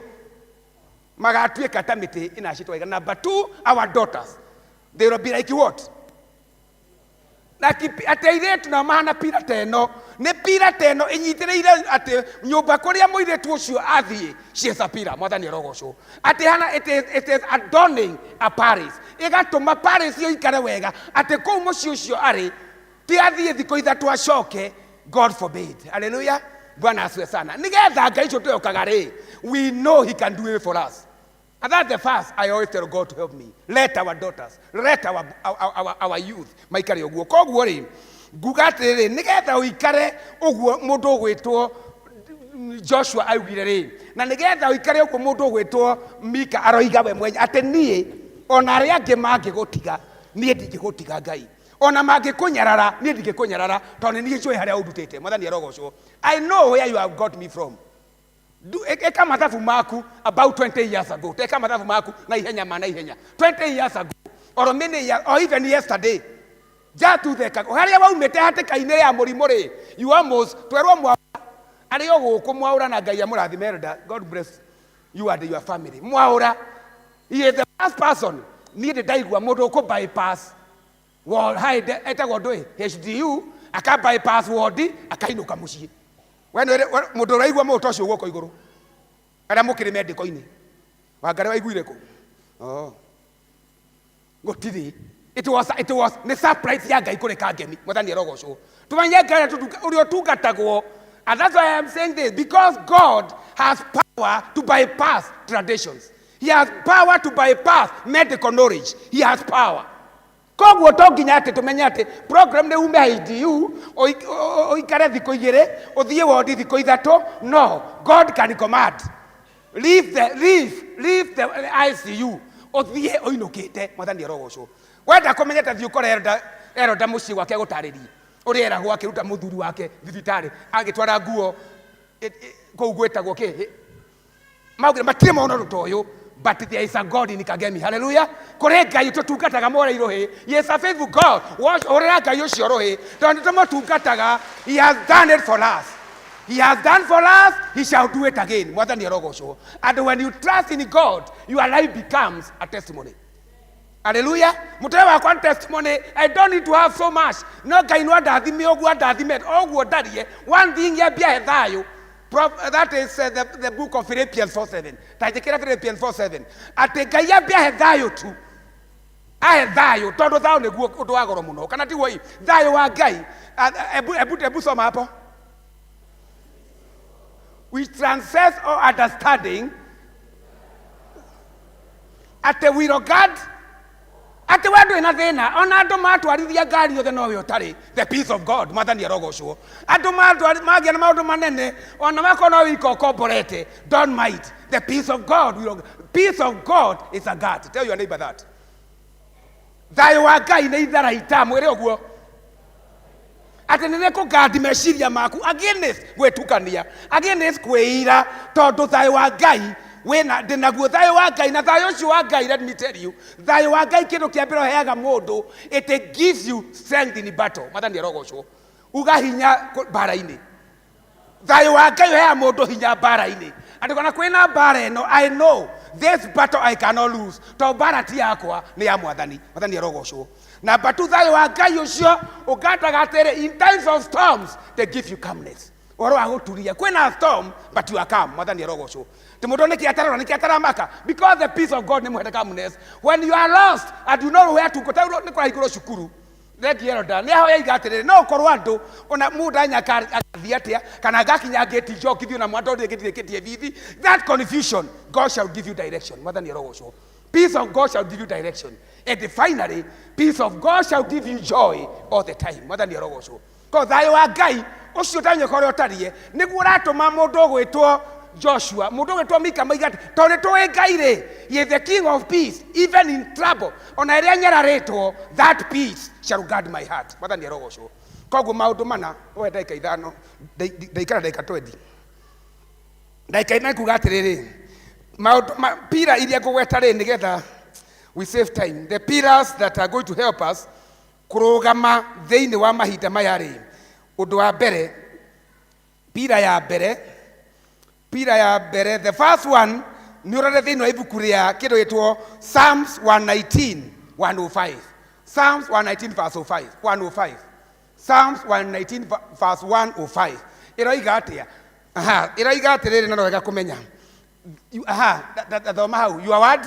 [SPEAKER 15] magatuĩka ta mĩtĩ ĩnacĩtwo wega. Number two, our daughters, they will be like what? Atĩ airĩtu nao mahana pillar ta ĩno, nĩ pillar ta ĩno ĩnyitĩrĩire atĩ nyũmba kũrĩa mũirĩtu ũcio athiĩ, she is a pillar. Mwathani arogocwo. Atĩ hana it is adorning a palace, ĩgatũma palace ĩyo ikare wega, atĩ kũu mũciĩ ũcio arĩ ti athiĩ thikũ 3 acoke, God forbid. Haleluya, Bwana asifiwe sana. Nĩgetha Ngai ũcio twĩhokaga rĩ, we know he can do it for us. And that's the first I always tell God to help me. Let our daughters, let our youth maikare ũguo. Koguo rĩ, nguga atĩrĩrĩ, nĩgetha ũikare ũguo mũndũ ũgwĩtwo Joshua augire rĩ, na nĩgetha ũikare ũguo mũndũ ũgwĩtwo Mika aroiga we mwenye atĩ niĩ ona arĩa angĩ mangĩgũtiga, niĩ ndingĩgũtiga Ngai. Ona mangĩkũnyarara, niĩ ndingĩkũnyarara, tondũ nĩ niĩ njũĩ harĩa ũndutĩte. Mwathani arogocwo. I know where you have got me from. Eka mathabu maku about 20 years ago. Teka mathabu maku na ihenya ma na ihenya. 20 years ago or many years or even yesterday. Jatutheka harĩa waumĩte hatĩka-inĩ ya mũrimũ rĩ, you almost twerwo mwaũra arĩ o gũkũ mwaũra na Ngai amũrathime elder. God bless you and your family. Mwaũra, he is the first person niĩ ndĩ ndaigua mũndũ ũkũ bypass ward high etagwo ndũĩ HDU, aka bypass ward, akainũka mũciĩ. We nĩ mũndũ ũraigua mũndũ ũcio guoko igũrũ, arĩa mũkĩrĩ mendiko-inĩ Wangari waiguire kũ? Oh. Gũtirĩ. It was nĩ surprise ya Ngai kũrĩ Kangemi. Mwathani arogocwo. Tũmenye Ngai ũrĩa ũtungatagwo. And that's why I am saying this, because God has power to bypass traditions. He has power to bypass medical knowledge. He has power. Koguo to nginya atĩ tũmenye atĩ program nĩ ume IDU ũikare thikũ 2, ũthiĩ wondi thikũ 3. No, God can command, leave the ICU, ũthiĩ ũinũkĩte. Mwathani arogocwo. Wenda kũmenya, ta thiĩ ũkore elder mũciĩ gwake gũtarĩrie ũrĩa eragwo akĩruta mũthuri wake thibitarĩ, agĩtwara nguo kũu gwĩtagwo kĩ, maugire matirĩ mona ũndũ ta ũyũ. But there is a God in Kagemi. Hallelujah. Kũrĩ Ngai tũtungataga more irũhĩ. He is a faithful God. Hũrĩra Ngai ũcio rũhĩ tondũ nĩ tũmũtungataga. He has done it for us. He has done for us. He shall do it again. Mwathani arogocwo. And when you trust in God, your life becomes a testimony. Hallelujah. Mũtwe wakwa nĩ testimony. I don't need to have so much. No Ngai no andathime ũguo, andathime ũguo ndarie. One thing, yambia he thayũ. That is the book of Philippians 4:7. Ta njĩkĩra Philippians 4:7. Atĩ Ngai ambia he thayũ tu. Ahe thayũ tondũ thayũ nĩguo ũndũ wa goro mũno. Kana tiguo? Thayũ wa Ngai. Ebu soma hapo. Which transcends all understanding. Atĩ will guard, atĩ we ndũrĩ na thĩna ona andũ matwarithia ngari othe nowe ũtarĩ. The peace of God. Mwathani arogocwo. Andũ magĩa na maũndũ manene, ona makorwo no wika ũkomborete, don't mind. The peace of God will, peace of God is a guard. Tell your neighbor that. Thayũ wa Ngai nĩ itharaita, mwĩre ũguo. Atĩ nĩ rĩkũgandi meciria maku against gwĩtukania, against kwĩira, tondũ thayũ wa Ngai wĩna ndĩnaguo thayũ wa Ngai. Na thayũ ũcio wa Ngai, let me tell you, thayũ wa Ngai kĩndũ kĩa mbere ũheaga mũndũ, it gives you strength in battle. Mwathani arogocwo. Uga hinya mbara-inĩ. Thayũ wa Ngai ũheaga mũndũ hinya mbara-inĩ. Atĩ kona kwĩna mbara ĩno, I know this battle I cannot lose, tondũ mbara ti yakwa, nĩ ya Mwathani. Mwathani arogocwo. Number two, thayũ wa Ngai ũcio ũngandaga atĩrĩ, in times of storms they give you calmness. Ũhoro wa gũturia, kwĩna storm but you are calm. Mwathani arogocwo. Ti mũndũ nĩkĩ atarora, nĩkĩ ataramaka, because the peace of God nĩ mũhete calmness. When you are lost and you know where to go, ta nĩ kũrahingũrwo cukuru. Thengi Elda, nĩ ahoya iga atĩrĩrĩ, no ũkorwo andũ ona mũndũ anyaka agathiĩ atĩa, kana ngakinya ngĩti njokithio na mwandũ rĩngĩ ndirĩkĩtie bithi. That confusion, God shall give you direction. Mwathani arogocwo. Peace of God shall give you direction. And finally, peace of God shall give you joy all the time. Mwathani arogocwo. Ko thayũ wa Ngai ũcio ũtanyeka ũrĩa ũtariĩ, nĩguo ũratũma mũndũ ũgwĩtwo Joshua, mũndũ ũgwĩtwo Mika moiga atĩ, tondũ nĩtũĩ Ngai rĩ, he is the king of peace, even in trouble, ona ĩrĩa nyararĩtwo, that peace shall guard my heart. Mwathani arogocwo. Koguo maũndũ mana, oe ndagĩka 5, ndaikara ndagĩka 20. Ndagĩka 5 kuga atĩrĩrĩ, maũndũ ma, pillar iria ngũgweta rĩ, nĩgetha we save time, the pillars that are going to help us kũrũgama thĩinĩ wa mahinda maya rĩ, ũndũ wa mbere, pillar ya mbere, pillar ya mbere, the first one, nĩ ũrore thĩinĩ wa ibuku rĩa kĩndũ gĩtwo Psalms 119, 105. Psalms 119 verse 05, 105. Psalms 119 verse 105. Ĩroiga atĩa? Aha, ĩroiga atĩrĩrĩ, na no wega kũmenya. Aha, thoma hau, your word.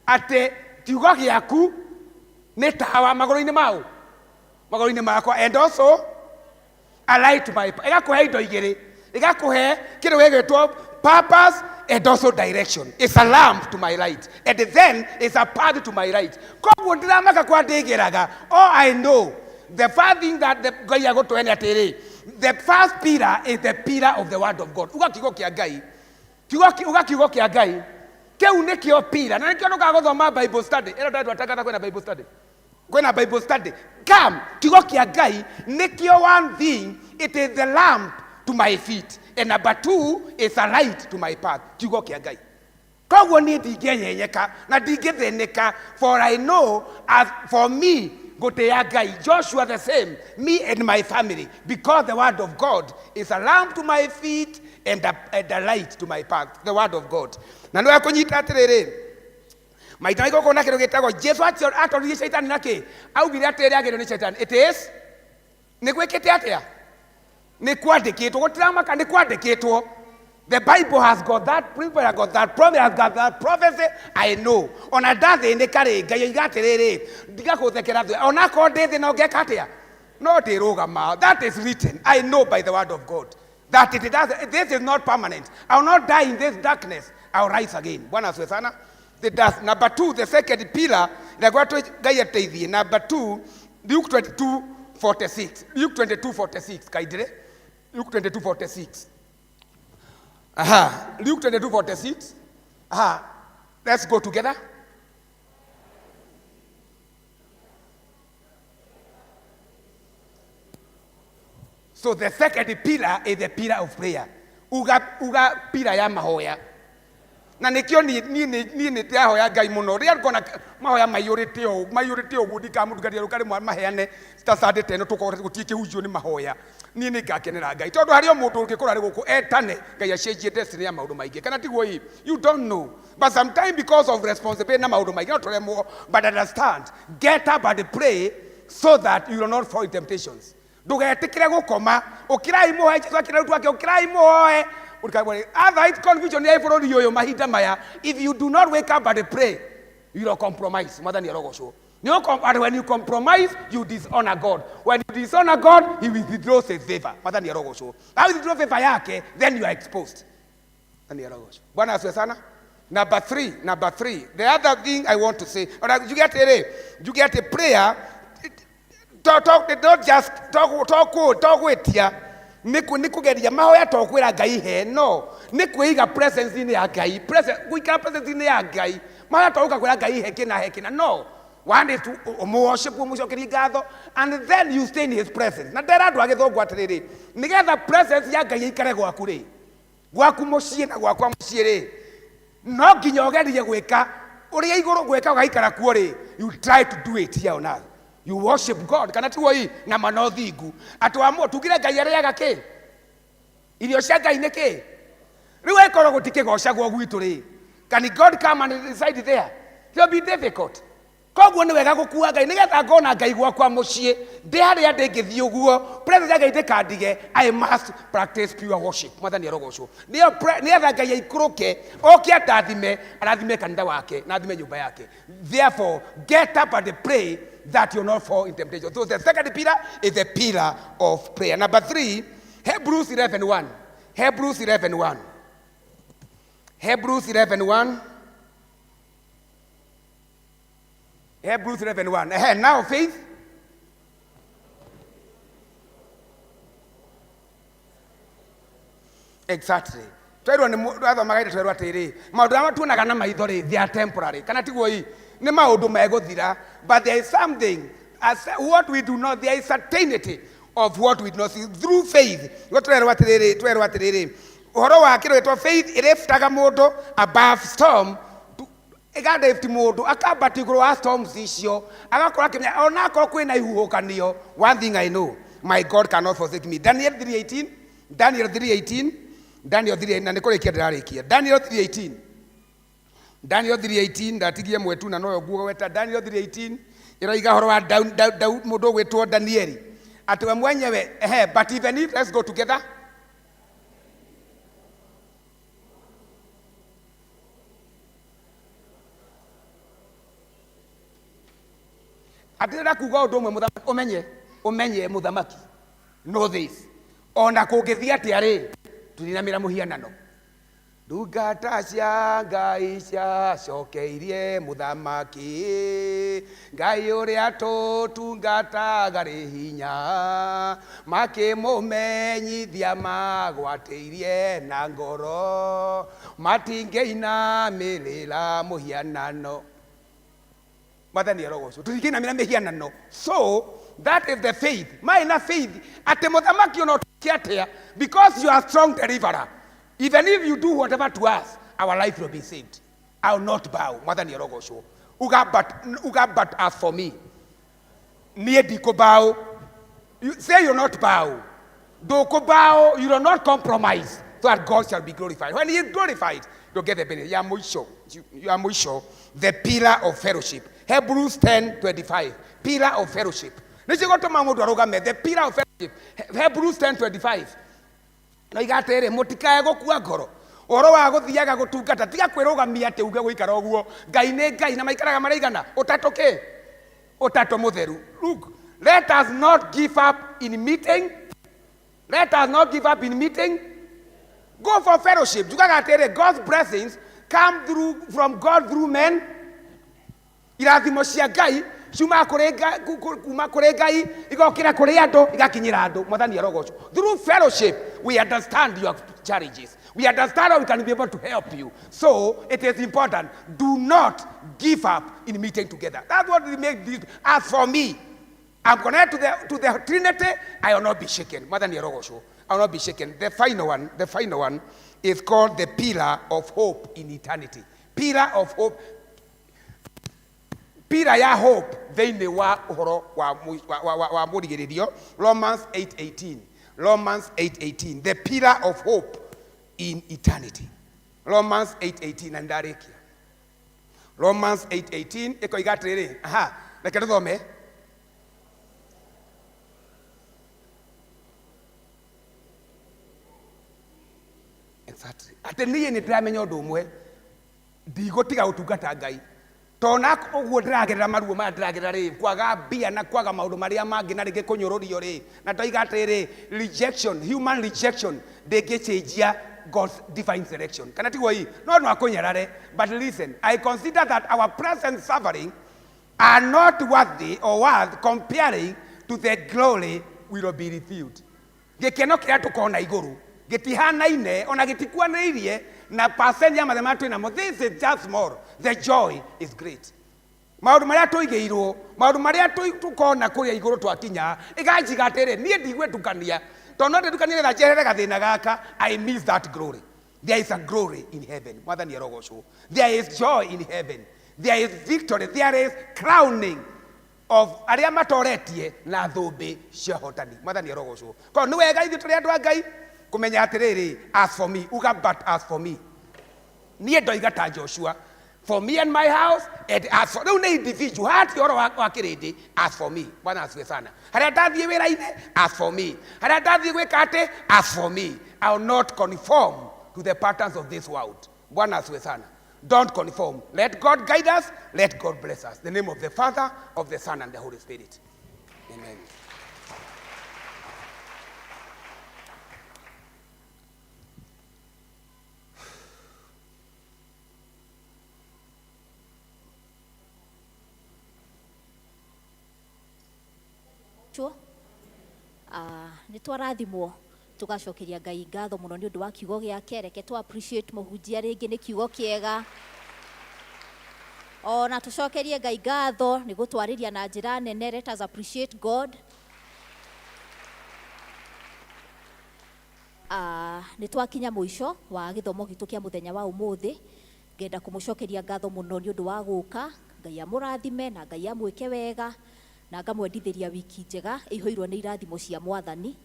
[SPEAKER 15] Atĩ kiugo gĩaku nĩ tawa magũrũ-inĩ mau, magũrũ-inĩ makwa, and also a light to my path. Ĩgakũhe indo igĩrĩ, ĩgakũhe kĩndũ gĩgwĩtwo purpose and also direction. It's a lamp to my light and then it's a path to my right. Koguo ndiramaka kwa ndĩgeraga. All I know, the first thing that the Ngai agũtũhe nĩ atĩrĩ, the first pillar is the pillar of the word of God. Uga kiugo kĩa Ngai. Uga kiugo kĩa Ngai. Kĩu nĩkĩo pillar. Na nĩkĩo ndũkaga gũthoma Bible study. Ĩno ndandũ atangatha kwĩna Bible study. Kwĩna Bible study. Come, kiugo kĩa Ngai nĩkĩo one thing, it is the lamp to my feet. And number two, it's a light to my path. Kiugo kĩa Ngai. Koguo niĩ ndingĩenyenyeka na ndingĩthĩnĩka, for I know as for me ngũtĩĩa Ngai. Joshua the same, me and my family, because the word of God is a lamp to my feet and a light to my path. The word of God. Na nĩ kũnyita atĩrĩrĩ, maita maingĩ gũkorwo na kĩndũ gĩtagwo Jesu atoririe Shaitani na kĩ? Augire atĩrĩ agĩrwo nĩ Shaitani, it is nĩ gwĩkĩte atĩa? Nĩ kwandĩkĩtwo, gũtiramaka, nĩ kwandĩkĩtwo. The Bible has got that principle, has got that promise, has got that prophecy. I know. Ona ndathĩnĩka rĩ, Ngai oiga atĩrĩrĩ, ndigagũthekera thũ. Ona akorwo ndĩ thĩ no ngeka atĩa? No ndĩrũgama. That is written. I know by the word of God that it does, this is not permanent. I will not die in this darkness. I will rise again. Bwana asifiwe sana. The does. Number two, the second pillar, ĩrĩa Ngai ateithie. Number two, Luke 22:46. Luke 22:46. Kaidire. Luke 22:46. Aha. Luke 22:46. Aha. Let's go together. So the second pillar is the pillar of prayer. Uga, uga pillar ya mahoya. Na nĩkĩo niĩ nĩ ndĩrahoya Ngai mũno. Rĩrĩa ngona mahoya maiyũrĩte ũũ, maiyũrĩte ũguo, ndikamũtungatĩra rũka rĩmwe maheane ta Sunday ta ĩno tũkorwo gũtirĩ kĩhunjio nĩ mahoya. Niĩ nĩ ngakenera Ngai. Tondũ harĩ o mũndũ ũngĩkorwo arĩ gũkũ etane, Ngai acenjie destiny ya maũndũ maingĩ. Kana tiguo ĩ? You don't know. But sometimes because of responsibility na maũndũ maingĩ no tũremwo. But understand, get up and pray so that you will not fall in temptations. Ndũgetĩkĩre gũkoma. Ũkĩrai mũhoe, Jesu akĩra arutwo ake, ũkĩrai mũhoe. Otherwise confusion ya bũrũri ũyũ mahinda maya, if you do not wake up and pray, you will compromise. Mwathani arogocwo. And when you compromise, you dishonor God. When you dishonor God, he will withdraw his favor. Mwathani arogocwo. How withdraw favor yake, then you are exposed. Mwathani arogocwo. Bwana asifiwe sana. Number three, number three. The other thing I want to say, ona njuge atĩrĩ, njuge atĩ prayer, to, to, not just to, to, to, to gwĩtia, nĩ kũgeria mahoya to kwĩra Ngai he, no nĩ kwĩiga presence-inĩ ya Ngai, presence, gũikara presence-inĩ ya Ngai. Mara to ũka kwĩra Ngai hekina hekina. No. One is to ũmũworship, ũmũcokerie ngatho, and then you stay in his presence. Na ndera andũ a gĩthũngũ atĩrĩrĩ, nĩgetha presence ya Ngai ĩikare gwaku rĩ, gwaku mũciĩ na gwakwa mũciĩ rĩ, no nginya ũgerie gwĩka ũrĩa igũrũ gwĩka ũgaikara kuo rĩ, you try to do it here on earth. You worship God, kana tiguo ii, na ma no thingu. Atĩ wamũ, tugire Ngai arĩaga kĩ? Irio cia Ngai nĩ kĩ? Rĩu angĩkorwo gũtikĩgocagwo gwitũ rĩ, can God come and reside there? It will be difficult. Koguo nĩ wega gũkua Ngai nĩgetha ngona Ngai gwakwa mũciĩ, ndĩ harĩa ndĩ ngĩthiĩ ũguo, presence ya Ngai ndĩkandige. I must practice pure worship. Mwathani arogocwo. Nĩyo nĩgetha Ngai aikũrũke, oke andathime, arathime kanitha wake, na athime nyũmba yake. Therefore, get up and pray that you not fall in temptation. So the second pillar is the pillar of prayer. Number 3, Hebrews 11:1. Hebrews 11:1. Hebrews 11:1. Hebrews 11:1. Ehe, now faith. Exactly. Twerwo nĩ twathomaga ira twerwo atĩrĩ, maũndũ marĩa tuonaga na maitho rĩ, they are temporary. Kana tiguo ii? Nĩ maũndũ megũthira, but there is something as what we do not, there is certainty of what we do not see through faith. Nĩguo twerwo atĩrĩrĩ, twerwo atĩrĩrĩ, ũhoro wa kĩndũ gĩtwo faith ĩrĩftaga mũndũ above storm, ĩgalift mũndũ akambata igũrũ wa storms icio, agakorwo akĩmenya ona akorwo kwĩna ihuhũkanio, one thing I know, my God cannot forsake me. Daniel 3:18, Daniel 3:18, Daniel 3:18, na nĩ kũrĩkia ndĩrarĩkia. Daniel 3:18, Daniel 3:18, ndatigie mwetu na noyo nguo gweta. Daniel 3:18 ĩroiga ũhoro wa mũndũ ũgwĩtwo Danieli, atĩ we mwenyewe, ehe, but even if, let's go together. Atĩrĩra kuga ũndũ ũmwe mũthamaki, ũmenye, ũmenye mũthamaki, know this, ona kũngĩthiĩ atĩa rĩ, tũtinamĩra mũhianano. Ndungata cia Ngai ciacokeirie mũthamaki, Ngai ũrĩa tũtungataga rĩ hinya, makĩmũmenyithia magwatĩirie na ngoro, matingĩinamĩrĩra mũhianano. Mwathani arogocwo. Tũtingĩinamĩra mĩhianano. So that is the faith. Marĩ na faith atĩ mũthamaki ona ũtuĩke atĩa, because you are strong deliverer, even if you do whatever to us, our life will be saved. I will not bow. Mwathani arogocwo. Uga but, uga but as for me, niĩ ndikũbow. You say you will not bow. Ndũkũbow, you will not compromise, so that God shall be glorified. When he is glorified, you'll get the benefit. Ya mũico, ya mũico, the pillar of fellowship. Hebrews 10:25. Pillar of fellowship. Nĩcio gũtũma mũndũ arũgame, the pillar of fellowship. Hebrews 10:25. No iga atĩrĩ, mũtikae gũkua ngoro. Ũhoro wa gũthiaga gũtungata, tiga kwĩrũgamia atĩ uge gũikara ũguo. Ngai nĩ Ngai na maikaraga marĩ igana? Ũtatũ kĩ? Ũtatũ mũtheru. Look, let us not give up in meeting. Let us not give up in meeting. Go for fellowship. Njugaga atĩrĩ, God's blessings come through from God through men. Irathimo cia Ngai ciumaga kũrĩ kuma kũrĩ Ngai, igokĩra kũrĩ andũ, igakinyĩra andũ. Mwathani arogocwo. Through fellowship we understand your challenges, we understand how we can be able to help you. So it is important, do not give up in meeting together. That's what we make this. As for me, I'm connected to the Trinity. I will not be shaken. Mwathani arogocwo. I will not be shaken. The final one, the final one is called the pillar of hope in eternity. Pillar of hope, pillar ya hope thĩinĩ wa ũhoro wa wa mũrigĩrĩrio. Romans 8:18, Romans 8:18, the pillar of hope in eternity. Romans 8:18, na ndarĩkia. Romans 8:18 ĩkoiga atĩrĩrĩ, aha, reke tũthome. Exactly. Atĩ niĩ nĩ ndĩramenya ũndũ ũmwe, ndigũtiga gũtungata Ngai tona ũguo ndĩragerera maruo maya ndĩragerera rĩ, kwaga mbia na kwaga maũndũ marĩa mangĩ na rĩngĩ kũnyũrũrio rĩ, na ndoiga atĩrĩ, rejection, human rejection ndĩngĩcenjia God's divine selection, kana tiguo ii? No no akũnyarare, but listen, I consider that our present suffering are not worthy or worth comparing to the glory will be revealed. Gĩkeno kĩrĩa tũkona igũrũ gĩtihanaine ona gĩtikuanĩirie. Na percent ya mathĩna marĩa twĩ namo, this is just small. The joy is great. Maũndũ marĩa tũigĩirwo, maũndũ marĩa tũkona kũrĩa igũrũ twakinya, ĩganjiga atĩrĩ, niĩ ndigwĩtukania, tondũ no ndĩtukanie nĩgetha njeherere gathĩna gaka, I miss that glory. There is a glory in heaven. Mwathani arogocwo. There is joy in heaven. There is victory. There is crowning of arĩa matoretie na thũmbĩ cia ũhotani. Mwathani arogocwo. Koguo nĩ wega ithuĩ tũrĩ andũ a Ngai kũmenya atĩrĩrĩ, as for me, uga but as for me, niĩ ndoiga ta Joshua, for me and my house, and as for, rĩu nĩ individual hati ũhoro wa kĩrĩndĩ. As for me, Bwana asifiwe sana, harĩa ndathiĩ wĩra-inĩ, as for me, harĩa ndathiĩ gwĩka atĩ, as for me, I will not conform to the patterns of this world. Bwana asifiwe sana. Don't conform. Let God guide us. Let God bless us. In the name of the Father, of the Son, and the Holy Spirit, amen.
[SPEAKER 4] Chuo nĩ twarathimwo, tũgacokeria Ngai ngatho mũno nĩ ũndũ wa kiugo gĩake. Reke tũ appreciate mũhunjia rĩngĩ nĩ kiugo kĩega, ona tũcokerie Ngai ngatho nĩ gũtwarĩria na njĩra nene. Let us appreciate God. Nĩ twakinya mũico wa gĩthomo gitũ kĩa mũthenya wa ũmũthĩ. Ngenda kũmũcokeria ngatho mũno nĩ ũndũ wa gũka. Ngai amũrathime na Ngai amwĩke wega, na ngamwendithĩria wiki njega ĩihũirwo nĩ irathimo cia Mwathani.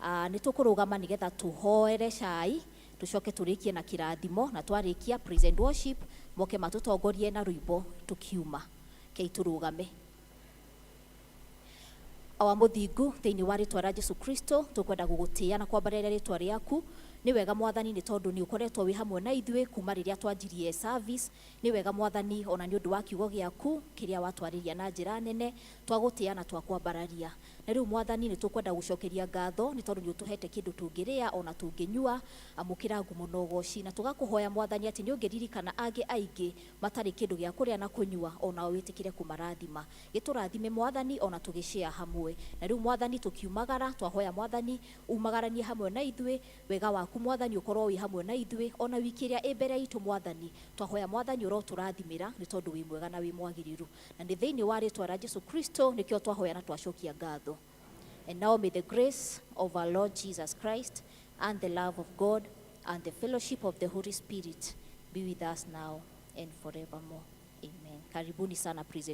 [SPEAKER 4] Nĩ tũkũrũgama nĩgetha tũhoere cai, tũcoke tũrĩkie na kĩrathimo, na twarĩkia, praise and worship moke matũtongorie na rwĩmbo tũkiuma. Kei tũrũgame. Awa mũthingu, thĩinĩ wa rĩtwa rĩa Jesu Kristo, tũkwenda gũgũtĩĩa na kwambarĩria rĩtwa rĩaku. Nĩ wega Mwathani, nĩ tondũ nĩ ũkoretwo wĩ hamwe na ithuĩ kuma rĩrĩa twanjirie service. Nĩ wega Mwathani, ona nĩ ũndũ wa kiugo gĩaku kĩrĩa watwarĩria na njĩra nene. Twagũtĩĩa na twakwambararia. Na rĩu Mwathani, nĩ tũkwenda gũcokeria ngatho nĩ tondũ nĩ ũtũhete kĩndũ tũngĩrĩa ona tũngĩnyua. Amũkĩra ngumo na ũgoci, na tũgakũhoya Mwathani atĩ nĩ ũngĩririkana angĩ aingĩ matarĩ kĩndũ gĩa kũrĩa na kũnyua, onao wĩtĩkĩre kũmarathima. Gĩtũrathime Mwathani, ona tũgĩshare hamwe. Na rĩu Mwathani, tũkiumagara, twahoya Mwathani umagaranie hamwe na ithuĩ. Wega waku Mwathani ũkorwo wĩ hamwe na ithuĩ ona wiki ĩrĩa ĩ mbere itũ. Mwathani, twahoya Mwathani ũrotũrathimĩra nĩ tondũ wĩ mwega na wĩ mwagĩrĩru, na nĩ thĩinĩ wa rĩtwa rĩa Jesu Kristo nĩkĩo twahoya na twacokia ngatho. And now may the grace of our Lord Jesus Christ and the love of God and the fellowship of the Holy Spirit be with us now and forevermore. Amen. Karibuni sana, present.